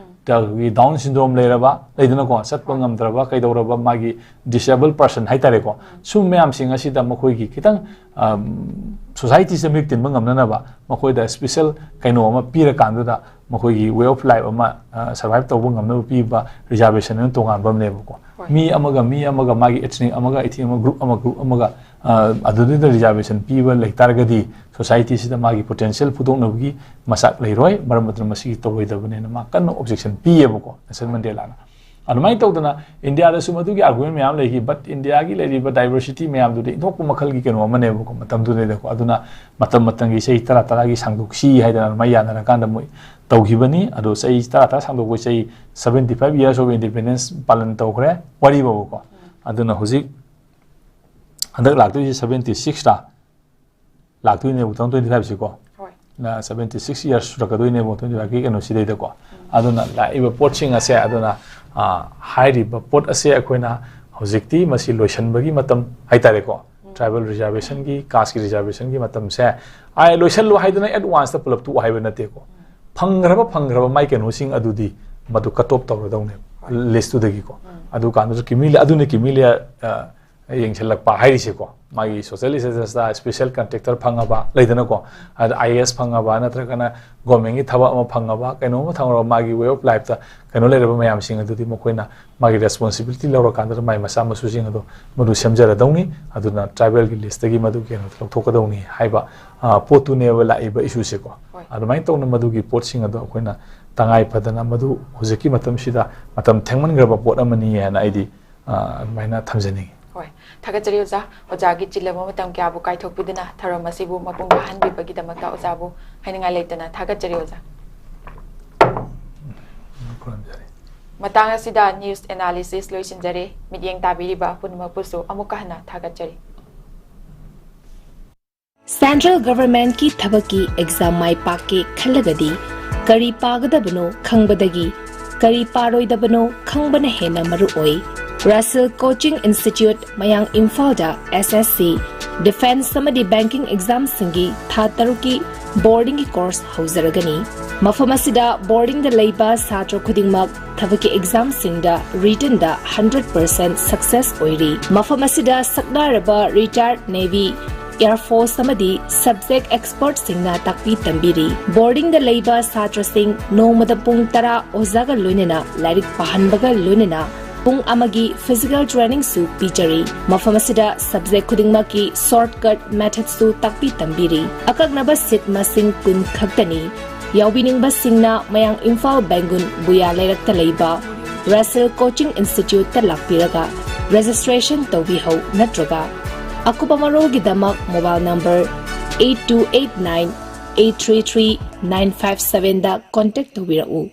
ꯑꯩꯈꯣꯏꯒꯤ ꯗꯥꯎꯟ ꯁꯤꯟꯗ꯭ꯔꯣꯝ ꯂꯩꯔꯕ, ꯂꯩꯗꯅꯀꯣ, ꯆꯠꯄ ꯉꯝꯗ꯭ꯔꯕ, ꯀꯩꯗꯧꯔꯕ, ꯃꯥꯒꯤ ꯗꯤꯁꯦꯕꯜ ꯄꯔꯁꯟ ꯍꯥꯏꯇꯥꯔꯦꯀꯣ, ꯁꯨꯝꯕ ꯃꯌꯥꯝꯁꯤꯡ ꯑꯁꯤꯗ ꯃꯈꯣꯏꯒꯤ ꯈꯤꯇꯪ, ꯑꯝ, ꯁꯣꯁꯥꯏꯇꯤꯁꯤꯗ ꯃꯤꯔꯛ ꯇꯤꯟꯕ ꯉꯝꯅꯅꯕ ꯃꯈꯣꯏꯗ ꯁ꯭ꯄꯦꯁꯦꯜ ꯀꯩꯅꯣ ꯑꯃ ꯄꯤꯔꯀꯥꯟꯗꯨꯗ ꯃꯈꯣꯏꯒꯤ ꯋꯦ ꯑꯣꯐ ꯂꯥꯏꯐ ꯑꯃ, ꯑ, ꯁꯔꯚꯥꯏꯚ ꯇꯧꯕ ꯉꯝꯅꯕ ꯄꯤꯕ ꯔꯤꯖꯥꯔꯕꯦꯁꯟ ꯑꯅ ꯇꯣꯉꯥꯟꯕ ꯑꯃꯅꯦꯕꯀꯣ꯫ ꯃꯤ ꯑꯃꯒ ꯃꯤ ꯑꯃꯒ, ꯃꯥꯒꯤ ꯏꯊꯅꯤꯛ ꯑꯃꯒ ꯏꯊꯅꯤꯛ ꯑꯃꯒ, ꯒ꯭ꯔꯨꯞ ꯑꯃ ꯒ꯭ꯔꯨꯞ ꯑꯃꯒ, ꯑ, ꯑꯗꯨꯗꯨꯗ ꯔꯤꯖꯥꯔꯕꯦꯁꯟ ꯄꯤꯕ ꯂꯩ ꯇꯥꯔꯒꯗꯤ ꯁꯣꯁꯥꯏꯇꯤꯁꯤꯗ ꯃꯥꯒꯤ ꯄꯣꯇꯦꯟꯁꯤꯌꯦꯜ ꯐꯨꯗꯣꯛꯅꯕꯒꯤ ꯃꯆꯥꯛ ꯂꯩꯔꯣꯏ꯫ ꯃꯔꯝ ꯑꯗꯨꯅ ꯃꯁꯤꯒꯤ ꯇꯧꯔꯣꯏꯗꯕꯅꯦꯅ ꯃꯥ ꯀꯟꯅ ꯑꯣꯕꯖꯦꯛꯁꯟ ꯄꯤꯌꯦꯕꯀꯣ, ꯅꯦꯜꯁꯟ ꯃꯟꯗꯦꯂꯥꯅ꯫ ꯑꯗꯨꯃꯥꯏꯅ ꯇꯧꯗꯅ ꯏꯟꯗꯤꯌꯥꯗꯁꯨ ꯃꯗꯨꯒꯤ ꯑꯥꯔꯒꯨꯃꯦꯟ ꯃꯌꯥꯝ ꯂꯩꯈꯤ, ꯕꯠ ꯏꯟꯗꯤꯌꯥꯒꯤ ꯂꯩꯔꯤꯕ ꯗꯥꯏꯕꯔꯁꯤꯇꯤ ꯃꯌꯥꯝꯗꯨꯗꯤ ꯏꯟꯊꯣꯛꯄ ꯃꯈꯜꯒꯤ ꯀꯩꯅꯣ ꯑꯃꯅꯦꯕꯀꯣ, ꯃꯇꯝꯗꯨꯗꯩꯗꯀꯣ꯫ ꯑꯗꯨꯅ ꯃꯇꯝ ꯃꯇꯝꯒꯤ ꯆꯍꯤ ꯇꯔꯥ ꯇꯔꯥꯒꯤ ꯁꯥꯡꯗꯣꯛꯁꯤ ꯍꯥꯏꯗꯅ ꯑꯗꯨꯃꯥꯏꯅ ꯌꯥꯅꯔꯀꯥꯟꯗ ꯃꯣꯏ ꯇꯧꯈꯤꯕꯅꯤ꯫ ꯑꯗꯣ ꯆꯍꯤ ꯇꯔꯥ ꯇꯔꯥ ꯁꯥꯡꯗꯣꯛꯄ, ꯆꯍꯤ seventy five years of independence ꯄꯥꯂꯟ ꯇꯧꯈ꯭ꯔꯦ ꯋꯥꯔꯤꯕꯀꯣ꯫ ꯑꯗꯨꯅ ꯍꯧꯖꯤꯛ ꯍꯟꯗꯛ ꯂꯥꯛꯇꯣꯏꯁꯦ seventy six ꯔꯥ ꯂꯥꯛꯇꯣꯏꯅꯦꯕ, two thousand twenty five ꯁꯤꯀꯣ꯫ ꯅ seventy six years ꯁꯨꯔꯛꯀꯗꯣꯏꯅꯦꯕ twenty five ꯀꯤ ꯀꯩꯅꯣꯁꯤꯗꯩꯗꯀꯣ꯫ ꯑꯗꯨꯅ ꯂꯥꯛꯏꯕ ꯄꯣꯠꯁꯤꯡ ꯑꯁꯦ, ꯑꯗꯨꯅ, ꯑ, ꯍꯥꯏꯔꯤꯕ ꯄꯣꯠ ꯑꯁꯦ ꯑꯩꯈꯣꯏꯅ ꯍꯧꯖꯤꯛꯇꯤ ꯃꯁꯤ ꯂꯣꯏꯁꯤꯟꯕꯒꯤ ꯃꯇꯝ ꯍꯥꯏꯇꯥꯔꯦꯀꯣ꯫ ꯇ꯭ꯔꯥꯏꯕꯦꯜ ꯔꯤꯖꯥꯔꯕꯦꯁꯟꯒꯤ, ꯀꯥꯁꯀꯤ ꯔꯤꯖꯥꯔꯕꯦꯁꯟꯒꯤ ꯃꯇꯝꯁꯦ, ꯑꯥꯏ, ꯂꯣꯏꯁꯤꯜꯂꯣ ꯍꯥꯏꯗꯅ ꯑꯦꯗꯚꯥꯟꯁꯇ ꯄꯨꯂꯞ ꯇꯣꯛꯑꯣ ꯍꯥꯏꯕ ꯅꯠꯇꯦꯀꯣ꯫ ꯐꯪꯈ꯭ꯔꯕ, ꯐꯪꯈ꯭ꯔꯕ ꯃꯥꯏ ꯀꯩꯅꯣꯁꯤꯡ ꯑꯗꯨꯗꯤ ꯃꯗꯨ ꯀꯠ ꯑꯣꯐ ꯇꯧꯔꯗꯧꯅꯦꯕ, ꯂꯤꯁꯇꯨꯗꯒꯤꯀꯣ꯫ ꯑꯗꯨ ꯀꯥꯟꯗꯁꯨ ꯀꯤꯃꯤꯂ-, ꯑꯗꯨꯅ ꯀꯤꯃꯤꯂꯤꯌꯥ, ꯑ, ꯌꯦꯡꯁꯤꯜꯂꯛꯄ ꯍꯥꯏꯔꯤꯁꯦꯀꯣ꯫ ꯃꯥꯒꯤ ꯁꯣꯁꯤꯌꯦꯜ ꯁ꯭ꯇꯦꯇꯁꯇ ꯁ꯭ꯄꯦꯁꯦꯜ ꯀꯟꯇ꯭ꯔꯦꯛꯇꯔ ꯐꯪꯉꯕ ꯂꯩꯗꯅꯀꯣ, ꯑꯗ ꯑꯥꯏ ꯑꯦ ꯑꯦꯁ ꯐꯪꯉꯕ, ꯅꯠꯇ꯭ꯔꯒꯅ ꯒꯣꯔꯃꯦꯟꯒꯤ ꯊꯕꯛ ꯑꯃ ꯐꯪꯉꯕ, ꯀꯩꯅꯣꯝꯃ ꯐꯪꯉꯕ, ꯃꯥꯒꯤ ꯋꯦ ꯑꯣꯐ ꯂꯥꯏꯐꯇ ꯀꯩꯅꯣ ꯂꯩꯔꯕ ꯃꯌꯥꯝꯁꯤꯡ ꯑꯗꯨꯗꯤ ꯃꯈꯣꯏꯅ ꯃꯥꯒꯤ ꯔꯦꯁꯄꯣꯟꯁꯤꯕꯤꯂꯤꯇꯤ ꯂꯧꯔꯀꯥꯟꯗ ꯃꯥꯒꯤ ꯃꯆꯥ ꯃꯁꯨꯁꯤꯡ ꯑꯗꯣ ꯃꯗꯨ ꯁꯦꯝꯖꯔꯗꯧꯅꯤ꯫ ꯑꯗꯨꯅ ꯇ꯭ꯔꯥꯏꯕꯦꯜꯒꯤ ꯂꯤꯁꯇꯒꯤ ꯃꯗꯨ ꯀꯩꯅꯣ ꯂꯧꯊꯣꯛꯀꯗꯧꯅꯤ ꯍꯥꯏꯕ, ꯑ, ꯄꯣꯠꯇꯨꯅꯦꯕ ꯂꯥꯛꯏꯕ ꯏꯁꯨꯁꯦꯀꯣ꯫ ꯑꯗꯨꯃꯥꯏꯅ ꯇꯧꯅ ꯃꯗꯨꯒꯤ ꯄꯣꯠꯁꯤꯡ ꯑꯗꯣ ꯑꯩꯈꯣꯏꯅ ꯇꯉꯥꯏ ꯐꯗꯅ ꯃꯗꯨ ꯍꯧꯖꯤꯛꯀꯤ ꯃꯇꯝꯁꯤꯗ ꯃꯇꯝ ꯊꯦꯡꯃꯟꯈ꯭ꯔꯕ ꯄꯣꯠ ꯑꯃꯅꯤ ꯍꯥꯏꯅ ꯑꯩꯗꯤ, ꯑ, ꯑꯗꯨꯃꯥꯏꯅ ꯊꯝꯖꯅꯤꯡꯉꯤ꯫ ꯍꯣꯏ, ꯊꯥꯒꯠꯆꯔꯤ ꯑꯣꯖꯥ꯫ ꯑꯣꯖꯥꯒꯤ ꯆꯤꯜꯂꯕ ꯃꯇꯝ ꯀꯌꯥꯕꯨ ꯀꯥꯏꯊꯣꯛꯄꯤꯗꯨꯅ ꯊꯧꯔꯝ ꯑꯁꯤꯕꯨ ꯃꯄꯨꯡ ꯐꯥꯍꯟꯕꯤꯕꯒꯤꯗꯃꯛꯇ ꯑꯣꯖꯥꯕꯨ ꯍꯥꯏꯅꯤꯡꯉꯥꯏ ꯂꯩꯇꯅ ꯊꯥꯒꯠꯆꯔꯤ ꯑꯣꯖꯥ꯫ ꯈꯨꯔꯨꯝꯖꯔꯤ꯫ ꯃꯇꯥꯡ ꯑꯁꯤꯗ news analysis ꯂꯣꯏꯁꯤꯟꯖꯔꯦ꯫ ꯃꯤꯠꯌꯦꯡ ꯇꯥꯕꯤꯔꯤꯕ ꯄꯨꯝꯅꯃꯛꯄꯨꯁꯨ ꯑꯃꯨꯛꯀ ꯍꯟꯅ ꯊꯥꯒꯠꯆꯔꯤ꯫ Central Governmentꯀꯤ ꯊꯕꯛꯀꯤ exam ꯃꯥꯏ ꯄꯥꯛꯀꯦ ꯈꯜꯂꯒꯗꯤ ꯀꯔꯤ ꯄꯥꯒꯗꯕꯅꯣ ꯈꯪꯕꯗꯒꯤ ꯀꯔꯤ ꯄꯥꯔꯣꯏꯗꯕꯅꯣ ꯈꯪꯕꯅ ꯍꯦꯟꯅ ꯃꯔꯨ ꯑꯣꯏ꯫ Russell Coaching Institute, ꯃꯌꯥꯡ ꯏꯝꯐꯥꯜꯗ S S C, defence ꯑꯃꯗꯤ banking examꯁꯤꯡꯒꯤ ꯊꯥ ꯇꯔꯨꯛꯀꯤ boardingꯒꯤ course ꯍꯧꯖꯔꯒꯅꯤ꯫ ꯃꯐꯝ ꯑꯁꯤꯗ boardingꯗ ꯂꯩꯕ ꯁꯥꯇ꯭ꯔ ꯈꯨꯗꯤꯡꯃꯛ ꯊꯕꯛꯀꯤ examꯁꯤꯡꯗ writtenꯗ hundred percent success ꯑꯣꯏꯔꯤ꯫ ꯃꯐꯝ ꯑꯁꯤꯗ ꯁꯛꯅꯥꯏꯔꯕ retired Navy, Air Force ꯑꯃꯗꯤ subject expertꯁꯤꯡꯅ ꯇꯥꯛꯄꯤ ꯇꯝꯕꯤꯔꯤ꯫ Boardingꯗ ꯂꯩꯕ ꯁꯥꯇ꯭ꯔꯁꯤꯡ ꯅꯣꯡꯃꯗ ꯄꯨꯡ ꯇꯔꯥ ꯑꯣꯖꯥꯒ ꯂꯣꯏꯅꯅ ꯂꯥꯏꯔꯤꯛ ꯄꯥꯍꯟꯕꯒ ꯂꯣꯏꯅꯅ ꯄꯨꯡ ꯑꯃꯒꯤ physical trainingꯁꯨ ꯄꯤꯖꯔꯤ꯫ ꯃꯐꯝ ꯑꯁꯤꯗ subject ꯈꯨꯗꯤꯡꯃꯛꯀꯤ shortcut methodꯁꯨ ꯇꯥꯛꯄꯤ ꯇꯝꯕꯤꯔꯤ꯫ ꯑꯀꯛꯅꯕ seat ꯃꯁꯤꯡ ꯀꯨꯟ ꯈꯛꯇꯅꯤ꯫ ꯌꯥꯎꯕꯤꯅꯤꯡꯕꯁꯤꯡꯅ ꯃꯌꯥꯡ ꯏꯝꯐꯥꯜ ꯕꯦꯡꯒꯨꯟ ꯕꯨꯌꯥ ꯂꯩꯔꯛꯇ ꯂꯩꯕ Russell Coaching Instituteꯇ ꯂꯥꯛꯄꯤꯔꯒ registration ꯇꯧꯕꯤꯍꯧ, ꯅꯠꯇ꯭ꯔꯒ ꯑꯀꯨꯞꯄ ꯃꯔꯣꯜꯒꯤꯗꯃꯛ mobile number eight two eight nine eight three three nine five sevenꯗ contact ꯇꯧꯕꯤꯔꯛꯎ꯫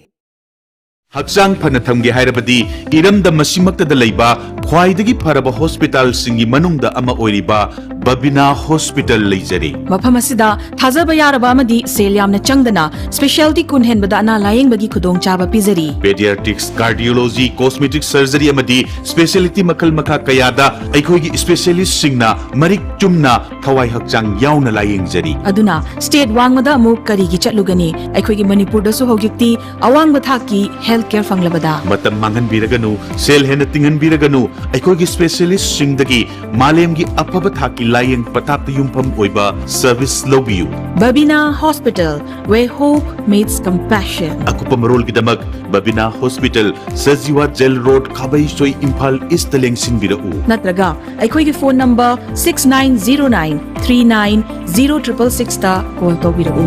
ꯍꯛꯆꯥꯡ ꯐꯅ ꯊꯝꯒꯦ ꯍꯥꯏꯔꯕꯗꯤ ꯏꯔꯝꯗꯝ ꯑꯁꯤꯃꯛꯇꯗ ꯂꯩꯕ ꯈ꯭ꯋꯥꯏꯗꯒꯤ ꯐꯔꯕ hospitalꯁꯤꯡꯒꯤ ꯃꯅꯨꯡꯗ ꯑꯃ ꯑꯣꯏꯔꯤꯕ ꯕꯕꯤꯅꯥ Hospital ꯂꯩꯖꯔꯤ꯫ ꯃꯐꯝ ꯑꯁꯤꯗ ꯊꯥꯖꯕ ꯌꯥꯔꯕ ꯑꯃꯗꯤ ꯁꯦꯜ ꯌꯥꯝꯅ ꯆꯪꯗꯅ specialty ꯀꯨꯟ ꯍꯦꯟꯕꯗ ꯑꯅꯥ ꯂꯥꯌꯦꯡꯕꯒꯤ ꯈꯨꯗꯣꯡꯆꯥꯕ ꯄꯤꯖꯔꯤ꯫ Pediatrics, cardiology, cosmetic surgery ꯑꯃꯗꯤ specialty ꯃꯈꯜ ꯃꯈꯥ ꯀꯌꯥꯗ ꯑꯩꯈꯣꯏꯒꯤ specialistꯁꯤꯡꯅ ꯃꯔꯤꯛ ꯆꯨꯝꯅ ꯊꯋꯥꯏ ꯍꯛꯆꯥꯡ ꯌꯥꯎꯅ ꯂꯥꯌꯦꯡꯖꯔꯤ꯫ ꯑꯗꯨꯅ state ꯋꯥꯡꯃꯗ ꯑꯃꯨꯛ ꯀꯔꯤꯒꯤ ꯆꯠꯂꯨꯒꯅꯤ? ꯑꯩꯈꯣꯏꯒꯤ ꯃꯅꯤꯄꯨꯔꯗꯁꯨ ꯍꯧꯖꯤꯛꯇꯤ ꯑꯋꯥꯡꯕ ꯊꯥꯛꯀꯤ health care ꯐꯪꯂꯕꯗ꯫ ꯃꯇꯝ ꯃꯥꯡꯍꯟꯕꯤꯔꯒꯅꯨ, ꯁꯦꯜ ꯍꯦꯟꯅ ꯇꯤꯡꯍꯟꯕꯤꯔꯒꯅꯨ, ꯑꯩꯈꯣꯏꯒꯤ specialistꯁꯤꯡꯗꯒꯤ ꯃꯥꯂꯦꯝꯒꯤ ꯑꯐꯕ ꯊꯥꯛꯀꯤ ꯂꯥꯌꯦꯡ ꯄꯊꯥꯞꯇ ꯌꯨꯝꯐꯝ ꯑꯣꯏꯕ service ꯂꯧꯕꯤꯌꯨ꯫ Babina Hospital, where hope meets compassion. ꯑꯀꯨꯞꯄ ꯃꯔꯣꯜꯒꯤꯗꯃꯛ ꯕꯕꯤꯅꯥ Hospital, Sajiwa Jail Road, ꯈꯥꯕꯩꯁꯣꯏ, Imphal Eastꯇ ꯂꯦꯡꯁꯤꯟꯕꯤꯔꯛꯎ꯫ ꯅꯠꯇ꯭ꯔꯒ ꯑꯩꯈꯣꯏꯒꯤ phone number six nine zero nine three nine zero triple sixꯇ call ꯇꯧꯕꯤꯔꯛꯎ꯫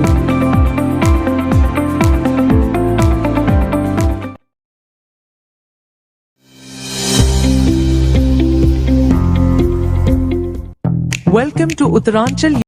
Welcome to Uttaranchal